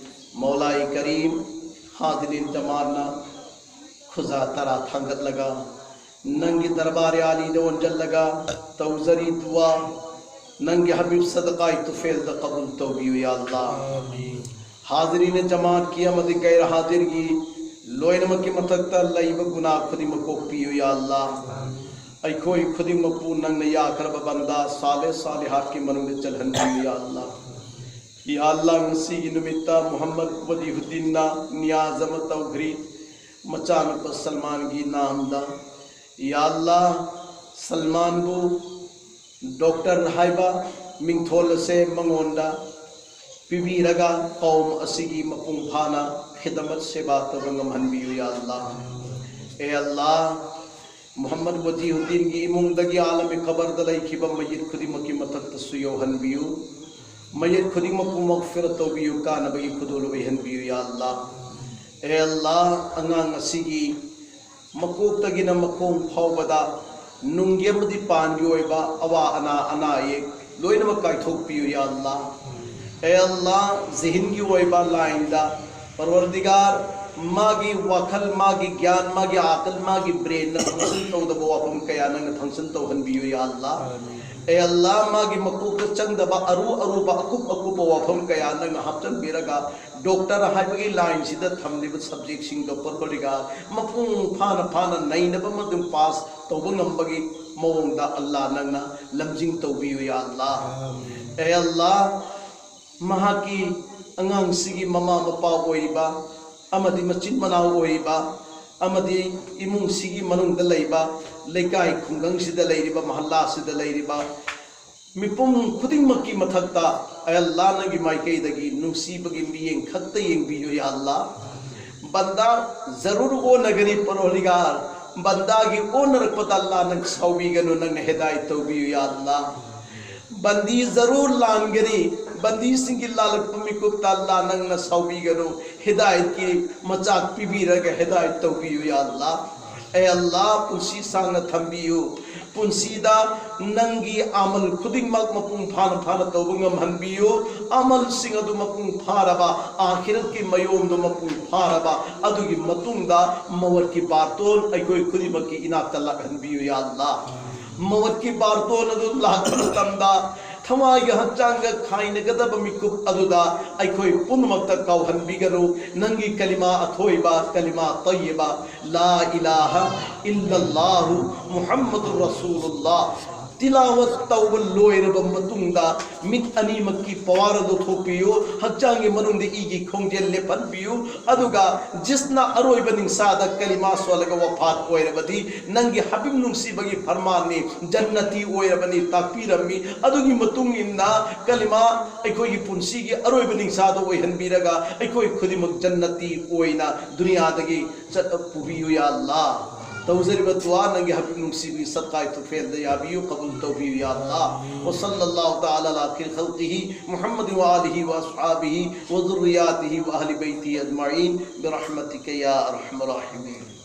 ꯃꯧꯂꯥꯏ ꯀꯔꯤꯝ, ꯍꯥꯗꯤꯔꯤꯟ ꯖꯃꯥꯠꯅ ꯈꯨꯖꯥ ꯇꯔꯥ ꯊꯥꯡꯒꯠꯂꯒ, ꯅꯪꯒꯤ ꯗꯔꯕꯥꯔ ꯑꯥꯂꯤꯗ ꯑꯣꯟꯁꯤꯜꯂꯒ ꯇꯧꯖꯔꯤ ꯗꯨꯋꯥ, ꯅꯪꯒꯤ ꯍꯕꯤꯕ ꯁꯗꯀꯥꯏ ꯇꯨꯐꯦꯜꯗ ꯀꯕꯨꯜ ꯇꯧꯕꯤꯌꯨ, ꯌꯥ ꯑꯜꯂꯥ꯫ ꯍꯥꯗꯤꯔꯤꯟ ꯖꯃꯥꯠꯀꯤ ꯑꯃꯗꯤ ꯒꯩꯔ ꯍꯥꯗꯤꯔꯒꯤ ꯂꯣꯏꯅꯃꯛꯀꯤ ꯃꯊꯛꯇ ꯂꯩꯕ ꯒꯨꯅꯥ ꯈꯨꯗꯤꯡꯃꯛ ꯀꯣꯛꯄꯤꯌꯨ, ꯌꯥ ꯑꯜꯂꯥ꯫ ꯑꯩꯈꯣꯏ ꯈꯨꯗꯤꯡꯃꯛꯄꯨ ꯅꯪꯅ ꯌꯥꯈ꯭ꯔꯕ ꯕꯟꯗꯥ ꯁꯥꯂꯦ ꯁꯥꯂꯤꯍꯥꯠꯀꯤ ꯃꯅꯨꯡꯗ ꯆꯜꯍꯟꯕꯤꯌꯨ, ꯌꯥ ꯑꯜꯂꯥ꯫ ꯌꯥ ꯑꯜꯂꯥ, ꯉꯁꯤꯒꯤ ꯅꯨꯃꯤꯠꯇ ꯃꯨꯍꯝꯃꯗ ꯋꯂꯤꯍꯨꯗꯤꯟꯅ ꯅꯤꯌꯥꯖ ꯑꯃ ꯇꯧꯈ꯭ꯔꯤ꯫ ꯃꯆꯥꯅꯨꯄꯥ ꯁꯜꯃꯥꯟꯒꯤ ꯅꯥꯝꯗ꯫ ꯌꯥ ꯑꯜꯂꯥ, ꯁꯜꯃꯥꯟꯕꯨ ꯗꯣꯛꯇꯔ ꯍꯥꯏꯕ ꯃꯤꯡꯊꯣꯜ ꯑꯁꯦ ꯃꯉꯣꯟꯗ ꯄꯤꯕꯤꯔꯒ ꯀꯧꯝ ꯑꯁꯤꯒꯤ ꯃꯄꯨꯡ ꯐꯥꯅ ꯈꯤꯗꯃꯠ ꯁꯦꯕꯥ ꯇꯧꯕ ꯉꯝꯍꯟꯕꯤꯌꯨ, ꯌꯥ ꯑꯜꯂꯥ꯫ ꯑꯦ ꯑꯜꯂꯥ, ꯃꯨꯍꯝꯃꯗ ꯋꯥꯖꯤꯍꯨꯗꯤꯟꯒꯤ ꯏꯃꯨꯡꯗꯒꯤ ꯑꯥꯂꯝ ꯈꯕꯔꯗ ꯂꯩꯈꯤꯕ ꯃꯌꯦꯛ ꯈꯨꯗꯤꯡꯃꯛꯀꯤ ꯃꯊꯛꯇꯁꯨ ꯌꯧꯍꯟꯕꯤꯌꯨ꯫ ꯃꯌꯦꯛ ꯈꯨꯗꯤꯡꯃꯛꯄꯨ ꯃꯒꯐꯤꯔ ꯇꯧꯕꯤꯌꯨ, ꯀꯥꯟꯅꯕꯒꯤ ꯈꯨꯗꯣꯜ ꯑꯣꯏꯍꯟꯕꯤꯌꯨ, ꯌꯥ ꯑꯜꯂꯥ꯫ ꯑꯦ ꯑꯜꯂꯥ, ꯑꯉꯥꯡ ꯑꯁꯤꯒꯤ ꯃꯀꯣꯛꯇꯒꯤꯅ ꯃꯈꯣꯡ ꯐꯥꯎꯕꯗ ꯅꯨꯡꯒꯤ ꯑꯃꯗꯤ ꯄꯥꯟꯒꯤ ꯑꯣꯏꯕ ꯑꯋꯥ ꯑꯅꯥ, ꯑꯅꯥ ꯑꯌꯦꯛ ꯂꯣꯏꯅꯃꯛ ꯀꯥꯏꯊꯣꯛꯄꯤꯌꯨ, ꯌꯥ ꯑꯜꯂꯥ꯫ ꯑꯦ ꯑꯜꯂꯥ, ꯖꯤꯍꯤꯟꯒꯤ ꯑꯣꯏꯕ ꯂꯥꯏꯟꯗ ꯄꯔꯋꯔꯗꯤꯒꯥꯔ, ꯃꯥꯒꯤ ꯋꯥꯈꯜ, ꯃꯥꯒꯤ ꯒ꯭ꯌꯥꯟ, ꯃꯥꯒꯤ ꯑꯥꯀꯜ, ꯃꯥꯒꯤ ꯕ꯭ꯔꯦꯟꯅ ꯐꯪꯁꯟ ꯇꯧꯗꯕ ꯋꯥꯐꯝ ꯀꯌꯥ ꯅꯪꯅ ꯐꯪꯁꯟ ꯇꯧꯍꯟꯕꯤꯌꯨ, ꯌꯥ ꯑꯜꯂꯥ꯫ ꯑꯦ ꯑꯜꯂꯥ, ꯃꯥꯒꯤ ꯃꯀꯣꯛꯇ ꯆꯪꯗꯕ ꯑꯔꯨ ꯑꯔꯨꯕ ꯑꯀꯨꯞ ꯑꯀꯨꯞꯄ ꯋꯥꯐꯝ ꯀꯌꯥ ꯅꯪꯅ ꯍꯥꯞꯆꯤꯟꯕꯤꯔꯒ ꯗꯣꯛꯇꯔ ꯍꯥꯏꯕꯒꯤ ꯂꯥꯏꯟꯁꯤꯗ ꯊꯝꯂꯤꯕ ꯁꯕꯖꯦꯛꯁꯤꯡꯗꯣ ꯄꯔꯋꯔꯗꯤꯒꯥꯔ ꯃꯄꯨꯡ ꯐꯥꯅ ꯐꯥꯅ ꯅꯩꯅꯕ ꯑꯃꯗꯤ ꯄꯥꯁ ꯇꯧꯕ ꯉꯝꯕꯒꯤ ꯃꯑꯣꯡꯗ ꯑꯜꯂꯥ ꯅꯪꯅ ꯂꯝꯖꯤꯡ ꯇꯧꯕꯤꯌꯨ, ꯌꯥ ꯑꯜꯂꯥ꯫ ꯑꯦ ꯑꯜꯂꯥ, ꯃꯍꯥꯛꯀꯤ ꯑꯉꯥꯡꯁꯤꯒꯤ ꯃꯃꯥ ꯃꯄꯥ ꯑꯣꯏꯔꯤꯕ ꯑꯃꯗꯤ ꯃꯆꯤꯟ ꯃꯅꯥꯎ ꯑꯣꯏꯔꯤꯕ ꯑꯃꯗꯤ ꯏꯃꯨꯡꯁꯤꯒꯤ ꯃꯅꯨꯡꯗ ꯂꯩꯕ, ꯂꯩꯀꯥꯏ ꯈꯨꯡꯒꯪꯁꯤꯗ ꯂꯩꯔꯤꯕ, ꯃꯍꯜꯂꯥꯁꯤꯗ ꯂꯩꯔꯤꯕ ꯃꯤꯄꯨꯝ ꯈꯨꯗꯤꯡꯃꯛꯀꯤ ꯃꯊꯛꯇ ꯑꯦ ꯑꯜꯂꯥ ꯅꯪꯒꯤ ꯃꯥꯏꯀꯩꯗꯒꯤ ꯅꯨꯡꯁꯤꯕꯒꯤ ꯃꯤꯠꯌꯦꯡ ꯈꯛꯇ ꯌꯦꯡꯕꯤꯌꯨ, ꯌꯥ ꯑꯜꯂꯥ꯫ ꯕꯟꯗꯥ ꯖꯔꯨꯔ ꯑꯣꯟꯅꯒꯅꯤ ꯄꯔꯋꯔꯗꯤꯒꯥꯔ, ꯕꯟꯗꯥꯒꯤ ꯑꯣꯟꯅꯔꯛꯄꯗ ꯑꯜꯂꯥ ꯅꯪ ꯁꯥꯎꯕꯤꯒꯅꯨ, ꯅꯪꯅ ꯍꯤꯗꯥꯌꯠ ꯇꯧꯕꯤꯌꯨ, ꯌꯥ ꯑꯜꯂꯥ꯫ ꯕꯟꯗꯤ ꯖꯔꯨꯔ ꯂꯥꯟꯒꯅꯤ, ꯕꯟꯗꯤꯁꯤꯡꯒꯤ ꯂꯥꯜꯂꯛꯄ ꯃꯤꯀꯨꯞꯇ ꯑꯜꯂꯥ ꯅꯪꯅ ꯁꯥꯎꯕꯤꯒꯅꯨ, ꯍꯤꯗꯥꯌꯠꯀꯤ ꯃꯆꯥꯛ ꯄꯤꯕꯤꯔꯒ ꯍꯤꯗꯥꯌꯠ ꯇꯧꯕꯤꯌꯨ, ꯌꯥ ꯑꯜꯂꯥ꯫ ꯑꯦ ꯑꯜꯂꯥ, ꯄꯨꯟꯁꯤ ꯁꯥꯡꯅ ꯊꯝꯕꯤꯌꯨ꯫ ꯄꯨꯟꯁꯤꯗ ꯅꯪꯒꯤ ꯑꯃꯜ ꯈꯨꯗꯤꯡꯃꯛ ꯃꯄꯨꯡ ꯐꯥꯅ ꯐꯥꯅ ꯇꯧꯕ ꯉꯝꯍꯟꯕꯤꯌꯨ꯫ ꯑꯃꯜꯁꯤꯡ ꯑꯗꯨ ꯃꯄꯨꯡ ꯐꯥꯔꯕ, ꯑꯥꯈꯤꯔꯠꯀꯤ ꯃꯌꯣꯝꯗꯣ ꯃꯄꯨꯡ ꯐꯥꯔꯕ, ꯑꯗꯨꯒꯤ ꯃꯇꯨꯡꯗ ꯃꯋꯠꯀꯤ ꯕꯥꯔꯇꯣꯟ ꯑꯩꯈꯣꯏ ꯈꯨꯗꯤꯡꯃꯛꯀꯤ ꯏꯅꯥꯛꯇ ꯂꯥꯛꯍꯟꯕꯤꯌꯨ, ꯌꯥ ꯑꯜꯂꯥ꯫ ꯃꯋꯠꯀꯤ ꯕꯥꯔꯇꯣꯟ ꯑꯗꯨ ꯂꯥꯛꯄ ꯃꯇꯝꯗ ꯊꯋꯥꯏꯒ ꯍꯛꯆꯥꯡꯒ ꯈꯥꯏꯅꯒꯗꯕ ꯃꯤꯀꯨꯞ ꯑꯗꯨꯗ ꯑꯩꯈꯣꯏ ꯄꯨꯝꯅꯃꯛꯇ ꯀꯥꯎꯍꯟꯕꯤꯒꯅꯨ꯫ ꯅꯪꯒꯤ ꯀꯂꯤꯃꯥ ꯑꯊꯣꯏꯕ, ꯀꯂꯤꯃꯥ ꯇꯩꯌꯕ, ꯂꯥ ꯏꯂꯥꯍ ꯏꯜꯂꯜꯂꯥꯍꯨ ꯃꯨꯍꯝꯃꯗꯨꯔ ꯔꯁꯨꯂꯨꯜꯂꯥꯍ꯫ ꯇꯤꯂꯥꯋꯠ ꯇꯧꯕ ꯂꯣꯏꯔꯕ ꯃꯇꯨꯡꯗ ꯃꯤꯠ ꯑꯅꯤꯃꯛꯀꯤ ꯄꯋꯥꯔ ꯑꯗꯨ ꯊꯣꯛꯄꯤꯌꯨ, ꯍꯛꯆꯥꯡꯒꯤ ꯃꯅꯨꯡꯗ ꯏꯒꯤ ꯈꯣꯡꯖꯦꯜ ꯂꯦꯞꯍꯟꯕꯤꯌꯨ, ꯑꯗꯨꯒ ꯖꯤꯁꯅ ꯑꯔꯣꯏꯕ ꯅꯤꯡꯁꯥꯗ ꯀꯂꯤꯃꯥ ꯁꯣꯜꯂꯒ ꯋꯐꯥꯠ ꯑꯣꯏꯔꯕꯗꯤ ꯅꯪꯒꯤ ꯍꯕꯤꯕ ꯅꯨꯡꯁꯤꯕꯒꯤ ꯐꯔꯃꯥꯟꯅꯤ, ꯖꯟꯅꯇꯤ ꯑꯣꯏꯔꯕꯅꯤ ꯇꯥꯛꯄꯤꯔꯝꯃꯤ꯫ ꯑꯗꯨꯒꯤ ꯃꯇꯨꯡ ꯏꯟꯅ ꯀꯂꯤꯃꯥ ꯑꯩꯈꯣꯏꯒꯤ ꯄꯨꯟꯁꯤꯒꯤ ꯑꯔꯣꯏꯕ ꯅꯤꯡꯁꯥꯗ ꯑꯣꯏꯍꯟꯕꯤꯔꯒ ꯑꯩꯈꯣꯏ ꯈꯨꯗꯤꯡꯃꯛ ꯖꯟꯅꯇꯤ ꯑꯣꯏꯅ ꯗꯨꯅꯤꯌꯥꯗꯒꯤ ꯆꯠ ꯄꯨꯕꯤꯌꯨ ꯌꯥ ꯑꯜꯂꯥ꯫ ꯇꯧꯖꯔꯤꯕ ꯗꯨꯋꯥ ꯅꯪꯒꯤ ꯍꯕꯤꯕ ꯅꯨꯡꯁꯤꯕꯒꯤ ꯁꯗꯀꯥꯏ ꯇꯨꯐꯦꯜꯗ ꯌꯥꯕꯤꯌꯨ, ꯀꯕꯨꯜ ꯇꯧꯕꯤꯌꯨ ꯌꯥ ꯑꯜꯂꯥ꯫ وصلى الله تعالى على خير خلقه محمد وآله وأصحابه وذرياته وأهل بيته أجمعين برحمتك يا أرحم الراحمين.